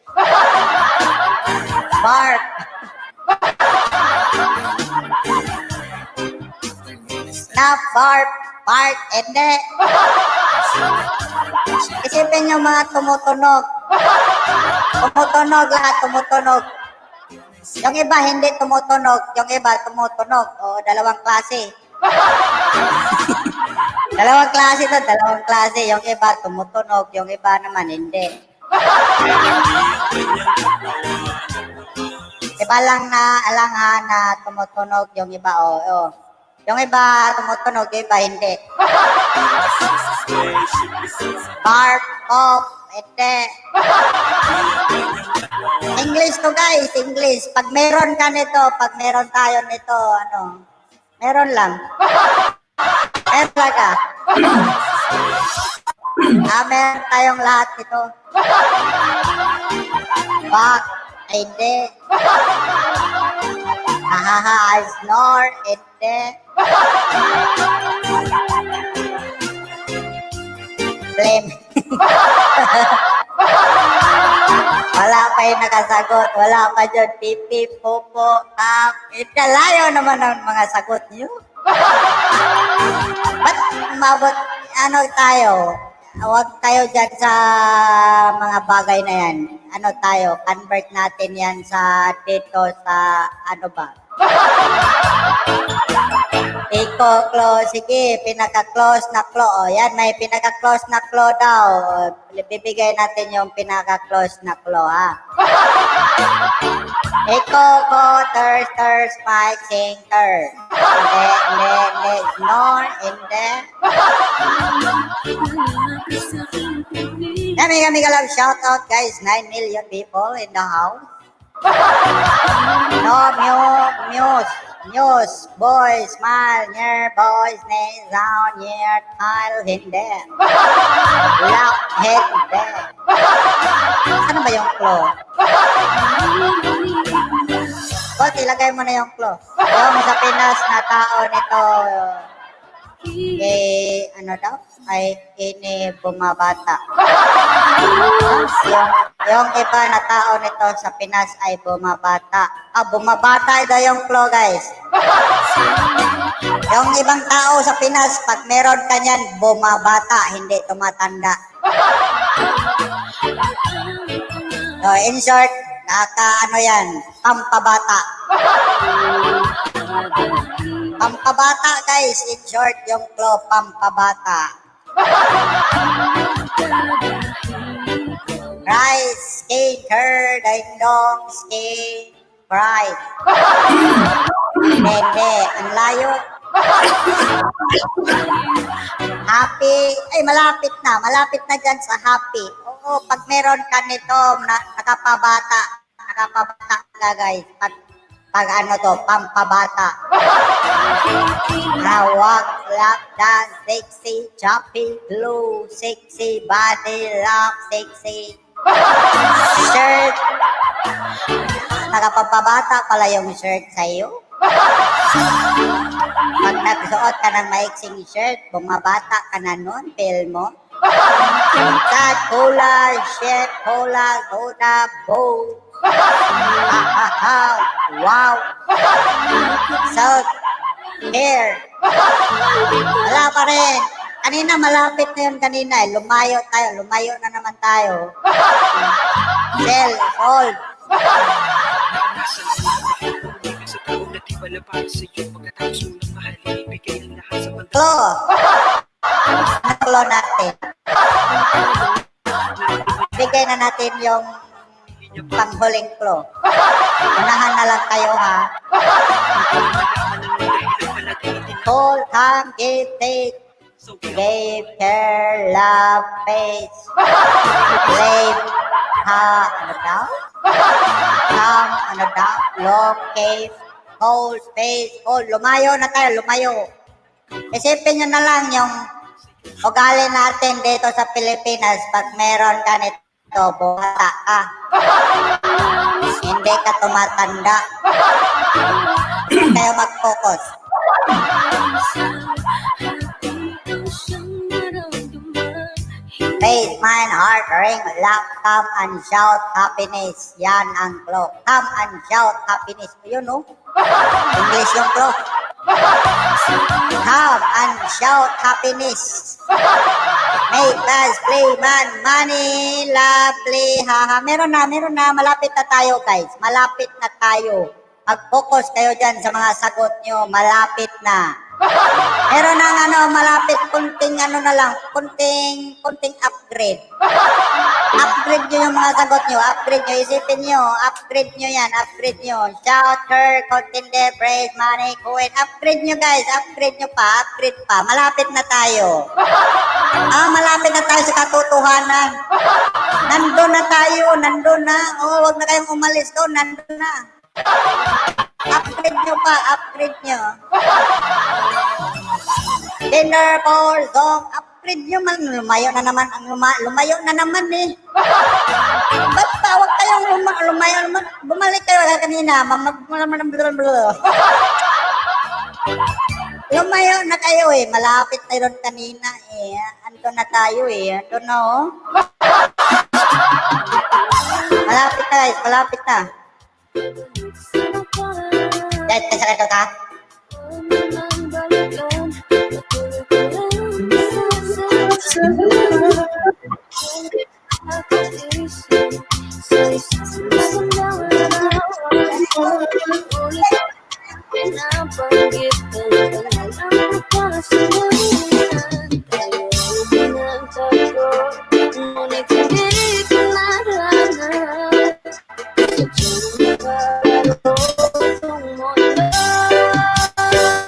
Bark. Na, bark, bark, hindi. Isipin yung mga tumutunog. Tumutunog lahat, tumutunog. Yung iba hindi tumutunog, yung iba tumutunog. O, dalawang klase. Dalawang klase to, dalawang klase. Yung iba tumutunog, yung iba naman hindi. Iba lang na alang ha na tumutunog, yung iba oo. Oh, yung iba tumutunog, yung iba hindi. Bark, pop, hindi. English to, guys, English. Pag meron ka nito, pag meron tayo nito, ano, meron lang. Meron talaga. Ah, meron tayong lahat nito. Back, ay, hindi. Ahaha, I snore, hindi. Blame. Wala pa yung nakasagot. Wala pa dyan. Pipi, popo, tap. Italayo naman ang mga sagot niyo. Ba't umabot, ano tayo? Huwag tayo dyan sa mga bagay na yan. Ano tayo? Convert natin yan sa dito sa ano ba? Iko, close. Sige, pinaka-close na clo. O, yan, may pinaka-close na clo daw. O, bibigay natin yung pinaka-close na clo, ha? Iko, ko, thirst, thirst, fight, sing, thirst. Hindi, hindi, hindi. Snore, hindi. Kami, kami kalab. Shout out, guys. 9 million people in the house. No, mu, muse, muse, boy, smile, near, boys, nails down, near, tile, hindi. Lock, hindi. Ano ba yung clue? Bot, ilagay mo na yung clue. Yung sa Pinas na tao nito, eh, ano daw? Ay, ini bumabata. Yung iba na tao nito sa Pinas ay bumabata. Ah, bumabata daw yung clue, guys. Yung ibang tao sa Pinas, pag meron ka niyan, bumabata, hindi tumatanda. So, in short, naka ano yan, pampabata. Pampabata, guys. In short, yung clue, pampabata. Rice, skin, hair, ding dong, skin, pride. Hindi, hindi. Ang layo. Happy. Ay, malapit na. Malapit na dyan sa happy. Oo, pag meron ka nito, nakapabata. Nakapabata ka, guys. Pag ano to, pampabata. Hawak, lap, dance, sexy, choppy, glue, sexy, body, lock, sexy. Shirt. Nakapagpabata pala yung shirt sa'yo. Pag nagsuot ka ng maiksing shirt, bumabata ka na nun, feel mo. Cat, cola, chef, cola, soda, boat. Ha, ha, ha, wow. South, hair. Wala pa rin. Kanina, malapit na yun kanina eh. Lumayo tayo. Lumayo na naman tayo. Sell, sold. Sa tao na di pala para sa'yo. Pagkatapos mo ng mahalin, ibigay ang lahat sa Clue. Ano clue natin? Bigay na natin yung panghuling clue. Unahan na lang kayo ha. Hold, come, give, take, give, care, love, face, live, ha, ano daw? Come, ano daw? Long, cave, hold, face, hold. Lumayo na tayo, lumayo. Isipin nyo na lang yung ugali natin dito sa Pilipinas. Pag meron ka nito, bata ka. Hindi ka tumatanda. Kayo mag-focus. Face, mind, heart, ring, laugh, come and shout happiness. Yan ang clue. Come and shout happiness. Yun, no? English yung clue. Come and shout happiness. Make us play man, money, lovely, haha. Meron na, meron na. Malapit na tayo, guys. Malapit na tayo. Mag-focus kayo dyan sa mga sagot nyo. Malapit na. Meron na ano, malapit, kunting ano na lang, kunting, kunting upgrade. Upgrade nyo yung mga sagot nyo, upgrade nyo, isipin nyo, upgrade nyo yan, upgrade nyo. Shout, her, contender, praise, money, queen. Upgrade nyo, guys, upgrade nyo pa, upgrade pa. Malapit na tayo. Ah, malapit na tayo sa katotohanan. Nandun na tayo, nandun na. Oh, wag na kayong umalis doon, nandun na. Upgrade nyo pa, upgrade nyo. Dinner for song, upgrade nyo man. Lumayo na naman, ang lumayo na naman eh. Ba't pa, wag kayong lumayo naman. Bumalik kayo kanina. Lumayo na kayo eh. Malapit na ron kanina eh. Ando na tayo eh. Ando na oh. Malapit na, guys, malapit na. Dahil kasi ka?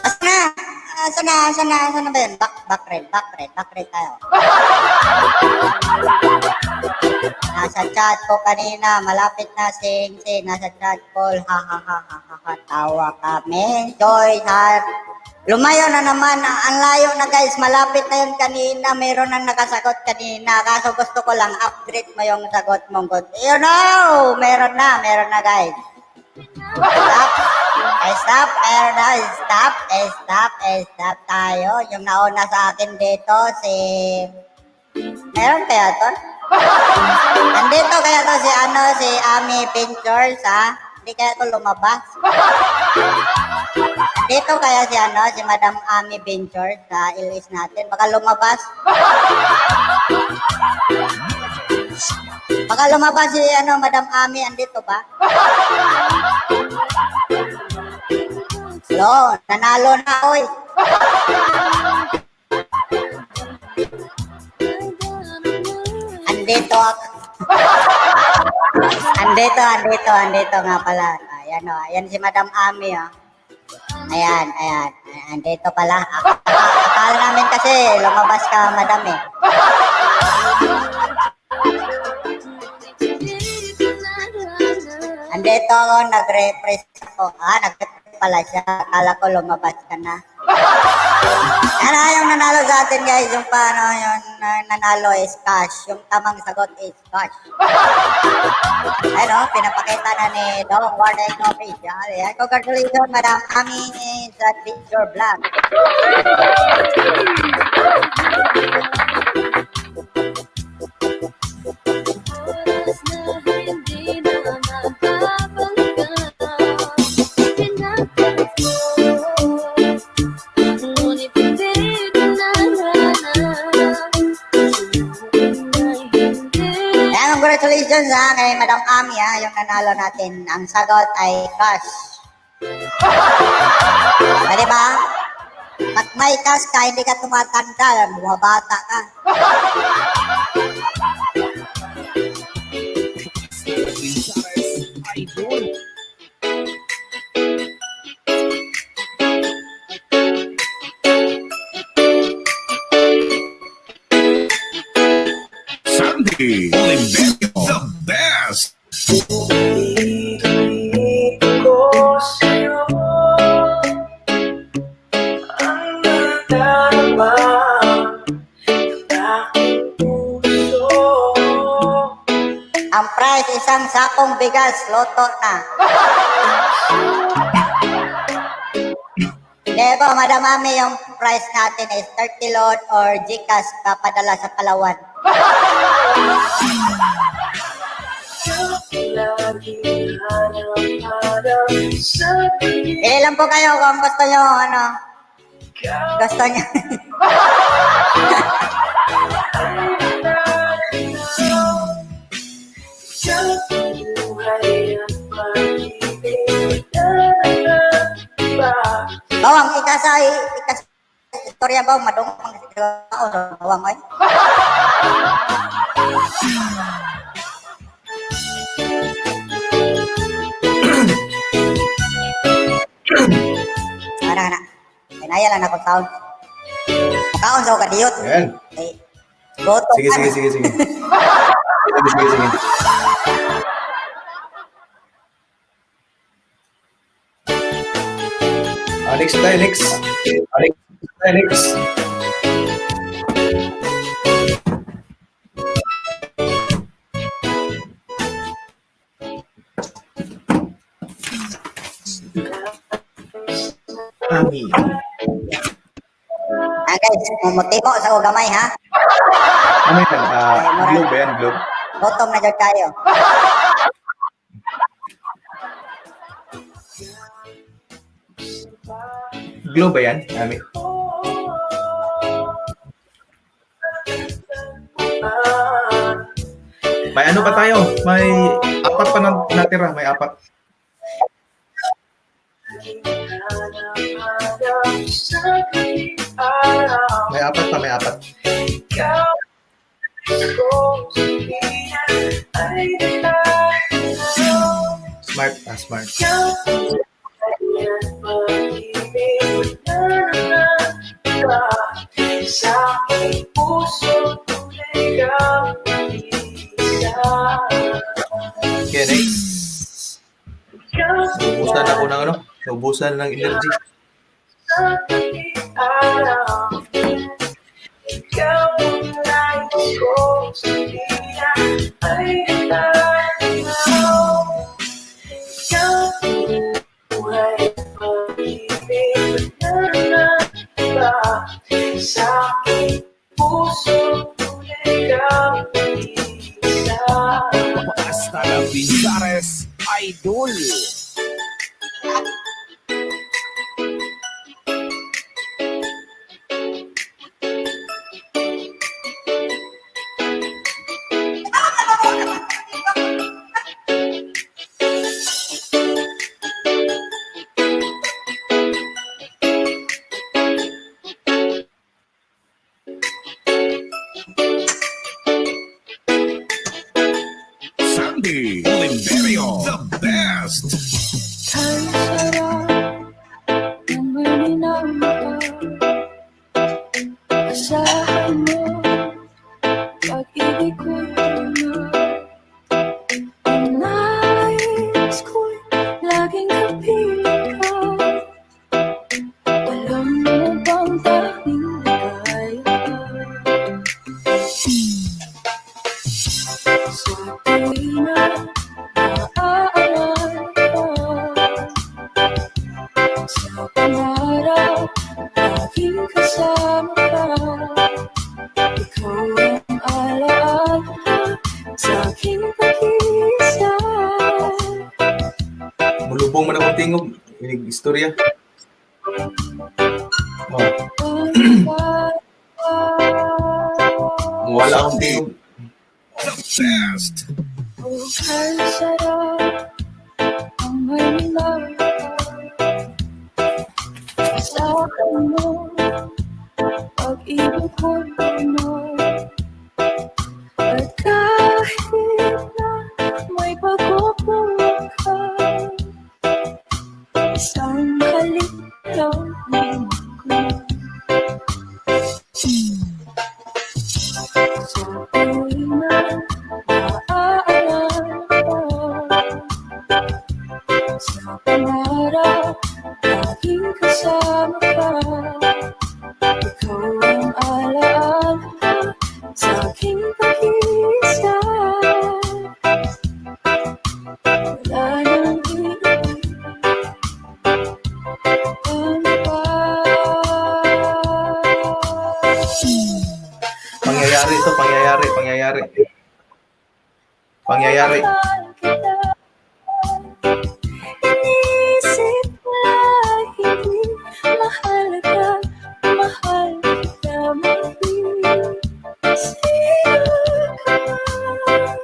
Asa na? Asa na? Asa na? Asa na ba yun? Back, back red, back red, back red tayo. Nasa chat ko kanina, malapit na sing sing, nasa chat call, ha ha ha ha ha ha, tawa kami, joy, heart. Lumayo na naman, ang layo na, guys, malapit na yun kanina, meron nang nakasagot kanina, kaso gusto ko lang upgrade mo yung sagot mong good. Meron na, guys. Stop, eh, stop, meron na, stop, eh, stop, eh, stop tayo. Yung nauna sa akin dito, si... Meron kaya to? Nandito kaya to si ano, si Ami Ventures, ha? Hindi kaya to lumabas? Nandito kaya si ano, si Madam Ami Ventures sa LS natin? Baka lumabas. Baka lumabas si ano, Madam Ami, andito ba? Lo, nanalo na, oy. Andito ako. Andito, andito, andito nga pala. Ayan o, ayan si Madam Ami o. Ayan, ayan. Andito pala. Akala namin kasi lumabas ka, Madam eh. Andito ako, nag-refresh ako. Ah, nag-refresh pala siya. Akala ko lumabas ka na. Ano yung nanalo sa atin guys, yung paano yung nanalo is cash. Yung tamang sagot is cash. Ano, pinapakita na ni Dong Warden Official. Ayan, congratulations, Madam Ami sa Adventure Vlog. Oras na hindi na mababalikan. Tinatawag ko, ngunit hindi ko nahanap. Ay hindi. Ayan, congratulations ha kay Madam Ami ha, yung nanalo natin. Ang sagot ay cash. Pwede ba? Pag may cash ka, hindi ka tumatanda, bumabata ka. Bizares Idol. Sandy Oliverio, the best. Ko sa'yo ang nadarama ng aking puso. Ang price, isang sakong bigas, luto na. Hindi po, Madam Ami, yung price natin is 30 load or Gcash papadala sa Palawan. Laging hanap-hanap sa tingin Pili lang po kayo kung gusto nyo, ano, ka gusto nyo. ay natanaw. Ikaw ang buhay at pag-ibig na nangamba. Bawang, ikasa, istorya bawang, madungong bawang, oy. Ana, ana. Kinaya lang ako sound. Makaon sa kadiyot. Ayan. Eh, goto Sige, ka sige, na. sige, sige. Sige, sige, sige. Ah, next tayo, next. Ah, next tayo, next. Ami. Ah, guys, mumutimo sa gamay ha. Ano yan? Ah, globe ba yan? Globe? Gutom na jud tayo. Globe ba yan? Ami? May ano pa tayo? May apat pa na natira. May apat. Hanap-hanap sa gabi araw. May apat pa, may apat. Ikaw ko sa ay natanaw. Smart, ah, smart. Ikaw ang buhay at pag-ibig na nangamba. Sa aking puso, tunay kang nag-iisa. Okay, next. Ikaw Naubusan ako ng ano? Naubusan ng energy. sa gabi araw. Ikaw ang nais ko sa di ay natanaw. Ikaw ang buhay at pag-ibig na nangamba. Sa aking puso, tunay kang nag-iisa. Basta la Bizares Idol. Sandy Oliverio, the best. Kay sarap na may minamahal. Asahan mo, pag-ibig ko'y tunay. Ang nais ko'y laging kapiling ka. Alam mo bang tanging ligaya ka? Sa tuwing na naaalala ka, sa pangarap, laging kasama ka. Ikaw ang alaala sa aking pag-iisa. Mulubong man akong tingog. Inig istorya. Oh, wala akong tingog. The best. Kay sarap ang may minamahal. Sa mo, pag-ibig ko'y tunay. At kahit na may pagkukulang ka, isang halik lang ay ko. Sa tuwing na naaalala ka, sa pangarap, laging kasama ka. Ikaw ang alaala sa aking pag-iisa. Wala nang iiwan pa. Pangyayari ito, pangyayari, pangyayari. Pangyayari. Mahal kita. Inisip na hindi mahalaga. Mahal kita maging sino ka man.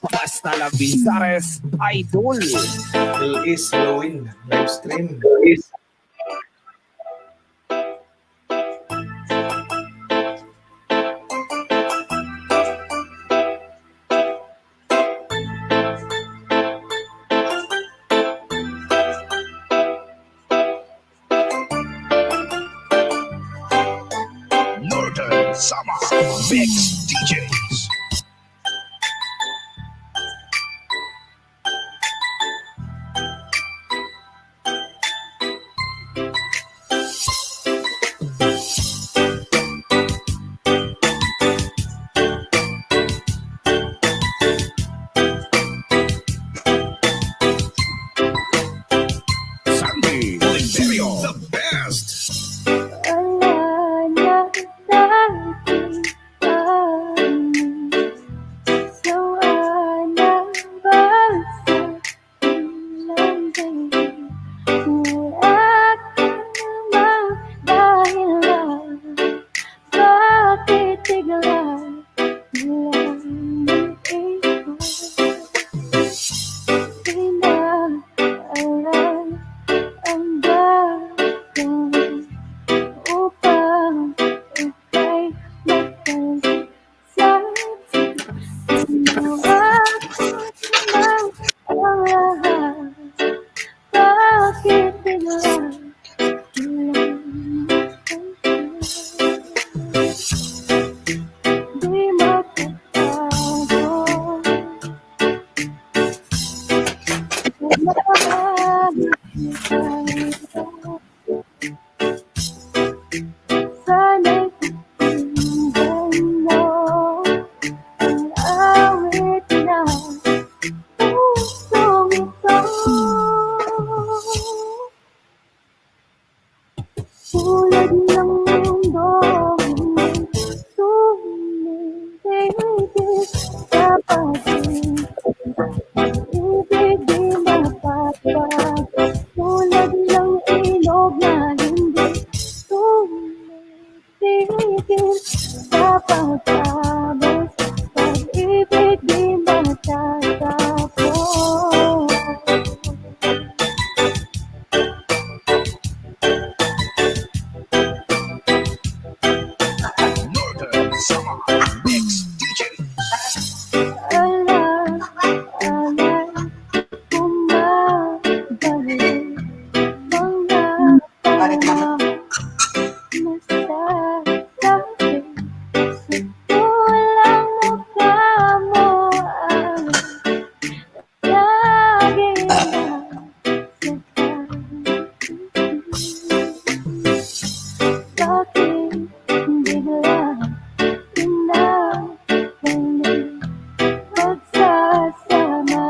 Basta la Bizares Idol. LS Lowin, live stream. Northern Summer Mix DJs. Sandy Oliverio, the best. Wala na dating kami. Sawa na ba sa lambing? Wala ka namang dahilan. Bakit bigla lang ikaw? Di na alam ang gagawin upang ika'y mabalik sa akin. Ginawa ko naman ang lahat. Bakit bigla lang di magbabago? Mahal kita. Sana'y pakinggan mo ang awit. pagkabos. Pag-ibig di matatapos. Northern Summer Mix DJ. Ala, ala, bumabalik mga Bakit naman? nasasabi sa tulang mukha mo ang laging nasasaktan. Bakit bigla pinabalik pagsasama?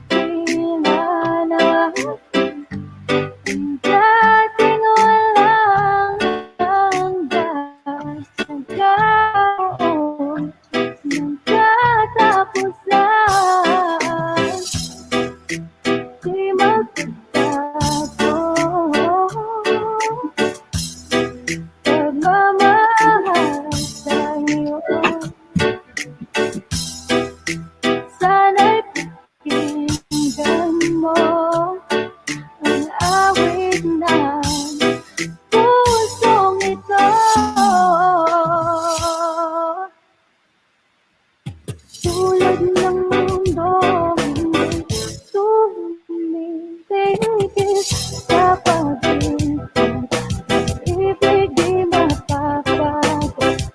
Tila na ang dating walang hanggan, nagkaroon ng katapusan. Di magbabago pagmamahal sa'yo. Sana'y pakinggan mo ang awit ng pusong ito. Tulad ng mundo, hindi tumitigil sa pag-ibig. Ibig di mapapago,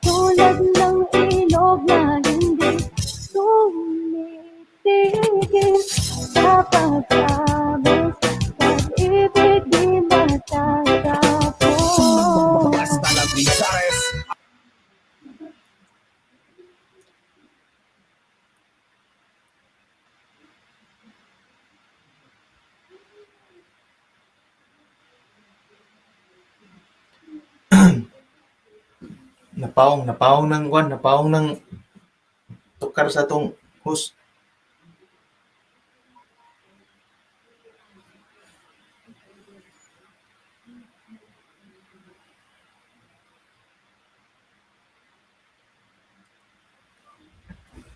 tulad ng ilog na hindi tumitigil sa pag-abos. Pag-ibig di matatapos. Basta la Bizares. Napaong, napaong ng kwan, napaong ng tukar sa tong host.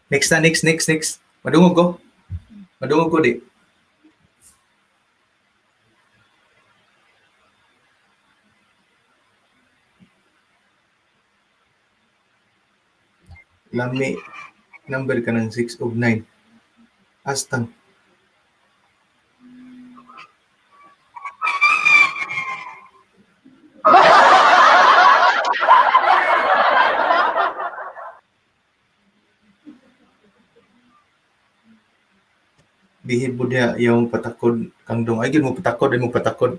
Next na, next, next, next. Madungog ko. Madungog ko di. Lami number ka ng 6 og 9. Astang. Bihid mo diha yung patakod kang dong. Ay, gyud mo patakod, ay mo patakod.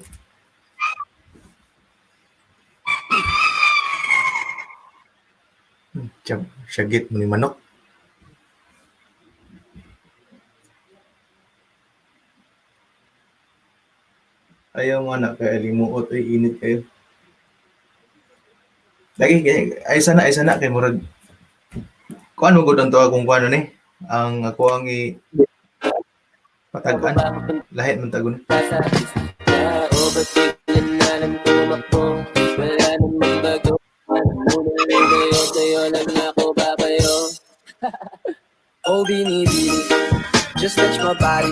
Syagit mo ni manok. Ayaw mo anak kay limuot ay init kayo. Lagi kay ay sana kay murag kuan mo gud ang tuwa kung kuano ni ang ako ang i patag-an lahi man tagon. Sa isla O ba't bigla na lang tumakbo? Wala namang bago. Ano muna lumayo? Sa'yo lang ako babayo. Oh, binibini, just touch my body.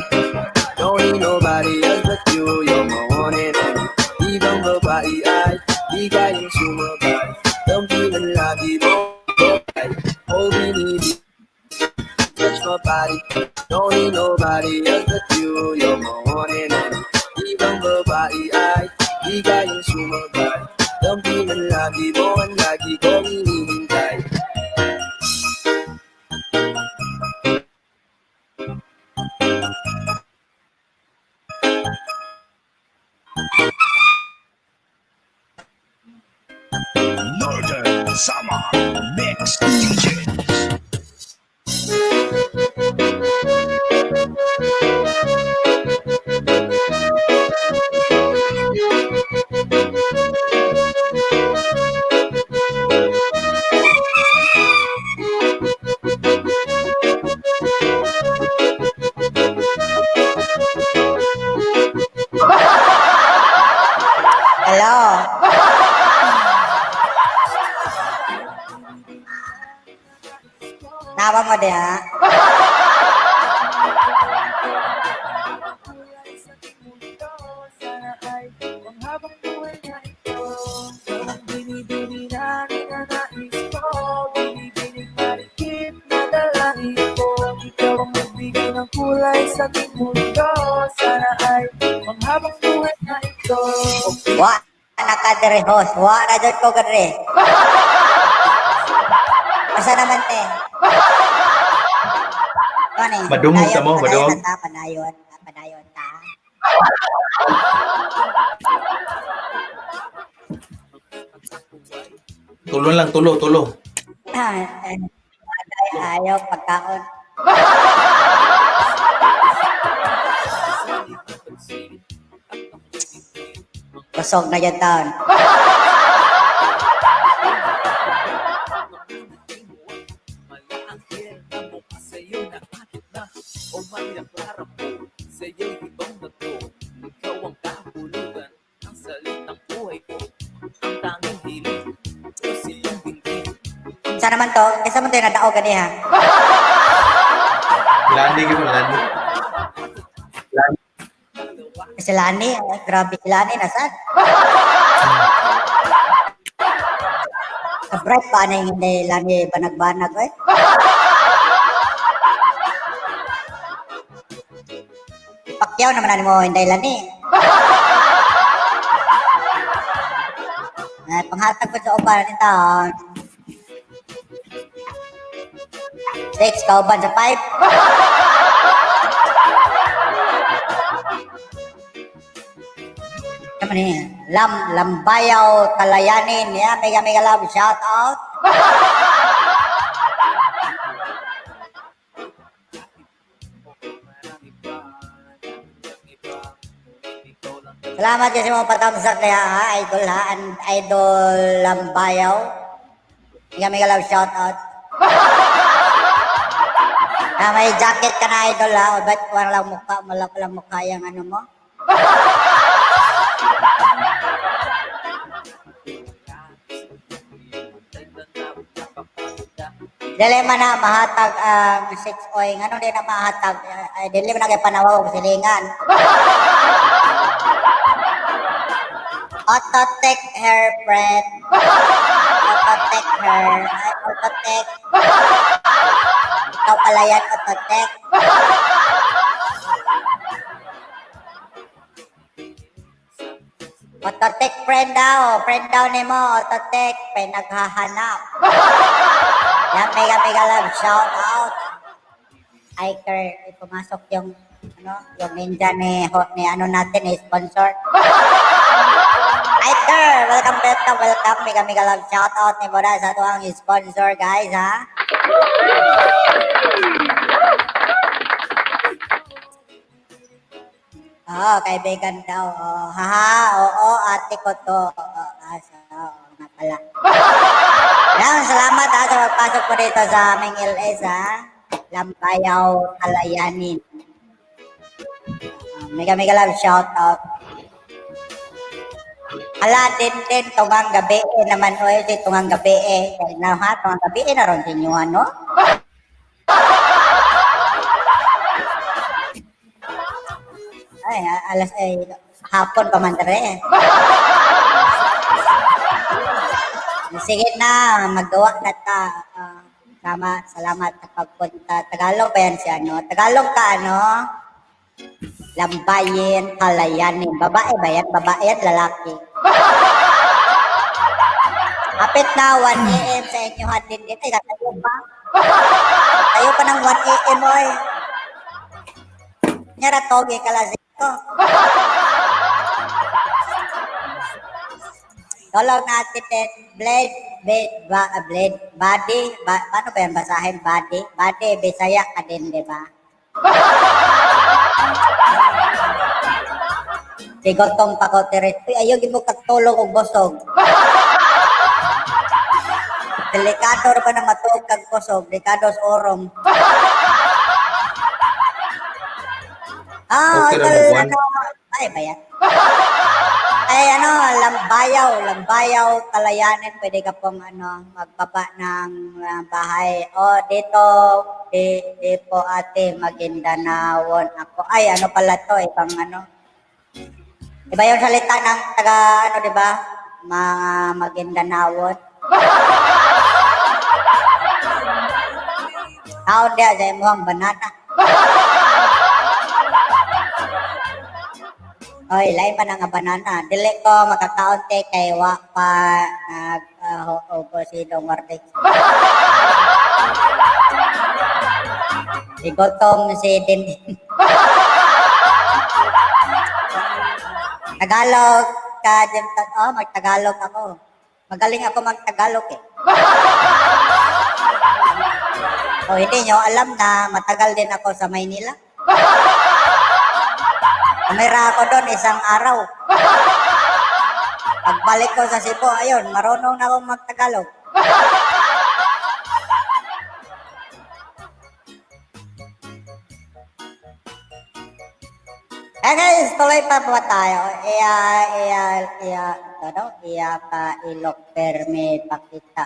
Don't need nobody else but you. You're my one and only. Ibang babae ay di kayang sumabay. Dampi ng labi mo. Oh, binibini, touch my body. Don't need nobody else but you. You're my one and only. Ibang babae ay di kayang sumabay. Dampi ng labi mo ang lagi kong hinihintay. Northern Summer Mix DJs. Hello. Nawa mo diha. Sana ay panghabang buhay na ito. Ikaw ang binibini na ninanais ko. Binibining marikit na dalangin ko. Ikaw ang magbigay ng kulay sa aking mundo. Sana ay panghabang buhay na ito. Wa na ka diri host. Wa na jud ko diri. Asa naman te? Ano eh? Madungog ta mo, Padayon madungog. ta, padayon, padayon ta. Tulo lang, tulo, tulo. Ah, eh, ayaw pagkaon. Busog na yan taon. Sa naman to, isa man to yung nadaog gani ha. Lani gyud lani. Si Lani, ay, grabe si Lani, nasaan? Sa bright pa na yung hindi Lani banag-banag eh. Pakyaw naman na mo hindi Lani. Ay, panghatag po sa uban natin taon. 6, kauban sa 5. Naman eh, Lambayaw Talayanin. Yeah, mega mega love shout out. Salamat kasi mga patamsak kaya ha, idol ha, and idol Lambayaw. Mega mega love shout out. Ah, may jacket ka na idol ha, o ba't walang mukha, wala palang mukha yung ano mo? Dili man na mahatag ang 6 oy ngano di na mahatag ay dili man na kay panawaw og silingan. Autotech her friend. Autotech her. Ay, autotech. Ikaw pala yan, autotech. Autotech friend daw. Friend daw ni mo, autotech. Pinaghahanap. Yan, mega mega love. Shout out. Iker, eh, pumasok yung ano, yung ninja ni, ni ano natin, ni sponsor. Iker, welcome, welcome, welcome. Mega mega love. Shout out ni Bora sa tuwang sponsor, guys, ha? Oo, kaibigan daw. Oh, haha, oo, ate ko to. Oo, asa, oo, nga pala. Yan, salamat ha sa pagpasok po dito sa aming LS ha. Lampayaw Kalayanin. Mega mega love shout out. Ala, din din, tungang gabi eh naman o eh, tungang gabi eh. Kaya na ha, tungang gabi eh, naroon sa inyo ano? Ay, alas ay, hapon pa man dere eh. Sige na, magawa na ta. Ah, tama, salamat sa pagpunta. Tagalog ba yan si ano? Tagalog ka ano? Lambayin, kalayanin. Babae ba yan? Babae yan, lalaki. Kapit na 1 a.m. sa inyo din din. Ay, katayo ba? Tayo pa ng 1 a.m. oy. Nyara toge kalasiko. Tulog natin din. Blade, blade, ba, blade, body, ba, paano ba yan basahin? Body, body, Bisaya ka din, di ba? Sigotong pa ko, tirit. Uy, ayaw, gid mo katulog og busog. Delikado ra pa na matuog kag busog. Delikado sa orom. Ah, Okay ra idol, mo, Juan. ano, ay, ba yan? Ay, ano, Lambayaw, Lambayaw, Talayanin, pwede ka pong, ano, magbaba ng bahay. O, dito, di po ate, Maguindanaon ako. Ay, ano pala to, ibang ano. Iba yung salita ng taga, ano, di ba? Mga Maguindanaon. Taon diya, sa imuhang banana. Oy, lain pa na nga banana. Dili ko makakaunti kay wa pa nag uh, si Dong Wardex. Igutom si Dindin. Tagalog ka, Jim. Oh, magtagalog ako. Magaling ako magtagalog eh. Oh, hindi nyo alam na matagal din ako sa Maynila. Tumira ako doon isang araw. Pagbalik ko sa Cebu, ayun, marunong na akong magtagalog. Eh guys, tuloy pa po tayo. Iya, iya, iya, ito daw, iya ka ilok perme pakita.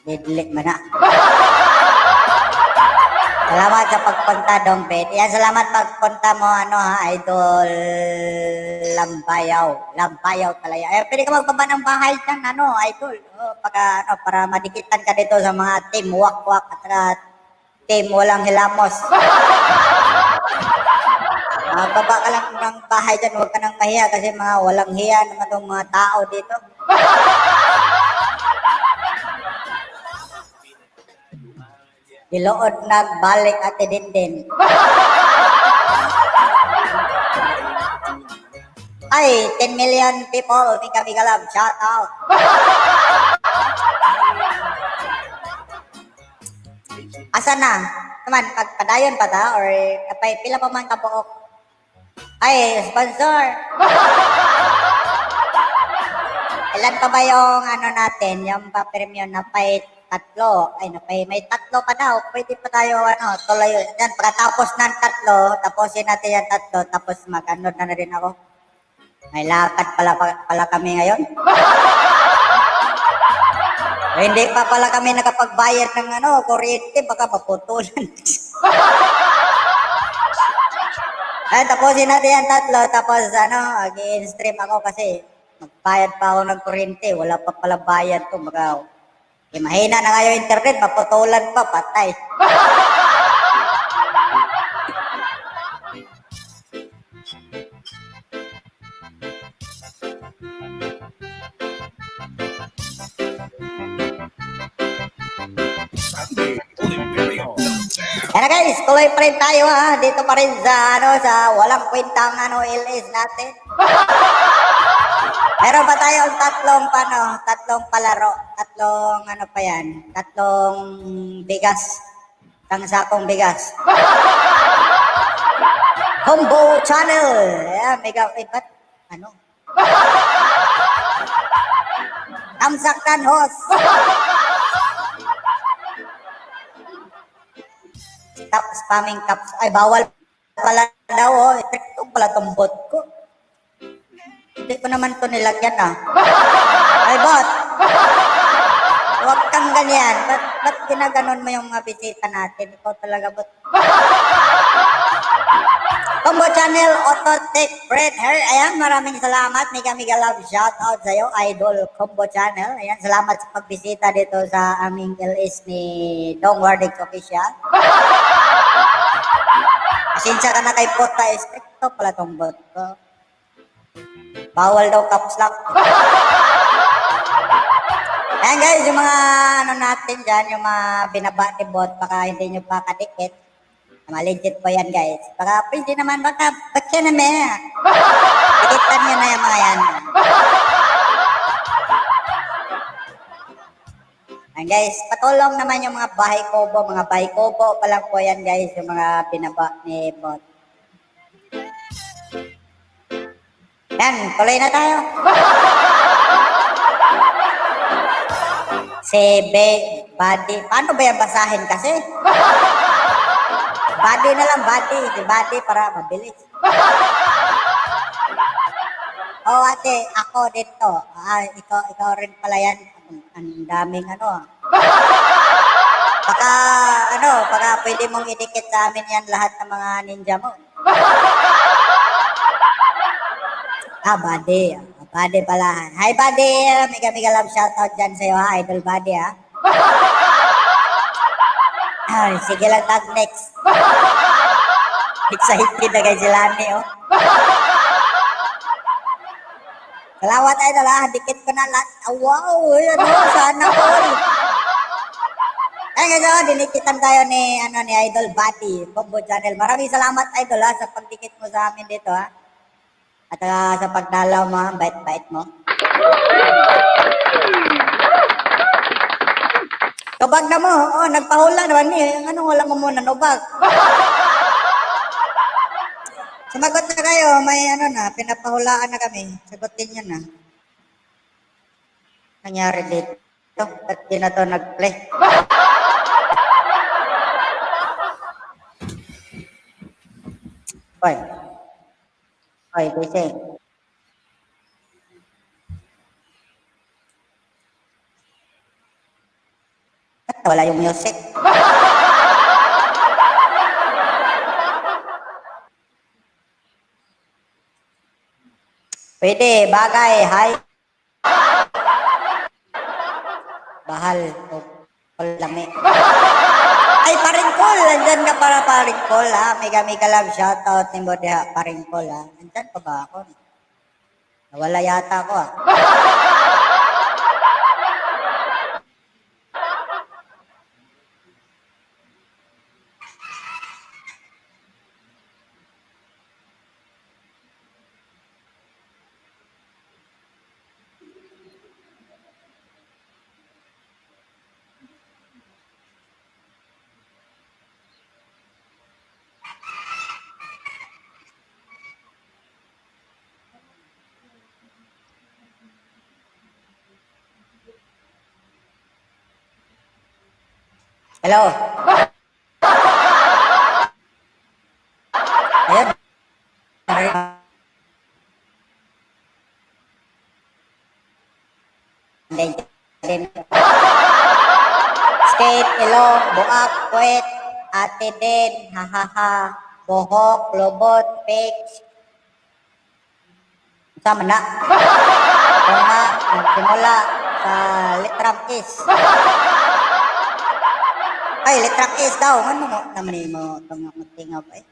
Didlik man na. Salamat sa pagpunta, Dong Bet. Yan, salamat pagpunta mo, ano ha, Idol Lambayaw. Lambayaw talaga. Eh, pwede ka magbaba ng bahay dyan, ano, Idol. Oh, pagka, ano, para madikitan ka dito sa mga team wakwak at saka team walang hilamos. Magbaba ka lang ng bahay dyan, huwag ka nang mahiya kasi mga walang hiya naman itong mga tao dito. Dilood nagbalik Ate Dindin. Ay, 10 million people, Mika Mika Love, shout out. Asa na? Naman, pagpadayon pa ta? Or napay, pila pa man kabuok? Ay, sponsor! Ilan pa ba yung ano natin, yung pa-premium na pay tatlo? Ay, napay, may tatlo pa daw. Pwede pa tayo, ano, tuloy. Yan, pagkatapos ng tatlo, tapusin natin yung tatlo, tapos mag-ano na rin ako. May lakad pala kami ngayon. Eh, hindi pa pala kami nakapagbayad ng ano, kuryente, baka maputulan. Ay, tapusin natin yung tatlo, tapos ano, mag-i-stream ako kasi magbayad pa ako ng kuryente, wala pa pala bayad to, baka eh, mahina na nga yung internet, maputulan pa, patay. Sunday Oliverio. Kaya guys, tuloy pa rin tayo ha, dito pa rin sa ano, sa walang kwentang ano, LS natin. Meron pa tayong tatlong pano, tatlong palaro, tatlong ano pa yan, tatlong bigas, isang sakong bigas. Combo Channel! Ayan, mega, eh, ba't, ano? Tamsaktan host! Stop spamming caps. Ay, bawal pala daw, oh. Epekto pala tong bot ko. Hindi ko naman to nilagyan, ah. Ay, bot! Huwag kang ganyan. Ba't ginaganon mo yung mga bisita natin? Ikaw talaga, bot. Combo Channel, Autotech, Fred Hair. Ayan, maraming salamat. Mega mega love shout out sa'yo, Idol Combo Channel. Ayan, salamat sa pagbisita dito sa aming LS ni Dong Wardix Official. Pasensya ka na kay Pota, stricto pala tong bot ko. Bawal daw caps lock. Ayan guys, yung mga ano natin dyan, yung mga binaba ni bot, baka hindi nyo pa kadikit. Mga legit po yan guys. Baka pwede naman, baka bakya na may. Dikitan nyo na yung mga yan. Ayan guys, patulong naman yung mga bahay kobo, mga bahay kobo pa lang po yan guys, yung mga binaba ni bot. Yan, tuloy na tayo. Si Be, Buddy. Paano ba yan basahin kasi? Buddy na lang, Buddy. Si Buddy para mabilis. Oh, ate, ako dito. Ah, ikaw rin pala yan. Ang daming ano. Ah. Baka, ano, baka pwede mong idikit sa amin yan lahat ng mga ninja mo. Ah, buddy. Ah, buddy pala. Hi, buddy. Mega, mega love shoutout dyan sa'yo, ha? Idol buddy, ha? Ay, sige lang, tag next. Excited na kay sila ni, oh. Salamat, idol, ha? Dikit ko na lahat. Ah, wow, ano, sana all. Ay, guys, oh, dinikitan tayo ni, ano, ni Idol Buddy, Combo Channel. Maraming salamat, Idol, ha, sa pagdikit mo sa amin dito, ha. At sa pagdalaw mo, ha, bait-bait mo. Tubag na mo, oh, nagpahula naman ni. Anong wala mo muna, nubag? Sumagot na kayo, may ano na, pinapahulaan na kami. Sagutin nyo na. Nangyari dito. Ba't di na to nag-play? Hoy. Hoy, gising. Ba't wala yung music? Pwede, bagay, hi. Bahal, o lami. Ay, paringkol! Andyan ka para paringkol, ha? Mega, mega love shoutout ni Bodya, paringkol, ha? Andyan pa ba ako? Nawala yata ako, ha? Hello? Ayun. Skate, ilong, buak, puwet, ate din, hahaha, buhok, lobot, fix. Sama na. Kung nga, nagsimula sa litrang is. Ay, litrang is daw. Ano mo naman mo itong magtingaw pa eh?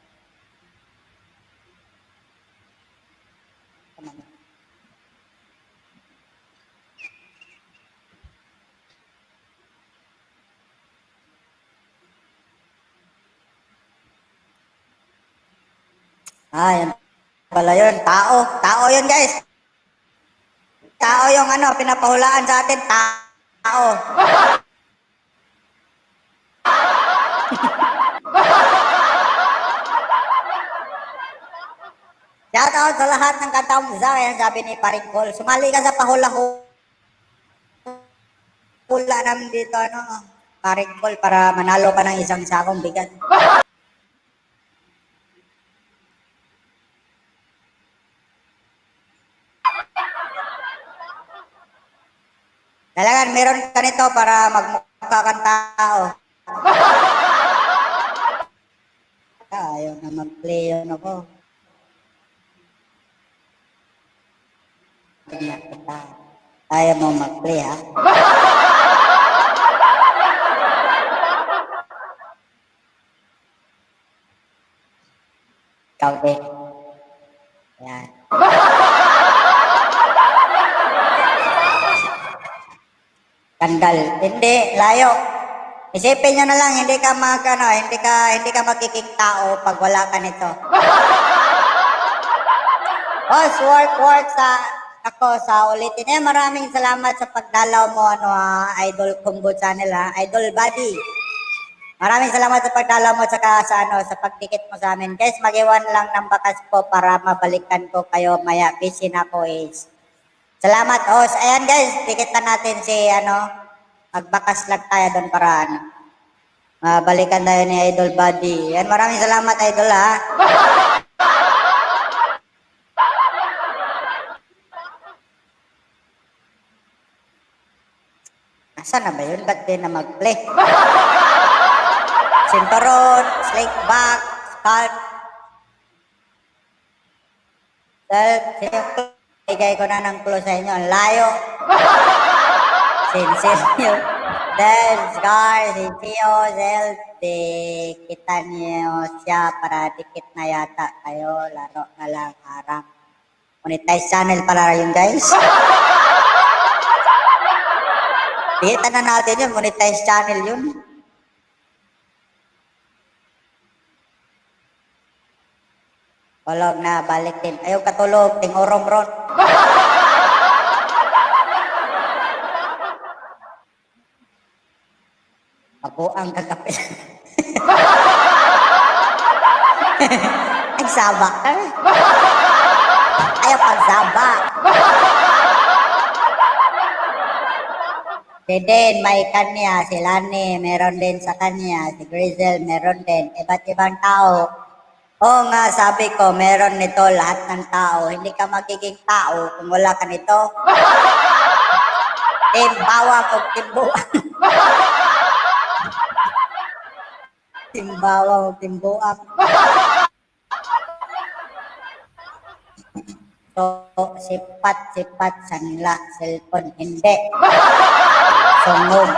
Tama na. Ah, yan pala yun. Tao. Tao yun, guys. Tao yung ano, pinapahulaan sa atin. Tao. Shout out sa lahat ng katamza. Ayan sabi ni Paringkol. Sumali ka sa pahula-hula namin dito, ano, Paringkol, para manalo ka ng isang sakong bigat. Talagang meron ka nito para magmukha kang tao. Ayaw na mag-play yun ako. Tingnan kita. Ayaw mo mag-play, ha? Ikaw din. Yan. Kandal. Hindi, layo. Isipin nyo na lang, hindi ka mag, ano, hindi ka magiging tao pag wala ka nito. Boss, work, work sa ako sa ulitin. Eh, maraming salamat sa pagdalaw mo, ano, ha, Idol Combo Channel, ha, Idol Buddy. Maraming salamat sa pagdalaw mo saka sa ano, sa pagdikit mo sa amin. Guys, mag-iwan lang ng bakas po para mabalikan ko kayo maya. Busy na ako is. Salamat, host. Ayan guys, dikitan natin si ano, magbakas lang tayo doon para ano, mabalikan tayo ni Idol Buddy. Ayan, maraming salamat, Idol, ha. Asa na ba yun? Ba't di na mag-play? Sinturon, slick back, scalp. Self, bigay ko na ng clue sa inyo. Ang layo. Sincere. Del, Scar, si Gio, Zel, di kita niyo siya para dikit na yata kayo. Laro na lang harang. Monetize channel pala yun, guys. Dikita na natin yun, monetize channel yun. Tulog na, balik din. Ayaw katulog, tingurong ron. Mabuang kakape. Nagsaba ka. Ayaw pagsaba. Si Den, may kanya. Si Lani, meron din sa kanya. Si Grizel, meron din. Iba't ibang tao. Oo nga, sabi ko, meron nito lahat ng tao. Hindi ka magiging tao kung wala ka nito. Team bawang o team buang. Team bawang o team buang. So, sipat, sipat, sanla, cellphone, hindi. Sungog.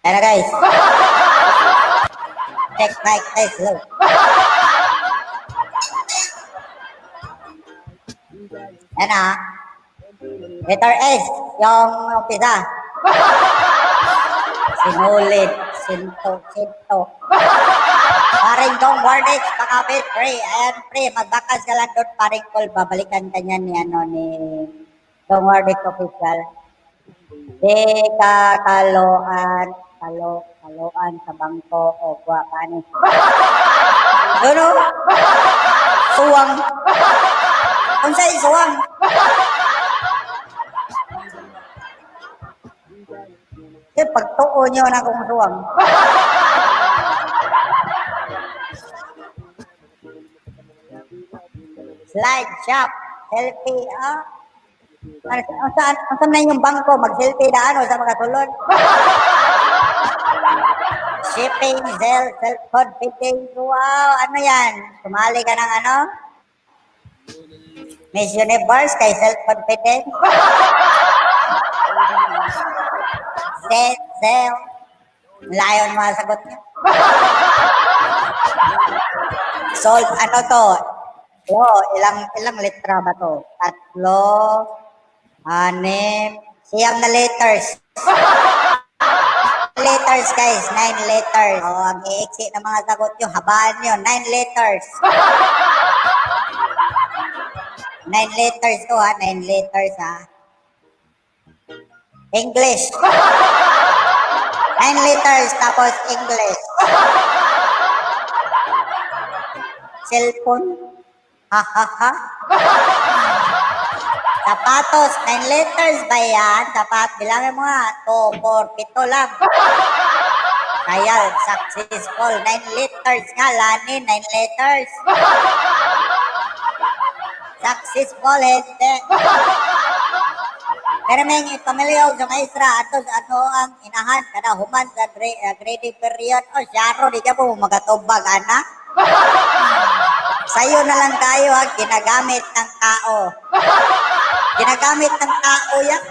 Ayan na, guys. Check mic test. Hello. Ayan na. Letter S, yung umpisa. Sinulid, sinto, sinto. Paring Dong Warnix, pakapit, pre. Ayan, pre, magbakas ka lang doon, paring Col. Babalikan ka niyan ni, ano, ni Dong Warnix Official. Di ka kaloan, kalo, kaloan sa bangko o kwa paano. Ano? Suwang. Unsay suwang? Eh, pagtuo nyo na kung suwang. Slide shop, selfie, ah. Ano, ang saan, ang saan na yung bangko, mag-selfie daan o sa mga sulod. Shipping, Zelle, self-confidence, wow, ano yan? Sumali ka ng ano? Miss Universe kay self-confidence? Zelle, Zelle. Layo ng mga sagot niya. Salt, ano to? Oh, ilang ilang letra ba to? 3, 6, 9 na letters. Letters, guys, 9 letters. Oh, ang iiksi ng mga sagot nyo, habaan nyo, 9 letters. 9 letters to ha, 9 letters ha. English. 9 letters tapos English. Cellphone. Ha ha ha. Sapatos, 9 letters ba yan? Sapat, bilangin mo nga. 2, 4, 7 lang. Kaya, successful. 9 letters nga, Lani, 9 letters. Successful, hindi. Pero may pamilya sa maestra, ato ano ang inahan, kada human sa grading period. O, siyaro, di ka po magatubag, anak. Sa'yo na lang tayo, ha, ginagamit ng tao. Ginagamit ng tao yan.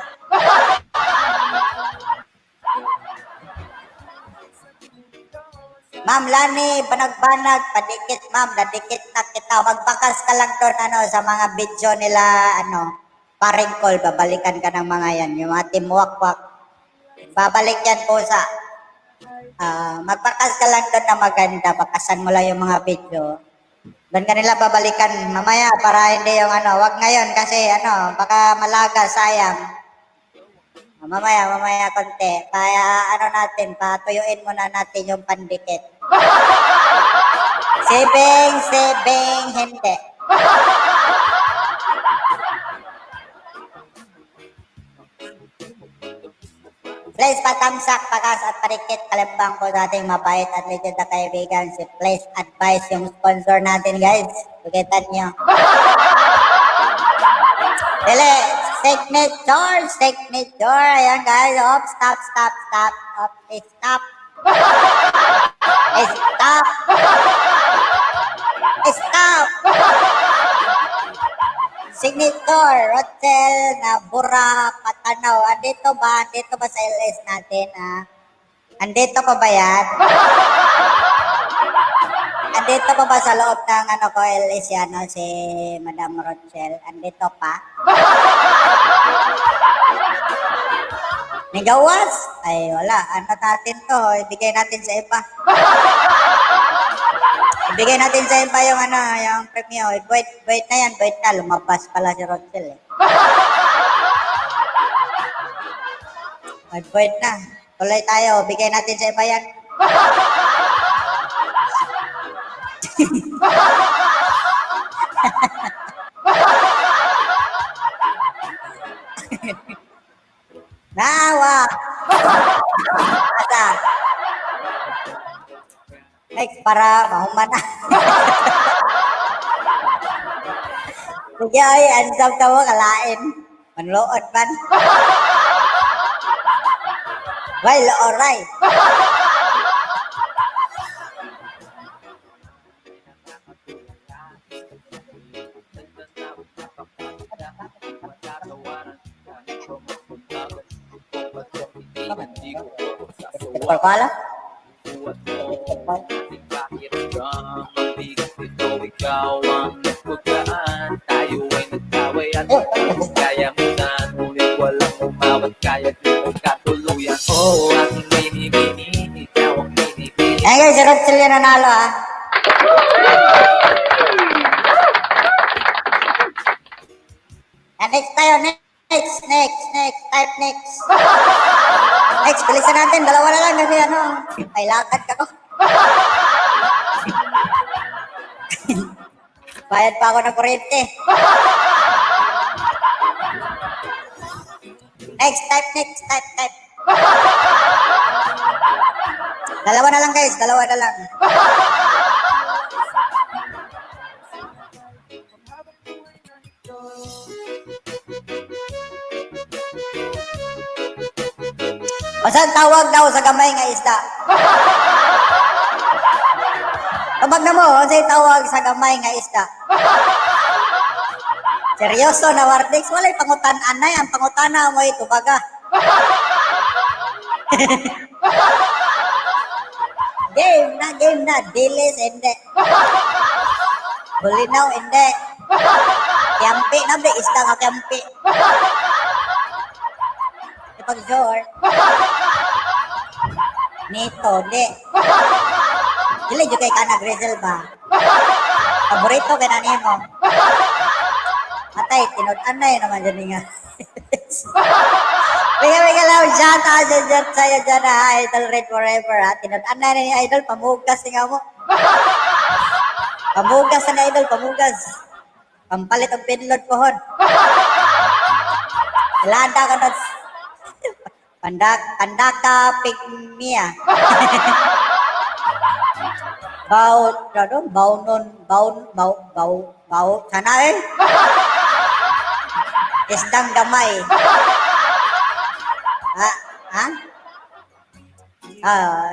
Ma'am Lani, banag-banag, padikit ma'am, nadikit na kita. Magbakas ka lang doon ano, sa mga video nila, ano, paring call, babalikan ka ng mga yan. Yung mga timuwakwak. Babalik yan po sa, magbakas ka lang doon na maganda, bakasan mo lang yung mga video. Doon ka nila babalikan mamaya para hindi yung ano, wag ngayon kasi ano, baka malaga, sayang. Mamaya, mamaya konti. Kaya ano natin, patuyuin muna natin yung pandikit. Sibing, sibing, hindi. Please patamsak, pakas at parikit kalembang ko sa ating mabait at legit na kaibigan si Place Advice, yung sponsor natin, guys. Kita nyo. Dili, signature, signature. Ayan, guys. Op, stop, stop, stop. Op, stop. Stop. Stop. Signature, Rochel na Bura Patanaw. Andito ba? Andito ba sa LS natin? Ah? Andito pa ba yan? Andito pa ba sa loob ng ano ko LS yan, no? Si Madam Rochel? Andito pa? Nigawas? Ay, wala. Ano natin to? Ibigay natin sa iba. Ibigay natin sa iba yung ano, yung premyo. Wait, wait na yan, wait na. Lumabas pala si Rochel eh. Wait, wait na. Tuloy tayo. Bigay natin sa iba yan. Nawa! Asa? Next, para mahuman na. Sige ay, ansam ka mo, kalain. Manlood man. Well, alright. Pala? Ikaw ang nagpagaan. Tayo ay nagkaway at kaya mo na. Ngunit walang umawat kaya di magkatuluyan. Oh, aking binibini, ikaw ang binibini. Ayan guys, si Rochel yung nanalo ah. Ah, next tayo, next, next, next, type next. Next, bilisan natin, dalawa na lang kasi ano, may lakad ka ko. Bayad pa ako ng kuryente. Next, type next, type, type. Dalawa na lang guys, dalawa na lang. Basta tawag daw sa gamay nga isda. Tabag na mo, unsay tawag sa gamay nga isda? Seryoso na Wardix, walay pangutan-anay, ang pangutana mo ay tubaga. Game na, dilis, hindi. Bulinaw, hindi. Kiyampi na, be, isda nga kiyampi. Ipag sure. Nito, di. Dili jud kay kana Grizel ba? Paborito kay na nimo. Atay, tinud-anay naman dyan nga. Bigyan bigyan lang, shout out dyan dyan sa'yo dyan ha, Idol Red Forever ha. Tinud-anay na ni Idol, pamugas nga mo. Pamugas na ni Idol, pamugas. Pampalit ang pinlod pohon. Lada ka na. Pandak, pandaka pigmia. Bau, ano, baunon, baun, bau, bau, bau, sana eh. Isdang gamay. Ha? Ha? Ah,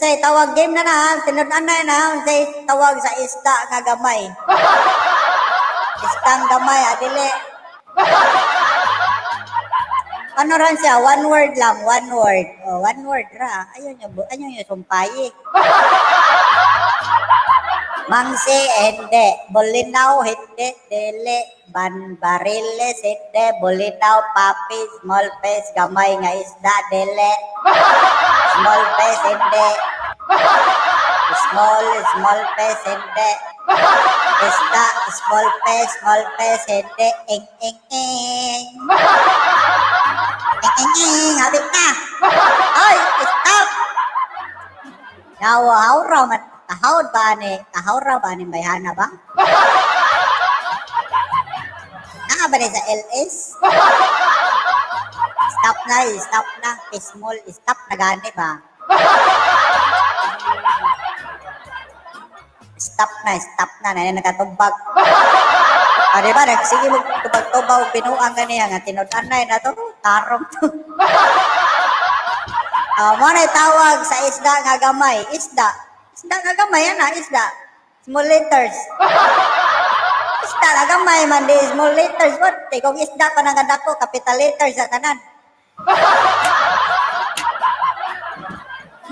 say tawag game na na, ha? Tinud-an na na, say tawag sa isda nga gamay. Isdang gamay, adili. Ano ran siya? One word lang, one word. Oh, one word ra. Ayun yung, ayun yung sumpayi. Mangsi, hindi. Bulinaw, hindi. Dili. Ban, bariles, hindi. Bulinaw, papi, small face, gamay nga isda, dili. Small face, hindi. Small, small face, hindi. Isda, small face, hindi. Ing, ing, ing. Ing, ing, ing. Habit na. Ay, stop! Yawa, hawra man. Kahawd ba ni? Kahawra ba ni bayhana ba? Naa ba ni sa LS? Stop na, eh, stop na. Small, stop na gani ba? Stop na, stop na. Nanay nakatubag. Ah, di ba? Nagsige mo tubag-tubag og binuang ganiya nga tinud-an na na to. Tarong to. Ah, mo na tawag sa isda nga gamay. Isda. Isda nga gamay ana, isda. Small letters. Isda nga gamay man di small letters. What? Kung isda pa nga dako, capital letters sa tanan.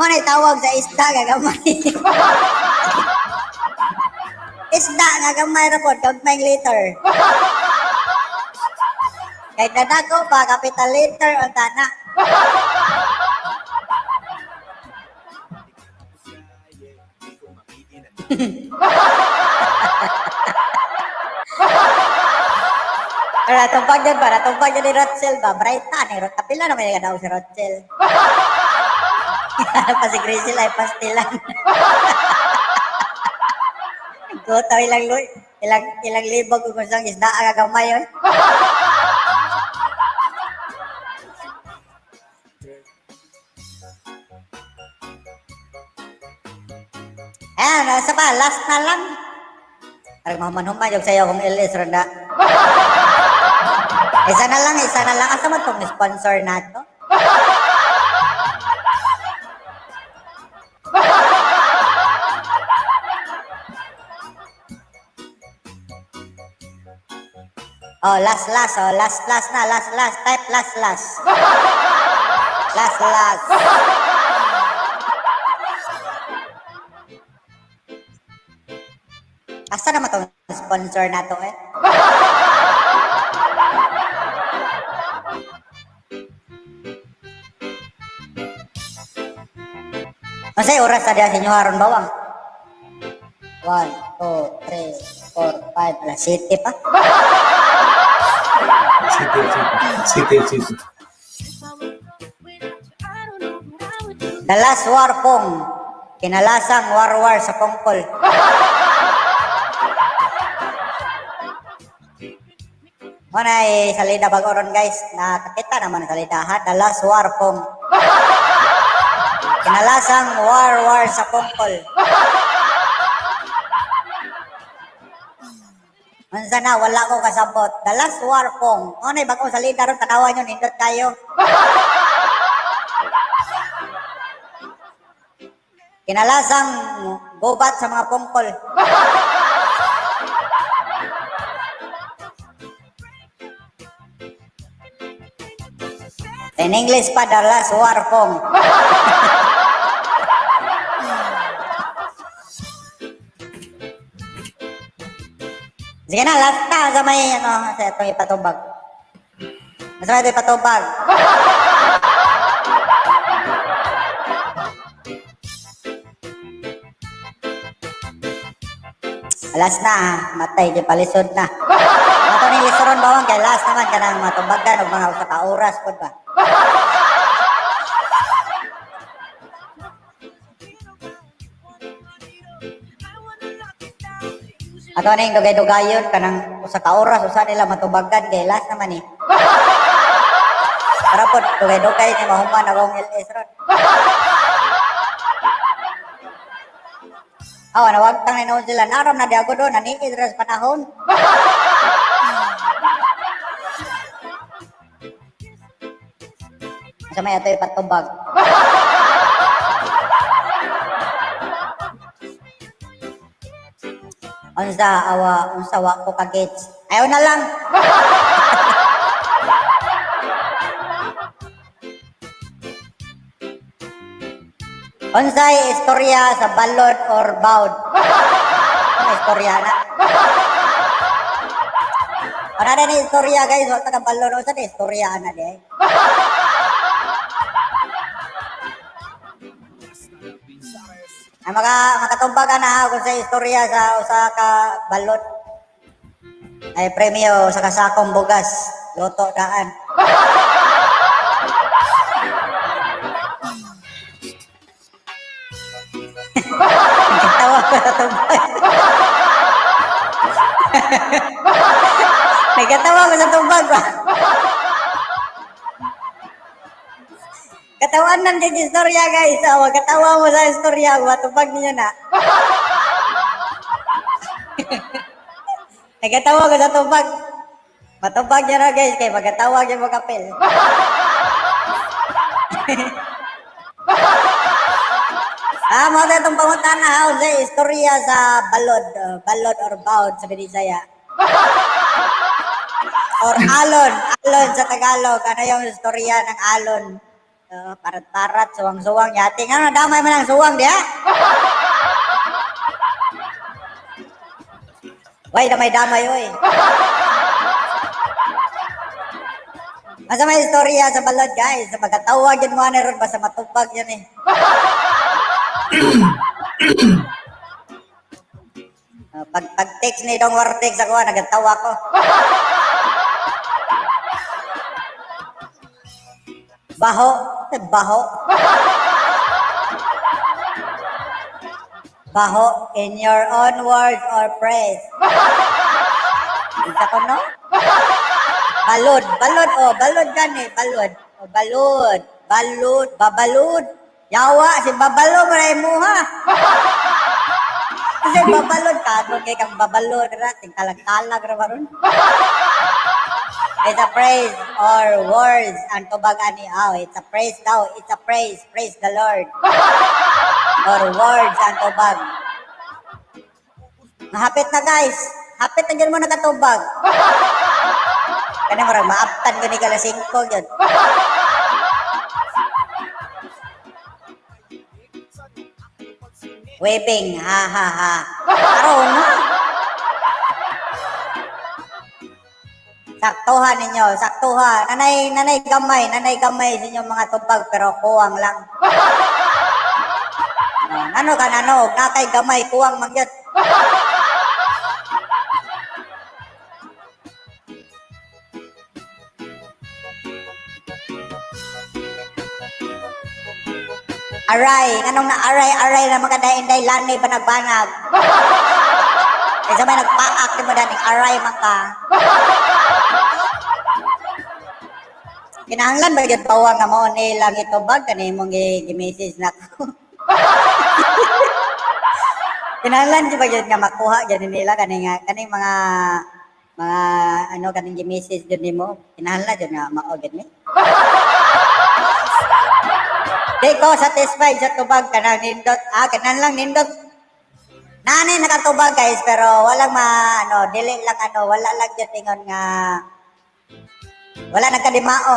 Mo na tawag sa isda nga gamay. Isda nga gamay ra pod, gamay letter. Kay dadako pa capital letter ang tana. Ara tumpag yun ba? Natumpag yun ni Rothschild ba? Bright na ni Rothschild. Kapila naman yung daw si Rothschild. Ano pa si Gracie ay pastilan. Gotaw ilang ilang ilang libog kung isang isda ang gamay yun. Ayan, nasa pa, last na lang. Parang mahuman-human yung sayo kung LS ronda. Isa na lang, isa na lang. Asa man tong sponsor na to? Oh, last, last. Oh, last, last na. Last, last. Type last, last. Last, last. Asa naman tong sponsor na to eh? Masay oras sa diya sa inyo haron bawang? 1, 2, 3, 4, 5, alas 7 pa. City, city, city, city. The last war pong. Kinalasang war-war sa pongkol. Muna eh, salida bagoron guys. Nakakita naman ang salida ha. The last war pong. Kinalasang war-war sa pongkol. Unsa na, wala ko kasabot. The last war pong. Ano bagong salida ron, tanawan nyo, nindot kayo. Kinalasang gubat sa mga pungkol. In English pa, the last war pong. Sige na, last na sa may, ano, sa itong ipatubag. Sa may ito ipatubag. Alas na ha, matay, di palisod na. Ato ni lisoron bawang kay last naman kanang matumbagan og mga usa ka oras pud ba. Ato ning dugay-dugayon kanang usa ka oras usa nila matubagan kay last naman eh. Para pod dugay-dugay ni mahuman akong LS ron. Aw, nawagtang na noon sila. Naram na di ako doon. Naniid rin sa panahon. Sa may ato ipatubag. Unsa awa, unsa wa ko kagets. Ayaw na lang. Unsay istorya sa balod or bawd? Ano istorya na? Ano na ni istorya guys? Wala ka balod. Unsa ni istorya na di? Ay makatumbag na ako sa istorya sa usa ka balot. Ay premyo sa kasakong bugas, luto daan. Nagkatawa ko sa tumbag. Nagkatawa ko sa tumbag ba? Katawanan kay istorya, guys. Oh, katawa mo sa istorya, matubag ninyo na. Nagkatawa ko sa tubag. Matubag niya na, guys, kay magkatawa niya mo kapil. Ah, mo itong pangutana ha, sa istorya sa balod, balod or baod sa Binisaya. Or alon, alon sa Tagalog. Ano yung istorya ng alon? Parat-parat, suwang-suwang, yati. Ano, damay man ang suwang, diha? Way, damay-damay, oy. Masa may istorya sa balod, guys. Sa pagkatawag yun mo, ano ron, basta matubag yun eh. Pag text ni Dong Wartex ako, nagtawa ko. Baho, eh, baho. Baho in your own words or phrase. Isa ko, no? Balod, balod, oh, balod gani, balod. Oh, balod, balod, babalod. Yawa, si babalo mo na imuha. Kasi babalod ka, doon kay kang babalod, ra, tingtalag-talag ra ba ron? It's a praise or words ang tubag ani. Oh, it's a praise daw. It's a praise. Praise the Lord. Or words ang tubag. Mahapit na, guys. Hapit na dyan mo nakatubag. Kaya murag maaptan ko ni alas 5 yun. Waving, ha ha ha. Aron na. Saktuhan ninyo, saktuhan. Nanay, nanay gamay sa inyong mga tubag pero kuwang lang. Oh, nano ka nano, nakay gamay, kuwang mangyot. Aray, anong na aray, aray na mga dainday lani banag-banag. Kaysa may nagpaak di mo daning aray man ka. Kinahanglan ba yun bawang nga mao ni lang itubag kani imong gi-message na ko. Kinahanglan di ba yun nga makuha gyud nila kani nga kaning mga ano kaning gi-message gyud nimo. Kinahanglan gyud nga mao gyud ni. Di ko satisfied sa tubag kanang nindot. Ah, kanan lang nindot. Nanay nakatubag, guys, pero walang ma ano, dili lang ano, wala lang gyud ingon nga wala nagkadimao.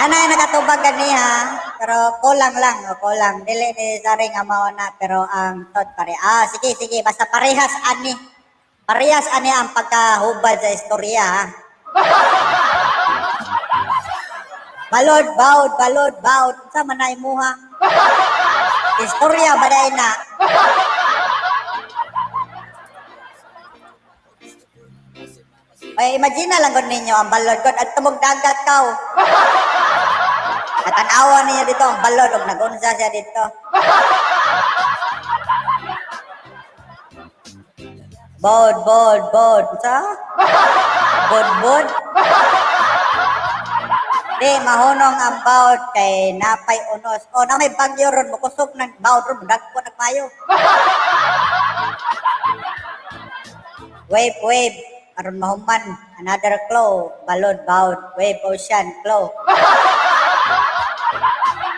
Nanay nakatubag ganiha, pero kulang lang, o kulang. Dili ni sari nga mao na, pero ang tot pare. Ah, sige, sige, basta parehas ani. Parehas ani ang pagkahubad sa istorya, ha. Balod, baod, balod, baod. Sa man na imuha? Istorya ba dahil na? Ay, imagine na lang kung ninyo ang balod ko. At tumog dagat kaw. Natanawa ninyo dito ang balod. Og nagunsa siya dito. Bod, bod, bod. Sa? Bod, bod. Di, mahunong ang baod kay napay unos. O, na may bagyo ron, mukusog ng baod ron, dagko nagpayo. Wave, wave, aron mahuman. Another claw, balod, baod, wave, ocean, claw.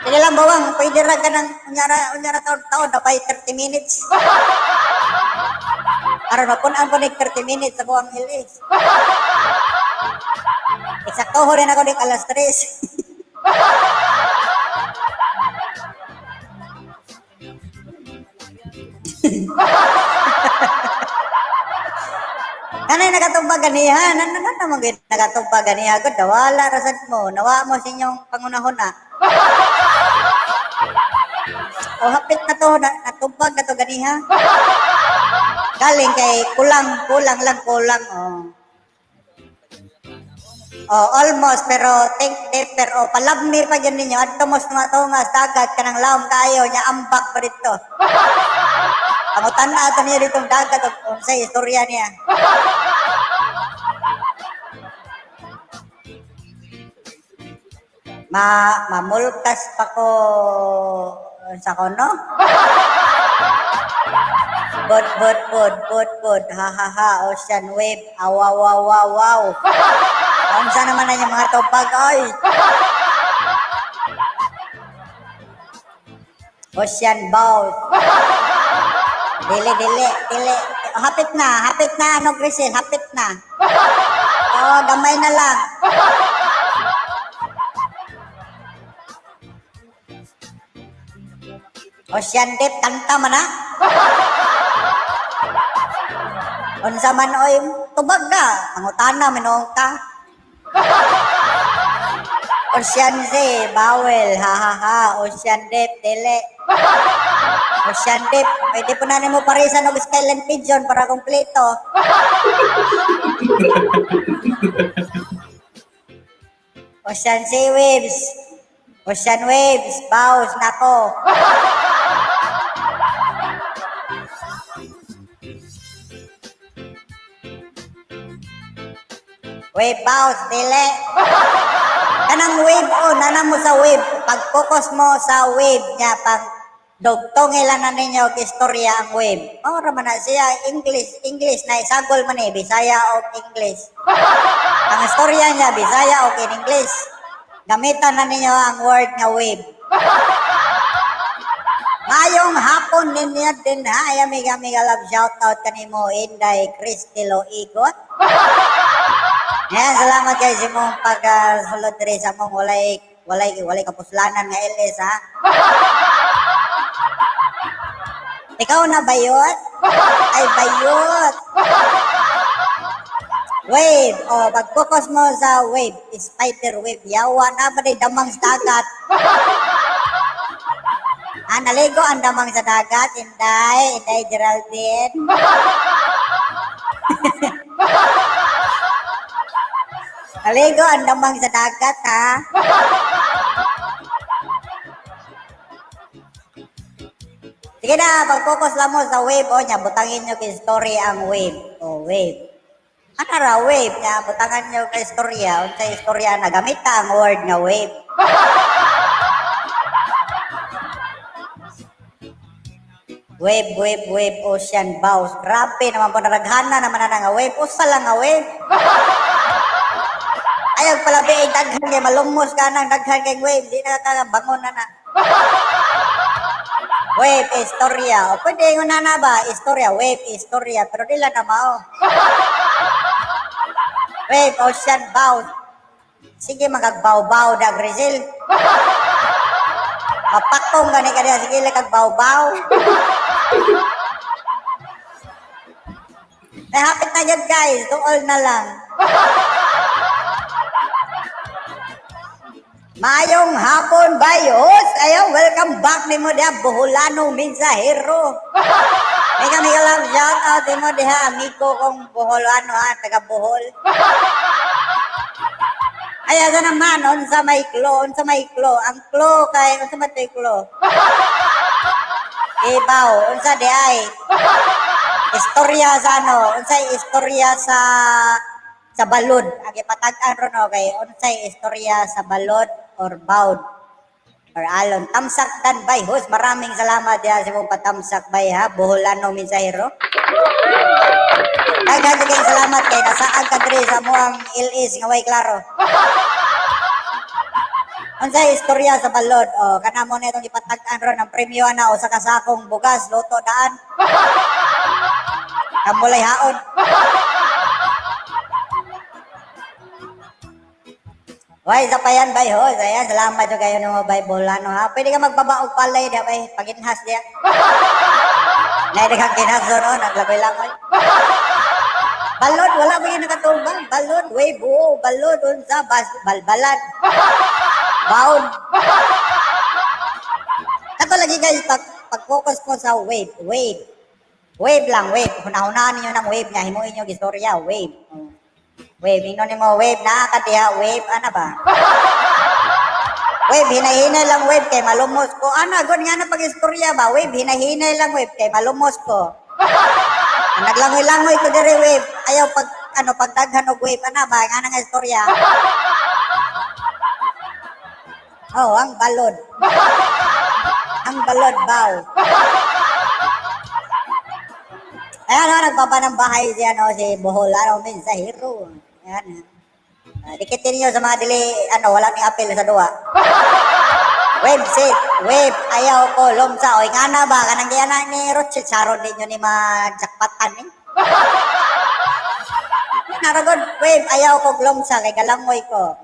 Sige lang, bawang, pwede ra ka ng unyara taon, taon, napay 30 minutes. Aron mapunan ko ni 30 minutes ako ang ilis. Eksakto rin ako ni alas 3. Kanay nakatubag ganiha, nan nan naman gyud nakatubag ganiha gud, nawala ra sad mo, nawa mo sa inyong pangunahuna. O hapit na to, na, natubag na to ganiha. Galing kay kulang, kulang lang, kulang. Oh. Oh, almost, pero think deeper. Oh, palabmi pa dyan ninyo. Adto mo sa mga sa dagat, kanang laom kayo, nya ambak pa dito. Pangutan na ato niya ditong dagat, o unsay istorya niya. Mamulkas pa ko sa kono. Bot, bot, bot, bot, bot. Ha, ha, ha. Ocean wave. Awaw, wow, wow, wow. Unsa naman na yung mga tupag, oy. Ocean boat. Dili, dili, dili. Hapit na, ano, Grisel, hapit na. Oo, gamay na lang. Ocean deep, kanta man na. Unsa man oy, tubag ka. Mangutana, minuong ka. Ocean Sea, bawel, ha ha ha. Ocean Deep, dili. Ocean Deep, pwede po na nimo parisan og Skyline Pigeon para kompleto. Ocean Sea Waves, Ocean Waves, bows, nako. Wave bows, dili. Kanang wave o, nana mo sa wave. Pag-focus mo sa wave niya, pag dugtong ilan na ninyo og istorya ang wave. Mao ra man na siya English, English na isagol man eh, Bisaya o English. Ang istorya niya Bisaya o in English. Gamitan na ninyo ang word nga wave. Ngayong hapon ninyo din ha, ay amiga amiga love shout out kanimo Inday Cristilo Igot. Yan, salamat kay sa imong pagsulod diri sa among walay kapuslanan nga LS ha. Ikaw na bayot? Ay bayot. Wave, oh, pag-focus mo sa wave, spider wave, yawa na ba di damang sa dagat? Ah, naligo ang damang sa dagat, Inday, Inday Geraldine. Naligo ang damang sa dagat, ha? Sige na, pag-focus lang mo sa wave, o niya, butangin nyo kay story ang wave. O, wave. Ano ra, wave? Niya, butangan nyo kay istorya. Unsa istorya na gamita ang word nga wave. Wave, wave, wave, ocean, bows. Grabe naman po, naraghana naman na nga wave. Usa lang nga wave. Ayaw pala ba, daghan kay malumos ka nang daghan kay wave. Di na ka bangon na na. Wave, istorya. O pwede nga na ba? Istorya, wave, istorya. Pero di lang na mao. Wave, ocean, bow. Sige, magagbaw-baw da, Grisel. Mapakong gani ka diha. Sige, kag baw-baw. Eh, hapit na yun, guys. Tuol na lang. Mayong hapon, bayos! Ayaw, welcome back nimo diha, Boholano Mensahero. Mega mega love shout out nimo diha, amigo kong Boholano ha, taga Bohol. Ay, asa naman, unsa may klo, unsa may klo. Ang klo kay, unsa man to'y klo? Ibaw, unsa di ay? Istorya sa ano, unsay istorya sa balod. Ang ipatag-an ron o kay unsay istorya sa balod or bawd or alon. Tamsak dan bay host. Maraming salamat diha sa imong patamsak bay ha. Boholano Mensahero. Daghan kay salamat kay nasaag ka diri sa moang LS nga way klaro. Unsay istorya sa balod? O kana mo na itong ipatag-an ron ang premyo na usa ka sakong bugas luto daan. Kamulay haon. Way, sa payan bay ho. Ayan, salamat jo kayo nimo bay Bolano ha. Pwede ka magbaba og palay diha bay, paginhas diha. Nay daghang kinhas doon oh, naglagoy-langoy. Balod, wala ba yung nakatubang? Balod, way buo, balod, unsa, bas, balbalan. Baon. Kato lagi guys, pag-focus mo sa wave, wave. Wave lang, wave. Huna-hunaan ninyo ng wave niya, himuin nyo istorya, wave. Wave, ingnon nimo wave na ka diha, wave, ana ba? Wave, hinay-hinay lang wave kay malumos ko. Ana, gon nga na pag-istorya ba? Wave, hinay-hinay lang wave kay malumos ko. Naglangoy-langoy ko diri wave. Ayaw pag ano pagdaghan og wave ana ba? Nga na nga istorya. Oh, ang balod. Ang balod, baw. Ayan, oh, nagbaba ng bahay si, ano, si Bohol, ano, mensahero. Ayan. Dikitin niyo sa mga dili, ano, walang ni apel sa duwa. Website, web, ayaw ko, lomsa. Oy, nga na ba, kanang kaya na ni Rothschild, saron ninyo ni majakpatan, eh. Naragod, web, ayaw ko, lomsa, kay galangoy ko.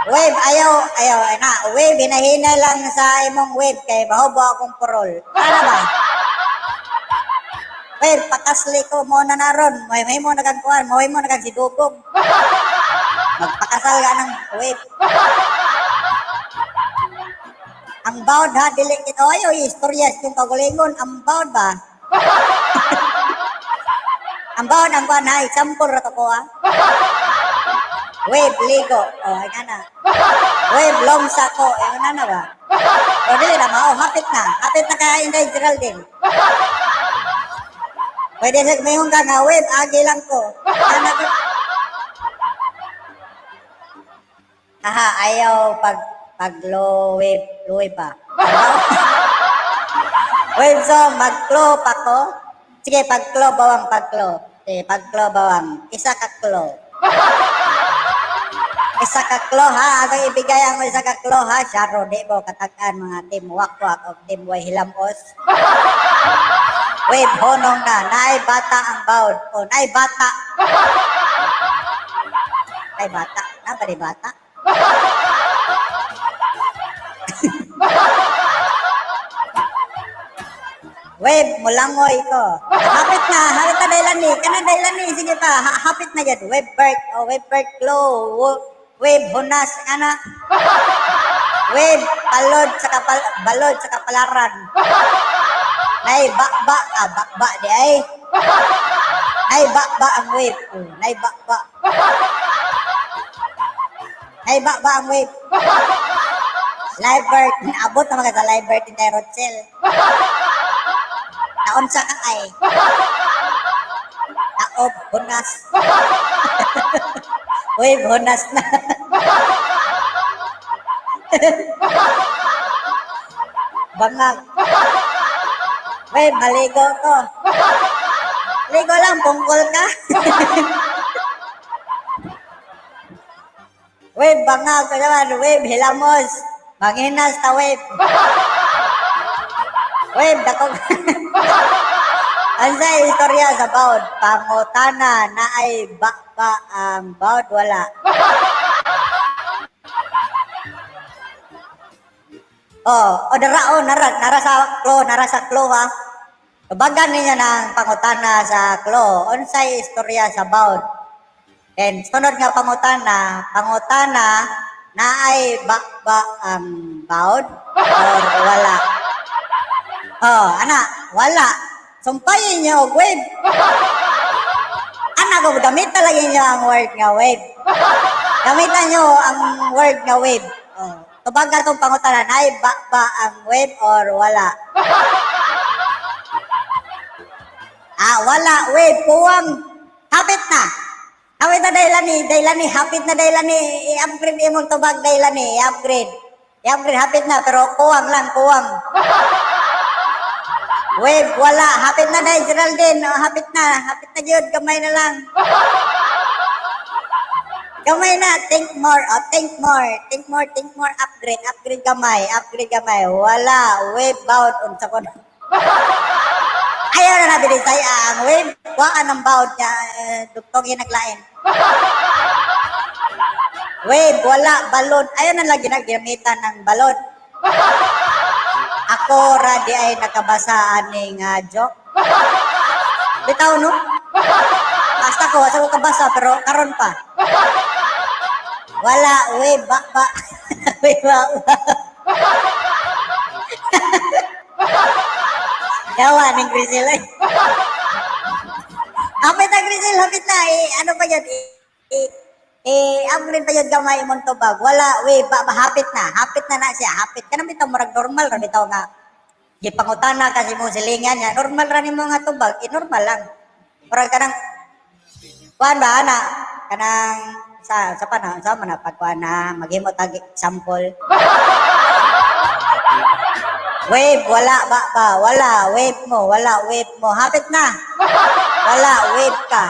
Web, ayaw, ayaw, ay na, web, hinahina lang sa imong web, kay mahubo akong parol. Ano ba? Web, pakasli ko mo na naron, may mo nagangkuhan, may mo nagang sidugong. Magpakasal ka ng web. Ang bawd ha, dili kito ayo istorya sa itong kagulingon, ang bawd ba? Ang bawd ang kuan ha, example ra to ko ha. Wave ligo, oh ay na. Wave lomsa ko, ay na na ba? Pero dili na mao, hapit na kay Inday Geraldine. Pwede sa mayong ka nga wave, agi lang ko. Ana ko. Aha, ayaw pag pag low wave, low wave ba? Wave so, mag-clo pa ko. Sige, pag-clo bawang pag-clo. Sige, pag-clo bawang. Isa ka clo. Isa ka clo ha. Ako ibigay ang isa ka clo ha. Sharo, di mo katakan mga team wakwak o team way hilamos. Wave, honong na. Naay bata ang bawd. O, naay bata. Naay bata. Na ba di bata? Web, mulangoy ko. Hapit na dailan ni. Kana dailan ni, sige pa, hapit na yan. Web birth, oh, web birth glow. Web hunas, ana. Web, palod sa kapal, balod sa kapalaran. Nay, ba, ba, ah, ba, ba, di ay. Nay, ba, ba ang web. Oh, nay, ba, ba. Nay, ba, ba ang web. Live birth, abot na mga sa live birth ni Rochelle. Taon sa ka ay. Taob, hunas. Uy, hunas na. Bangag. Uy, maligo ko. Ligo lang, pungkol ka. Uy, bangag ka naman. Uy, hilamos. Manginas ta, wave. Wave, dako. Ang sa istorya sa bawd, pangutana na ay ba ba ang bawd wala. Oh, o dara o nara nara sa klo, nara sa klo ha. Tubagan ninyo ng pangutana sa klo. Unsay istorya sa bawd? And sunod nga pangutana, pangutana na ay ba ba ang bawd or wala? Oh, ana, wala. Sumpayin niyo og wave. Ana ko gamit talaga niyo ang word nga wave. Gamitan niyo ang word nga wave. Oh. Tubagan tong pangutana, ay ba ba ang wave or wala? Ah, wala, wave, puwang. Hapit na. Hapit na dahilan ni, hapit na dahilan ni, i-upgrade imong tubag dahilan ni, i-upgrade. I-upgrade, hapit na, pero kuwang lang, kuwang. Wave, wala. Hapit na dahil, Geraldine. Oh, hapit na yun. Gamay na lang. Gamay na. Think more. Oh, think more. Think more, think more. Upgrade, upgrade gamay. Upgrade gamay. Wala. Wave bout. Unsa ko na. Ayaw na natin saya ang wave. Waan ang bout niya. Eh, dugtong yung naglain. Wave, wala. Balon. Ayaw na lang ginagamitan ng balon. Ako ra di ay nakabasa aning joke. Bitaw no? Basta ko, asa ko kabasa pero karon pa. Wala, we ba ba. We ba ba. Yawa ning Grisel ay. Hapit na Grisel, hapit na. Eh, ano pa yun? Eh, eh, upgrade pa yun gamay imong tubag. Wala, we ba, ba hapit na. Hapit na na siya. Hapit ka na bitaw murag normal ra bitaw nga. Gipangutana kasi mo silingan niya. Normal ra nimo nga tubag. Eh, normal lang. Murag kanang kuan ba ana? Kanang Sa pa na, sa man na pagkuan na maghimo tag example. Wave, wala ba ba? Wala, wave mo, wala, wave mo. Hapit na. Wala, wave ka.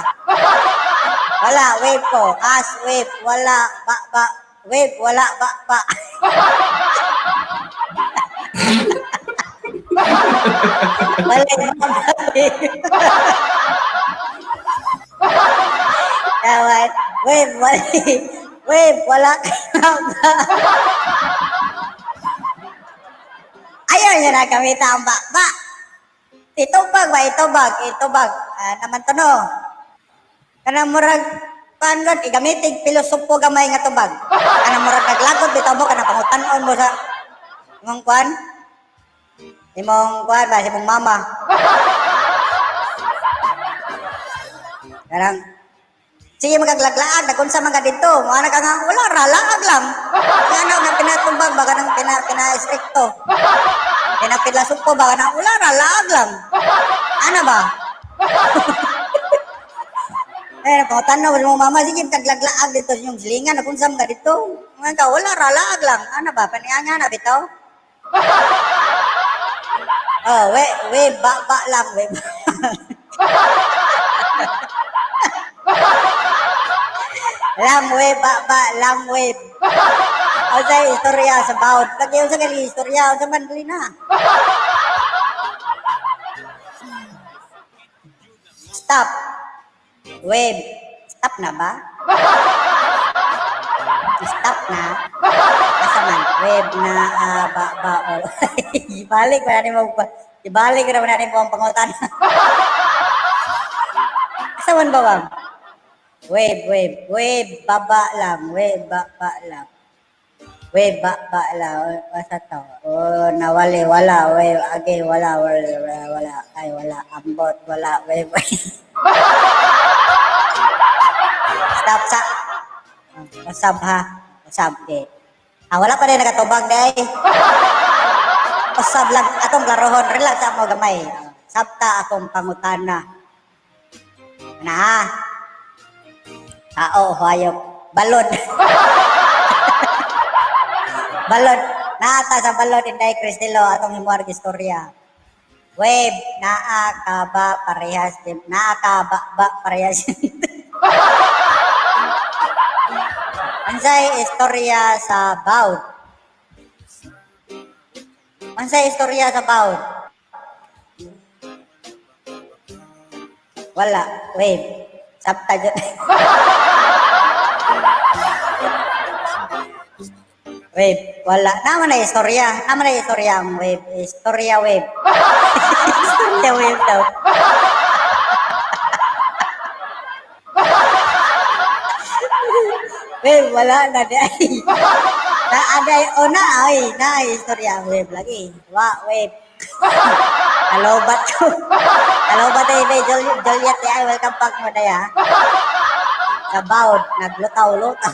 Wala, wave ko. As, wave, wala, ba, ba. Wave, wala, ba, ba. Wala, ba, ba. Tama. Wave, wala. Wave, wala. Ba. Ayaw niya na gamita ang ba, ba. Itubag ba, itubag, itubag. Ah, naman to no. Kanang murag, paano gud, igamitig pilosopo gamay nga tubag. Kanang murag naglagot bitaw mo, kanang pangutan-on mo sa imong kuan. Imong kuan ba, sa imong mama. Kanang, sige magaglaglaag, nagunsa man ka dito. Mga na ka nga, wala, ralaag lang. Nga na, nga pinatumbag, baka nang pina-stricto. Pinapilasok baka na, wala, ralaag lang. Ano ba? Eh, pangutan-on mo mama, sige, kaglaglaag dito sa inyong silingan, nagunsa man ka dito. Nga ka, wala, ralaag lang. Ano ba, panianga na, bitaw? Oh, we, we, ba, ba lang, we. Lam, we, ba, ba, lam, we. O sa istorya sa bawd. Lagi sa gali istorya, o sa man dali na. Stop. Wave. Stop na ba? Stop na. Asa man? Wave na, ah, ba, ba, o. Ibalik pa na mo. Ibalik na na mo ang pangutan. Asa man ba, ma'am? Wave, wave, wave, baba lang. Wave, baba lang. Wave, baba lang. Basta to. Oh, nawali, wala. Wave, again, wala, wala, wala, wala. Ay, wala. Ambot, wala. Wave, wave. Stop sa. Usab ha. Usab, okay. Ah, wala pa rin nakatubag day. Usab lang atong klarohon. Relax mo gamay. Sabta akong pangutana. Na ha. Tao, hayop. Balon. Balon. Naata sa balon, Inday Cristelo, atong himuar istorya. Wave, naa ka ba parehas din? Naa ka ba ba parehas? Unsay istorya sa bawd? Unsay istorya sa bawd? Wala. Wave. Sabta jud. Wave. Wala. Naman na istorya. Naman na istorya ang wave. Istorya wave. Istorya wave daw. Wave, wala na di ay. Na aday o na ay na istorya ang wave lagi. Wa wave. Kalobat ko. Kalobat ay day Juliet ay welcome back mo day ha. Sa bawd naglutaw-lutaw.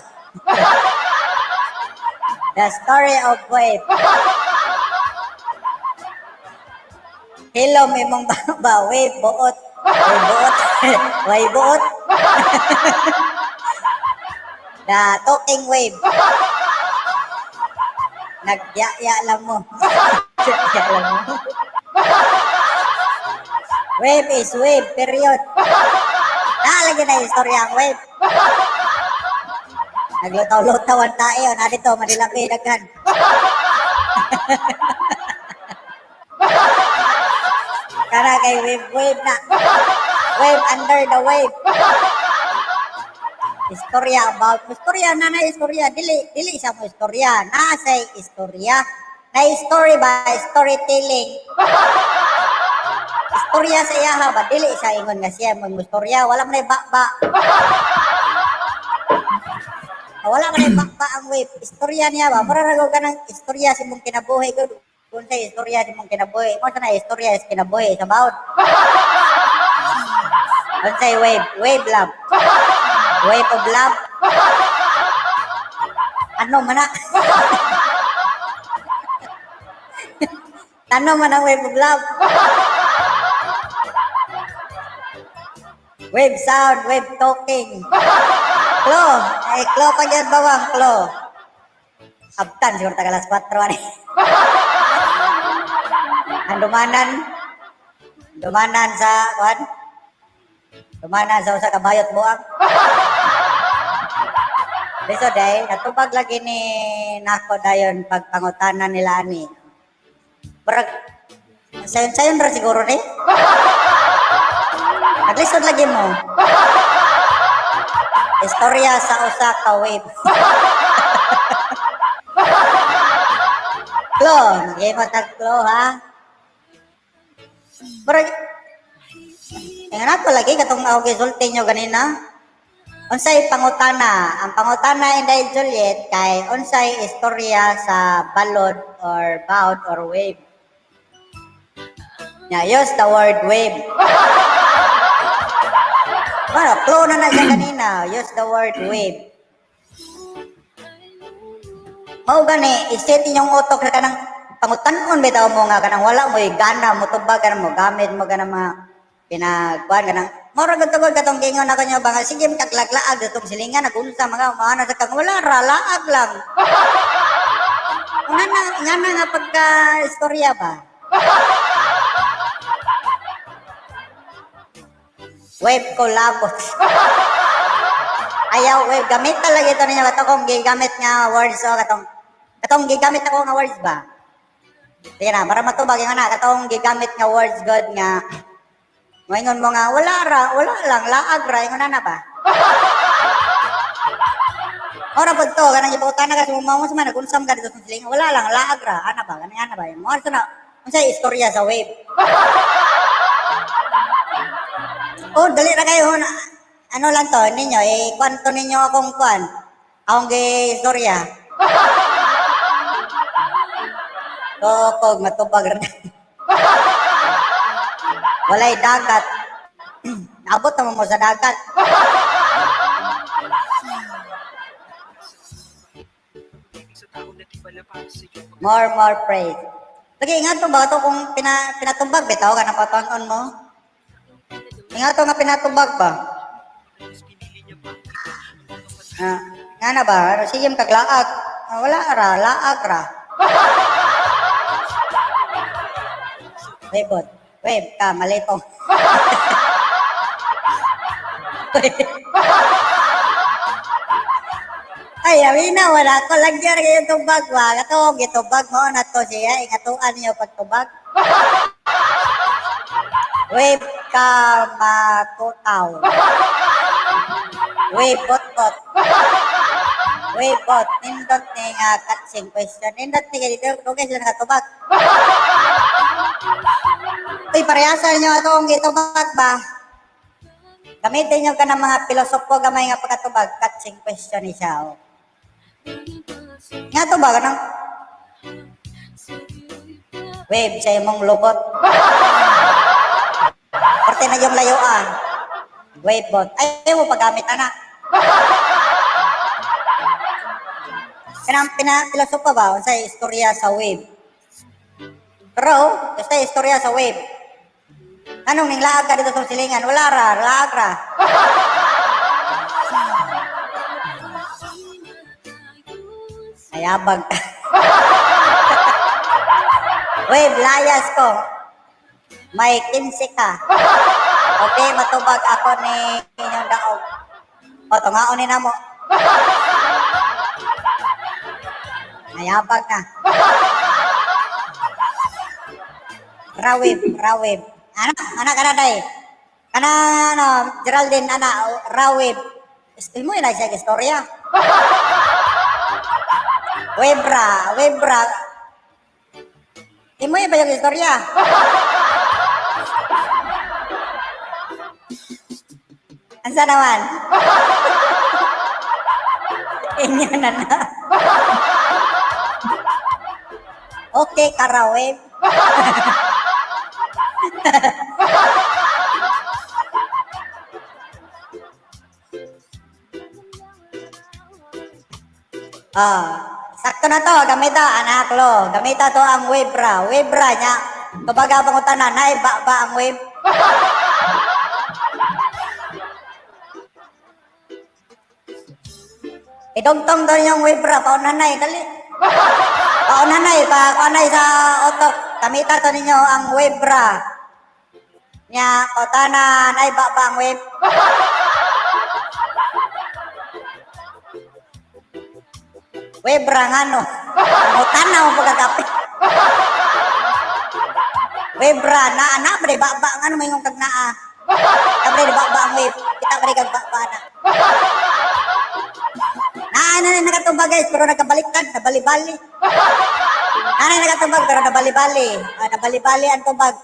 The story of wave. Hello, may mong ba, wave buot. Wave buot. Wave buot. The talking wave. Nagyaya lang mo. Nagyaya lang mo. Wave is wave, period. Naalagyan na istorya ang wave. Naglutaw-lutaw ang tayo. Na dito, Manila Bay, daghan. Kara kay wave, wave na. Wave under the wave. Istorya about istorya na na istorya dili dili siya mo istorya na say istorya na story ba, storytelling istorya sa iya ha ba, dili siya ingon nga siya mo istorya, wala man ay ba. Ah, wala man ay ba ang wave istorya niya ba, mura ra ka ng istorya sa imong kinabuhi gud, kung sa istorya sa imong kinabuhi mo sa na istorya sa kinabuhi sa bawd. Unsay wave? Wave love. Wave of love. Ano man na? Ano man ang wave of love? Wave sound, wave talking. Klo, eh, Klo pa dyan bawang, Klo. Abtan, siguro taga alas 4, ani. Ang dumanan, dumanan sa, kuan, dumanan sa usa ka bayot buang. Biso day, natubag lagi ni nako dayon pagpangutanan nila ani. Barag, sayon-sayon ra siguro ni. Naglisod lagi mo. Istorya sa usa ka wave. Klo, maghimo tag Klo ha. Barag, ingan ako lagi katong ako gisulti nyo ganina. Unsay pangutana? Ang pangutana Inday Juliet kay unsay istorya sa balod or baud or wave. Nya use the word wave. Bueno, clue na na siya kanina. Use the word wave. Mao gani, iset inyong utok sa kanang pangutan-on bitaw mo nga kanang wala mo'y gana mo tubag kanang mo gamit mo kanang mga pinagkuan kanang mura gud tugod katong giingon ako nyo ba nga sige kaglaglaag ditong silingan nagunsa mga maana sa kang wala ra laag lang. Nga na nga na nga pagka istorya ba. Wave ko labot. Ayaw, wave. Gamit talaga ito ninyo. Kato kung gigamit nga words o katong, katong gigamit ako nga words ba? Sige na, para matubag yung na, katong gigamit nga words good nga, moingon mo nga, wala ra, wala lang, laag ra, ingon na na ba? Ora pud to, kanang ipautana na kasi mo sa man, nagunsam ka dito sa silingan, wala lang, laag ra, ana ba, kanang ana ba? Mo na, unsay istorya sa wave? Oh, dali ra kayo. Ano lang to, ninyo, eh, kwanto ninyo akong kwan. Akong gi-istorya. Kokog, matubag ra. Walay dagat. Naabot naman mo sa dagat. More, more praise. Lagi, ingat to ba ito kung pinatumbag, bitaw ka na patanon mo? Ingat to nga pinatubag ba? Ah, nga na ba? Ano, sige, kaglaag. Ah, wala ra, laag ra. Wave, wave ka, malipong. Ay, amina, wala ko lagyan kayo tubag ba? Kato, gitubag mo na to siya. Ingatuan niyo pagtubag. Wave ka matutaw. Wave bot bot. Wave bot. Nindot ni nga catching question. Nindot ni dito. Dugay sila nakatubag. Uy, parehasan niyo atong gitubag ba? Gamitin niyo ka ng mga pilosopo gamay nga pagkatubag. Catching question ni siya. Oh. Nga to ba? Kanang wave sa imong lubot. Korte na yung layuan. Wave bot. Ay, mo paggamit, anak. Kanang pinapilosopo ba? Unsay istorya sa wave? Pero, basta istorya sa wave. Anong ning laag ka dito sa silingan? Wala ra, laag ra. Ayabag ka. Wave, layas ko. May 15 ka. Okay, matubag ako ni inyong daog. O, tungaon ni namo. Nayabag na. Rawib, rawib. Ana, ana kana day. Kana ano, Geraldine ana rawib. Mo na siya istorya. Webra, webra. Imo ba yung istorya? Ansa naman? Inyo na na. Okay, karaweb. Ah, sakto na to, gamita anak lo. Gamita to ang webra. Webra niya. Kumbaga pangutana, naiba ba ang wave? Idugtong daw yung webra, paunanay, dali. Paunanay, pa paunay sa otok. Kamita to ninyo ang webra. Nya, kotana, nay ba ba ang web? Webra ngano. Kotana mo pagkakape. Webra, na na ba ba ba ngano may kag naa. Kabre ba ba ang web. Kita ba kag ba ba na. Naa na na nakatubag guys, pero nagkabaliktad, nabali-bali. Naa na nakatubag pero nabali-bali. Ah, nabali-bali ang tubag.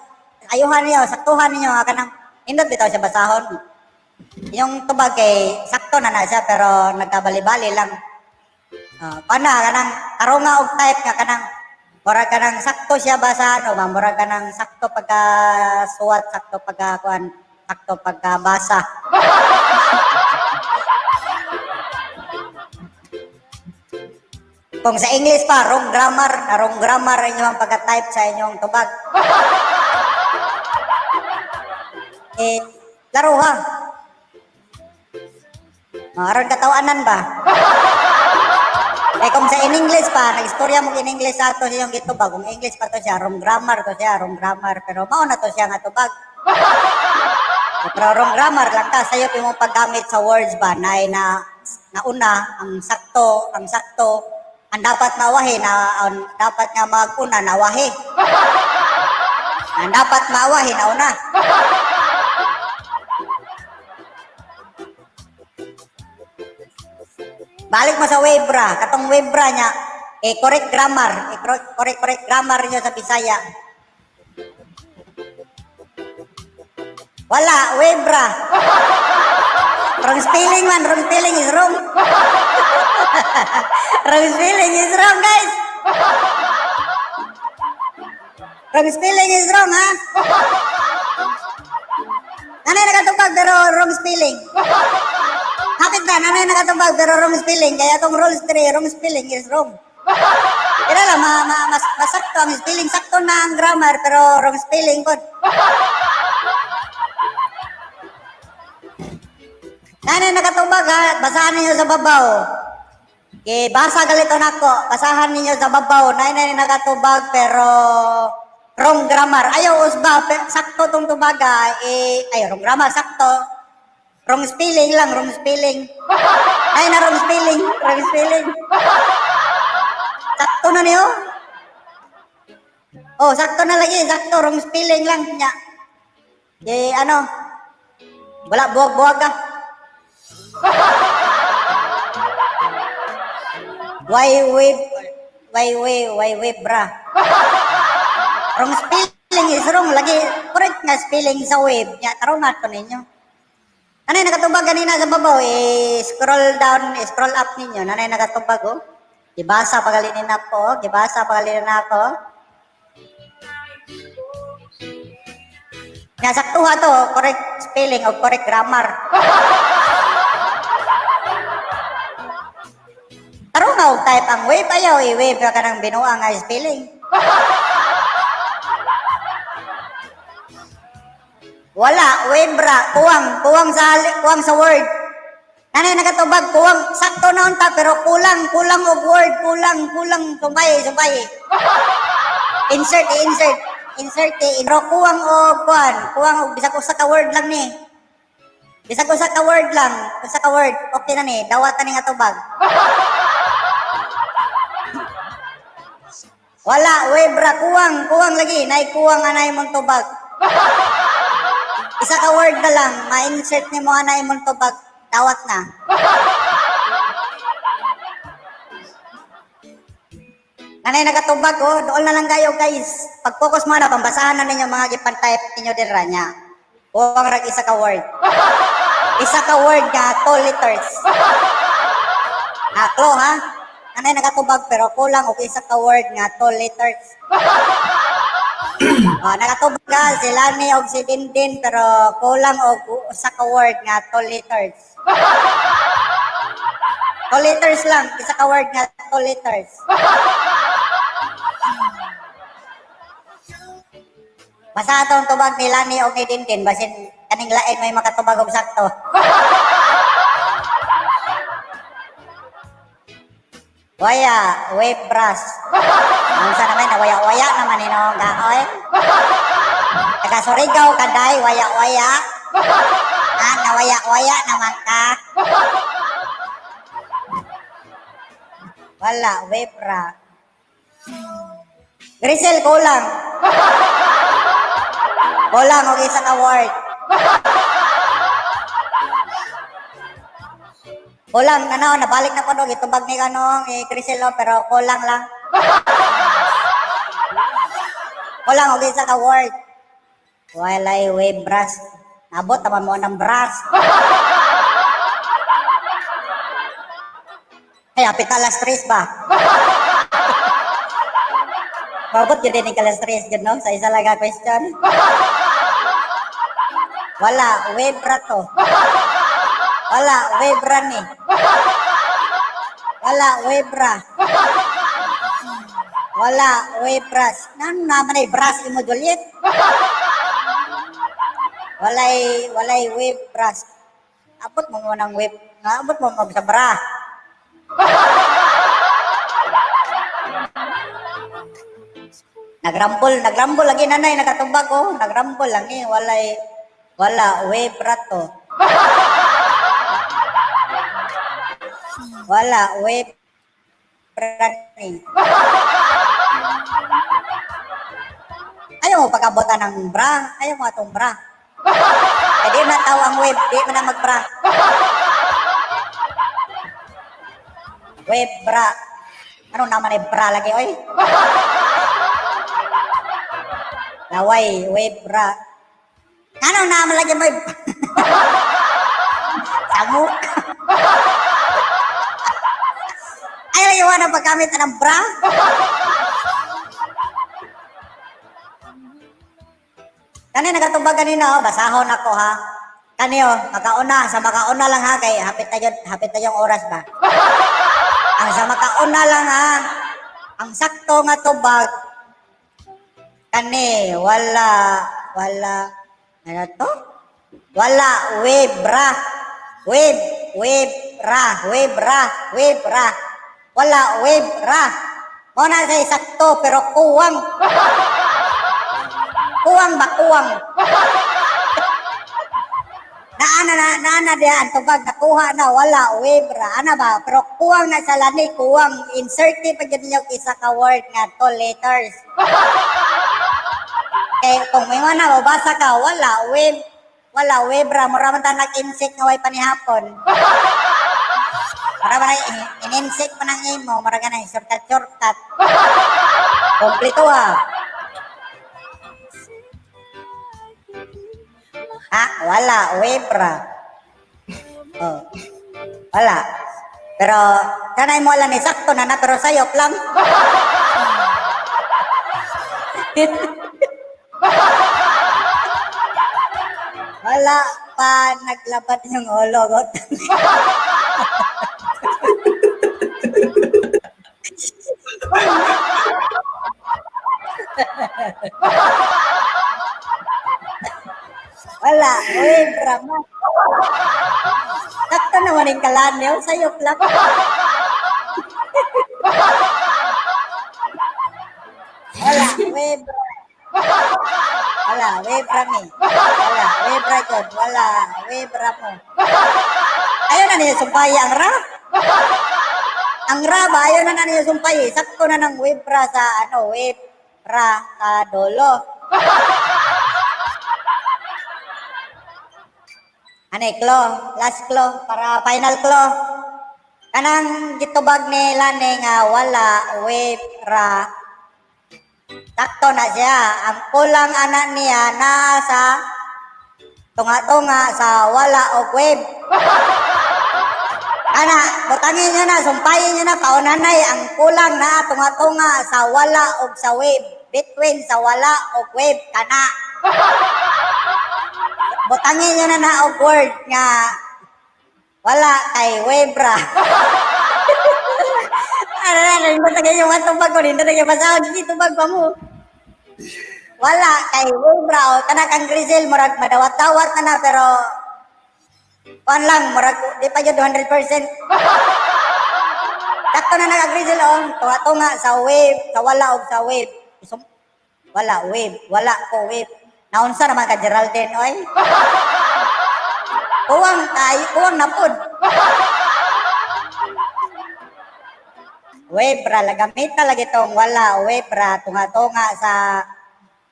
Ayuhan niyo, saktuhan niyo ha kanang indot bitaw siya basahon. Yung tubag kay sakto na na siya pero nagkabali-bali lang. Pana kanang tarunga og type nga kanang mura kanang sakto siya basahan o ba mura kanang sakto pagka suwat, sakto pagka kuan, sakto pagka basa. Kung sa English pa, wrong grammar, na wrong grammar ang inyong pagka-type sa inyong tubag. Eh, laro ha. Oh, aron katawanan ba? Eh kung sa in English pa, nag-istorya mo in English ato sa iyong gitubag. Kung English pa to siya, wrong grammar to siya, wrong grammar. Pero mao na to siya nga tubag. Eh, pero wrong grammar lang ta, sayo imong paggamit sa words ba, na na nauna, ang sakto, ang sakto, ang dapat mawahi, na ang dapat nga maguna, nawahi. Ang dapat mawahi, nauna. Balik mo sa Webra, katong Webra niya, eh, correct grammar, eh, correct, correct, correct grammar niyo sa Bisaya. Wala, Webra. Wrong spelling man, wrong spelling is wrong. Wrong spelling is wrong, guys. Wrong spelling is wrong, ha? Nanay nakatubag pero wrong spelling. Hapit na, nanay nakatubag pero wrong spelling. Kaya itong rules 3, wrong spelling is wrong. Pero lang, mas, masakto ang spelling. Sakto na ang grammar pero wrong spelling po. Nanay nakatubag ha, basahan ninyo sa babaw. Okay, basa galito nako. Basahan ninyo sa babaw. Nanay nakatubag pero wrong grammar. Ayaw usba, sakto tong tubaga. Eh, ay, wrong grammar, sakto. Wrong spelling lang, wrong spelling. Ay na, wrong spelling, wrong spelling. Sakto na niyo. Oh, sakto na lagi, sakto, wrong spelling lang niya. Eh, ano, wala, buwag-buwag ka. Why wave, why wave, why wave bra? Wrong spelling is wrong. Lagi, correct nga spelling sa wave. Nya, tarungat ko ninyo. Nanay nakatubag kanina sa babaw, eh, scroll down, eh, scroll up ninyo. Nanay nakatubag, oh. Gibasa pagalinin na po, gibasa pagalinin na ako. Nasaktuha to, correct spelling o correct grammar. Tarunga og type ang wave ayaw, i-wave ka ng binuang nga spelling. Wala, webra, kuwang, kuwang sa kuwang sa word. Nanay nakatubag, kuwang, sakto na unta, pero kulang, kulang og word, kulang, kulang, sumbay, sumbay. Insert, insert, insert, eh. Pero kuwang og kuan, kuwang og bisag usa ka word lang ni. Bisag usa ka word lang, usa ka word, okay na ni, dawatan ni nga tubag. Wala, webra, kuwang, kuwang lagi, nay kuwang anay mong tubag. Isa ka word na lang, ma-insert ni mo anay mong tubag, dawat na. Nanay nakatubag, oh, doon na lang kayo guys. Pag-focus mo na, pambasahan na ninyo mga gipan-type ninyo din niya. Kuwang rag isa ka word. Isa ka word nga, 2 letters. Aklo ha? Nanay nakatubag pero kulang og isa ka word nga 2 letters. Oh, nakatubag ka si Lani og si Dindin pero kulang og usa ka word nga 2 letters. 2 letters lang, isa ka word nga 2 letters. Basta atong tubag ni Lani og ni Dindin basin kaning lain may makatubag og sakto. Waya, wave brush. Unsa naman, nawaya-waya naman hinuon ka, oy. Taga Surigao ka day, waya-waya. Ah, nawaya-waya naman ka. Wala, wave ra. Grisel, kulang. Kulang og isa ka word. Kulang, ano, nabalik na po dog, itubag ni ano, ni Grisel, oh, pero kulang lang. Kulang og isa ka word. Walay wave brush. Nabot naman mo ng brush. Ay, apit alas 3 ba? Mabot yun din alas 3 yun, no? Sa isa lang ang question. Wala, wave ra to. Wala, wave ra ni. Wala, wave ra. Wala, wave brush. Nano naman ay brush imo, Juliet? Walay wave brush. Abot mo mo ng wave. Abot mo mo sa bra. Nagrambol, nagrambol lagi nanay nakatubag oh, nagrambol lang eh, walay wala wave ra to. Wala wave ra ni. Ayaw mo pag-abotan ng bra, ayaw mo atong bra. Eh di na tao ang wave, di man na magbra. Wave bra. Ano naman ay bra lagi oy? Laway, wave bra. Ano naman lagi mo? Samok. Ay, lagi wala paggamit ng bra. Kani nagatubag kanina oh, basahon ako ha. Kani oh, makauna, sa makauna lang ha kay hapit na yun, hapit na yung oras ba. Ang sa makauna lang ha. Ang sakto nga tubag kani wala wala ano to? Wala wave ra. Wave, wave ra, wave ra, wave ra. Wala wave ra. Mo na say sakto pero kuwang. Kuwang ba kuwang? Naana na naana diha ang tubag nakuha na wala wave ra ana ba pero kuwang na sa lani kuwang insert pa gyud ninyo isa ka word nga two letters. Kay kung may na mabasa ka wala wave wala wave ra mura man ta nag-insect nga way panihapon. Mura man in-insect pa nang imo mura ka na shortcut shortcut. Kompleto ha. Ha? Wala, wave ra. Oh. Wala. Pero kanay mo alam eh, sakto na na pero sayop lang. Wala pa naglabat yung ulo ko. Wala, wave ra mo. Sakto naman yung kalanyo, sayop lang. Wala, wave ra. Wala, wave ra ni. Wala, wave ra jud. Wala, wave ra mo. Ayaw na niya sumpay ang ra. Ang ra ba, ayaw na na niya sumpay. Sakto na ng wave ra sa ano, wave ra sa dolo. Ano klo, last klo, para final klo. Kanang gitubag ni Lani nga wala, wave ra. Sakto na siya. Ang kulang anak niya nasa tunga-tunga sa wala og wave. Ana, butangin niya na, sumpayin niya na, paunanay, ang kulang na tunga-tunga sa wala og sa wave. Between sa wala og wave, kana. Butangin niya na na og word nga wala kay wave ra. Ano na, nindot na yung tubag ko, nindot na yung basahon, sige, tubag pa mo. Wala kay wave ra, o kana kang Grisel, murag madawat-dawat na na, pero kuan lang, murag di pa yun 100%. Sakto na nag-agree sila oh. Tunga-tunga sa wave, sa wala og sa wave. Wala wave, wala ko wave. Naunsa naman ka Geraldine oy? Kuwang tayo, kuwang napod. Wave ra, lagamita lagi tong wala, wave ra, tunga-tunga sa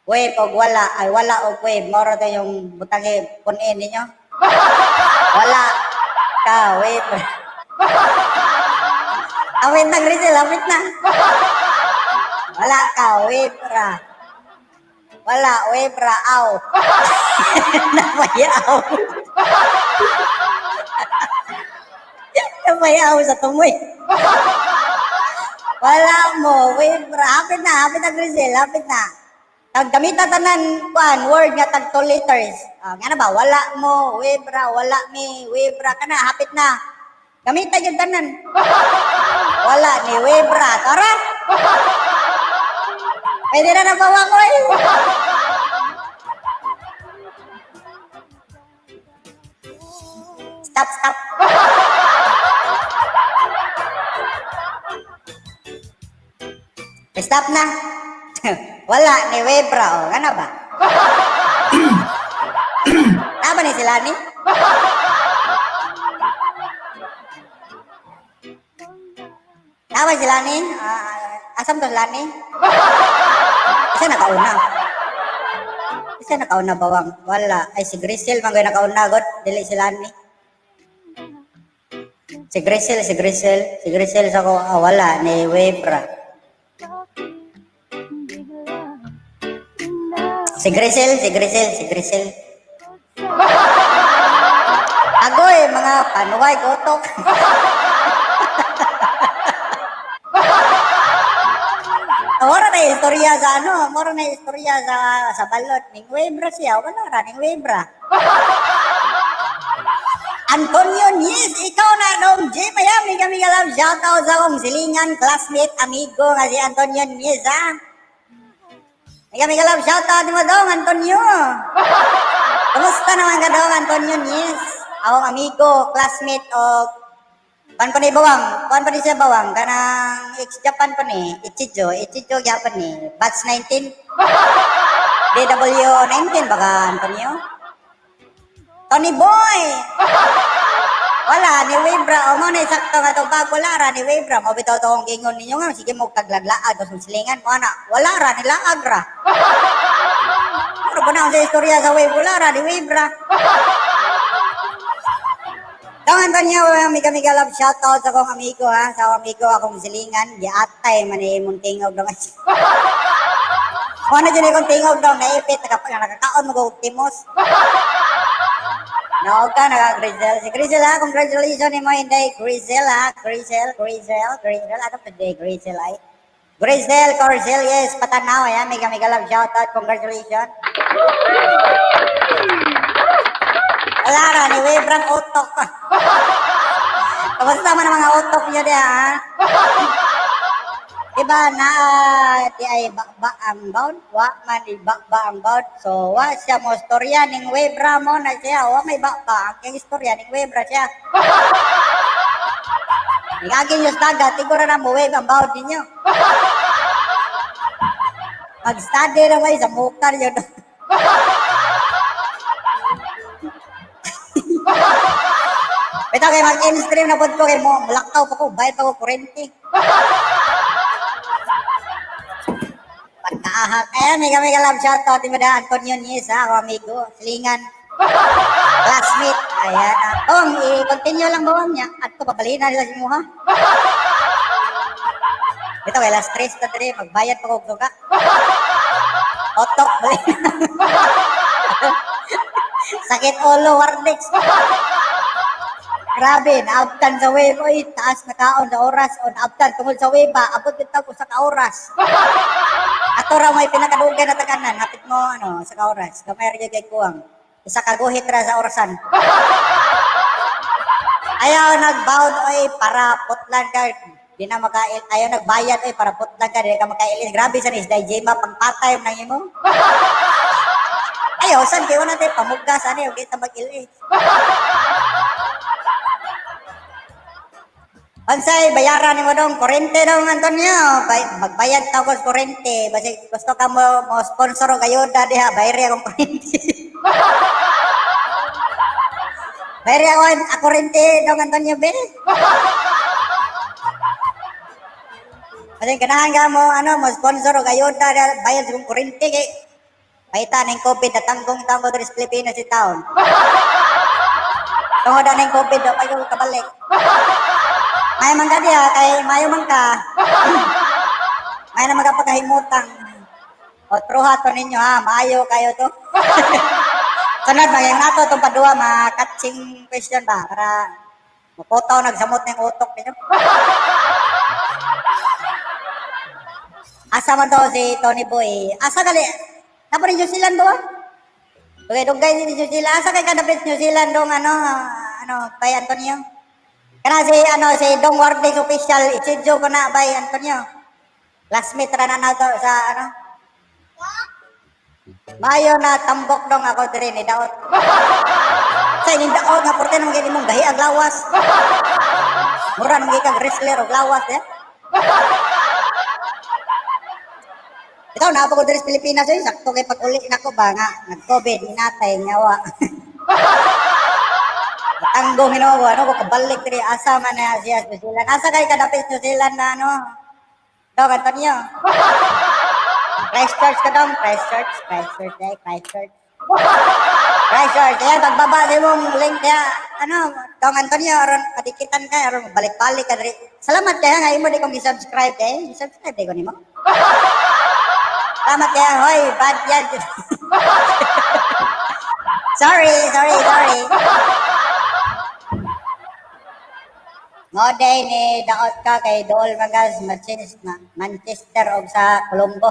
wave og wala, ay wala og wave. Moro to yung butangi punin ninyo. Wala ka, wave ra. Awit na, Grisel, awit na. Wala ka, wave ra. Wala, wave ra, aw. Napayaw. Napayaw sa tumoy. Wala mo, wave ra. Hapit na, Grisel, hapit na. Tag gamita tanan kuan word nga tag 2 letters. Ah, nga na ba? Wala mo, wave ra, wala mi, wave ra kana hapit na. Gamita gyud tanan. Wala ni wave ra. Tara. Pwede na nabawa ko eh. Stop, stop. Stop na. Wala ni Webra o. Ano ba? Tama ni sila ni? Tama sila ni? Ah, asam to sila ni? Isa nakauna. Isa nakauna bawang. Wala. Ay, si Grisel man gawin nakauna god. Dili sila ni. Si Grisel, si Grisel. Si Grisel sa ko, ah, wala ni Webra. Si Grisel, si Grisel, si Grisel. Agoy, mga panuway, gotok. Mora na istorya sa ano, mora na istorya sa balot. Ning Webra siya, wala ra, ning Webra. Antonio Nis, ikaw na dong G. Miami kami galam shout out sa akong silingan, classmate, amigo nga si Antonio Nis, ha? Kami galam shout out mo dong, Antonio. Kumusta naman ka dong, Antonio Nis? Akong amigo, classmate, o kuan pa ni Bawang, kuan pa ni siya Bawang, kanang ex-Japan pa ni, Ichijo, Ichijo Japan ni, batch 19. DW19 baka, Antonio? Tony Boy! Wala, ni Webra. O mo na sakto nga tubag. Wala ra, ni Webra. Mo bitaw to akong gingon ninyo nga. Sige mo kagladlaag. O silingan mo na. Wala ra, ni laag ra. Pero pa na sa istorya sa Web. Wala ra, ni Webra. Dong Antonio, mega mega love shout out sa akong amigo ha. Sa akong amigo, akong silingan. Giatay man ni imong tingog dong. Kung ano dyan akong tingog dong, naipit, nakakaon mo timos. No ka, naka Grisel. Si Grisel ha, congratulations ni mo hindi. Grisel ha, Grisel, Grisel, Grisel. Ano pa di Grisel ay? Grisel, Corcel, yes, patanaw. Ayan, mega mega love shout out, congratulations. Wala ra, ni Webrang utok. Kamusta man ang mga utok niyo diya, ha? Diba na di ay ba ang bound? Wa man ba ang bound. So wa siya mo istorya ning Webra mo na siya. Wa may ba ba ang istorya ning Webra siya. Igagin niyo sa dagat, siguro na mo wave ang bound ninyo. Mag-study na may sa mukha niyo. Ito kay mag-in-stream na pod ko kay mo, mulakaw pa ko, bayad pa ko kurente. Pagkaahak. Ayan, mega mega love shout out. Di ba Antonio Nies, ha, ako amigo. Silingan. Classmate. Ayan. Tong, i-continue lang bawang niya. At ko, pabalihin na nila si Muha. Ito, kay last stress na diri. Magbayad pa ko suka. Otok, bali. Sakit ulo, Wardex. Grabe, naabtan sa wave. Oy, taas na kaon sa oras. O, naabtan tungod sa wave ba? Abot bitaw ko sa kaoras. Ato ra may pinakadugay na taganan. Hapit mo, ano, sa kaoras. Gamay ra gyud kay kuwang. Isa ka guhit ra sa orasan. Ayaw nagbound oy para putlan ka. Di na makail. Ayaw nagbayad oy para putlan ka. Di ka makailis. Grabe sa ni Isday Jema pangpatay nang imo. Ayaw san kay wala tay pamugas ani og di ta mag-ilis. Unsay bayaran nimo dong kurente dong, Antonio? Magbayad ka og kurente. Basig gusto ka mo mo sponsor og ayuda diha, bayari akong kurente. Bayari ako ang kurente dong, Antonio be. Kasi ganahan ka mo ano mo sponsor og ayuda diha, bayad sa akong kurente kay Paita ning COVID, natanggong tamo diri sa Pilipinas si taon. Tungod na ning COVID, do kayo kabalik. May man ka diha, kay mayo man ka. May na magapakahimutang. O truha to ninyo ha, maayo kayo to. Sunod, maging nato itong padua, mga catching question ba, para maputaw nagsamot ng utok ninyo. Asa man to si Tony Boy? Asa gali? Napa ni New Zealand doon? Okay, dugay ni New Zealand. Asa kay kadapit New Zealand dong ano, ano, bay Antonio? Kana si ano si Dong Warding official, isidyo ko na bay Antonio. Classmate ra na nato sa ano. Mayo na tambok dong ako diri ni daot. Sa ining daot nga porte nang gini mong gahi ang lawas. Mura nang kag wrestler og lawas eh. Ikaw na ko diri sa Pilipinas eh, sakto kay pag-uli nako ba nga nag-COVID minatay nyawa. Tanggong Ginoo ano ko kabalik diri asa man na siya sa New Zealand. Asa kay kadapit New Zealand na ano? Dong Antonio. Christchurch ka dong, Christchurch, Christchurch, eh, Christchurch. Christchurch, ayan, pagbaba sa imong link niya, ano, Dong Antonio, aron kadikitan ka, aron balik-balik ka diri. Salamat kaya nga imo di kong gi-subscribe eh. I-subscribe di ko nimo. Salamat kaya, hoy, bad yan. Sorry, sorry, sorry. Moday ni daot ka kay Dol Magas Manchester og sa Colombo.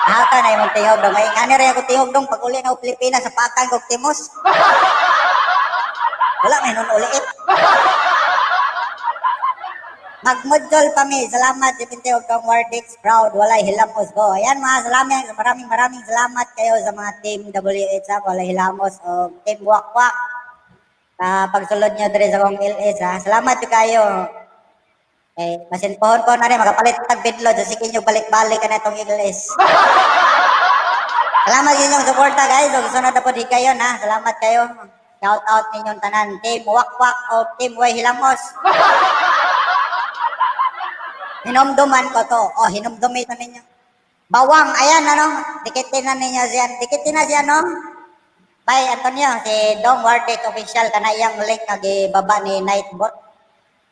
Hata na imong tingog dong. Ay ngani ra ako tingog dong pag uli na og Pilipinas sa pakan kog timos. Wala may nun uliit. Magmudol pa mi. Salamat Dipinte og Dong Wardix proud walay hilamos go. Ayan mga salamat, maraming maraming salamat kayo sa mga team WH ha, walay hilamos o team Wakwak. Sa pagsulod nyo diri sa akong LS ha. Salamat jud kayo. Eh, basin pohon ko na rin, makapalit tag bidlo, sa sige nyo balik-balik ka na itong LS. Salamat sa inyong suporta guys. Ug sunod na po di kayo na. Salamat kayo. Shout out ninyong tanan. Team Wakwak o Team Way Hilamos. Hinumduman ko to. O, hinumdumi ito ninyo. Bawang, ayan ano. Dikitin na ninyo siya. Dikitin na siya, no? Bye, Antonio. Si Dong Wardek official kana iyang link nga gibaba ni Nightbot.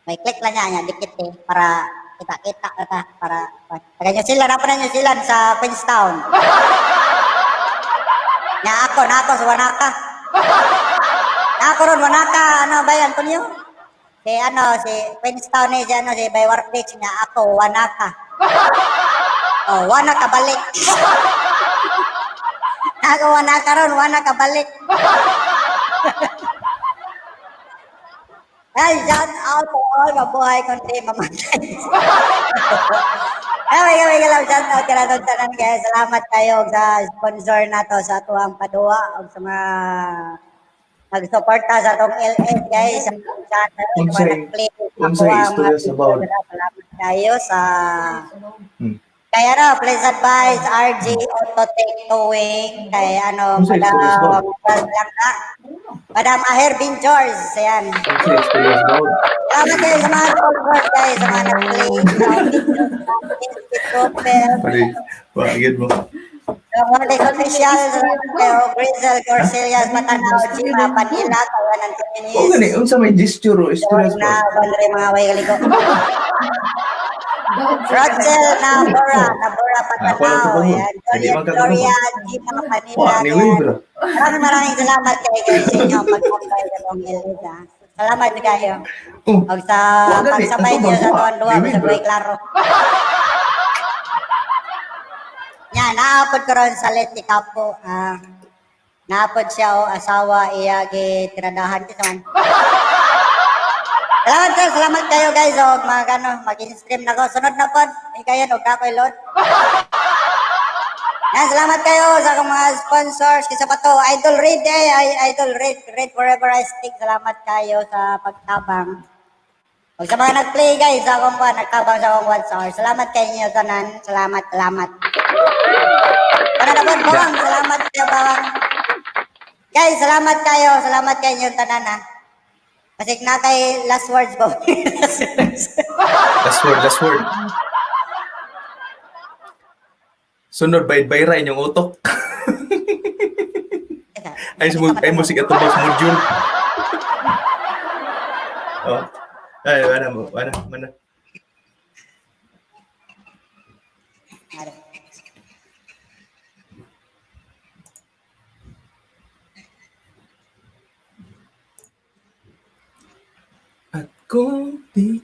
May click lang niya, niya dikit eh, para kita-kita ka para taga New Zealand, apa na New Zealand sa Queenstown. Nya ako, na ako sa Wanaka. Na ako ron Wanaka, ano ba Antonio? Si ano, si Queenstown ni si ano, si Bay Wardek niya ako Wanaka. Oh, Wanaka balik. Ako Wanaka ron, Wanaka balik. Ay, shout out to all, mabuhay kundi mamatay. Ay, may may shout out kaya itong tanan guys. Salamat kayo sa sponsor na to sa atuang padua o sa mga nagsuporta sa atong LS guys. Sa channel, sa mga Unsay nag-play unsay sa mga istorya sa video bawd? nila. Salamat kayo sa kaya no, please advise RG Autotech Towing kay ano, Unsay istorya sa Madam bawd? lang na. Madam Aher Bin George, ayan. Unsay istorya sa bawd? Salamat kayo sa mga support guys, sa mga nag-play, sa mga Pare, wa gyud mo. Morning official, salamat kayo, Grizel Corcelias, Matanao, Chima, Panila, Kawan Antonis. O gani unsa may gesture o istorya sa Na, bawd? Bandre, mga way galiko. Rosel Nabora, Nabora Ah, ako lang Patanao, kabangon. ayan. Hindi Gloria, man ka kabangon. Gloria, Gina Manila, Wa ni ayan. Wibra. Maraming maraming salamat kayo guys sa inyong pag-compile sa itong LS, ha. Salamat kayo. Oh, Og sa wa gani pagsabay ang niyo sa tubag wa tuwan duwa ni sa Wibra. Buhay Klaro. Nya, naapod ko ron sa Leti Capo. Ah, naapod siya o asawa iya gitiradahan ko man. Salamat kayo, salamat kayo guys. O mag ano, mag-stream na ko. Sunod na pod. Ikaw og ako'y load. Yan, salamat kayo sa akong mga sponsors. Kisa pa to, Idol Read eh. Ay, Idol Read, Read Forever I Stick. Salamat kayo sa pagtabang. Ug sa mga nag-play guys, sa akong kuan, nagtabang sa akong 1 hour. Salamat kay inyo tanan. Salamat, salamat. Para na bawang, salamat kayo, bawang. Guys, salamat kayo. Salamat kay inyo tanan ha. Kasi na kay last words ba? Last words. Last word, last word. Sunod, bayad-bayra inyong utok. Ay, ay musik ato boss module. Oh. Ay, wala mo, wala, wala. At kung di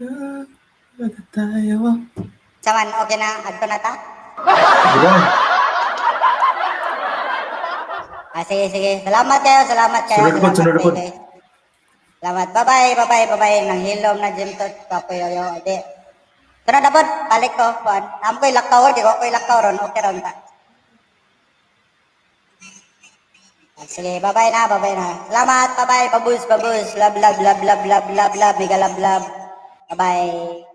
na tayo. Saman, okay na. Adto na ta? Diba? Ah, sige, sige. Salamat kayo, salamat kayo. Sunod po, Salamat sunod kayo, po. guys. Salamat. Bye-bye, bye-bye, bye-bye. Nang hilom na gym to, papuyoyo. Di. Sunod na po, balik ko. Kuan. Am ko'y lakaw, di ko ko'y lakaw ron. Okay ron ta. Ah, sige, bye-bye na, bye-bye na. Salamat, bye-bye. Babus, babus. Love, love, love, love, love, love, love. Mega love, love. Bye-bye.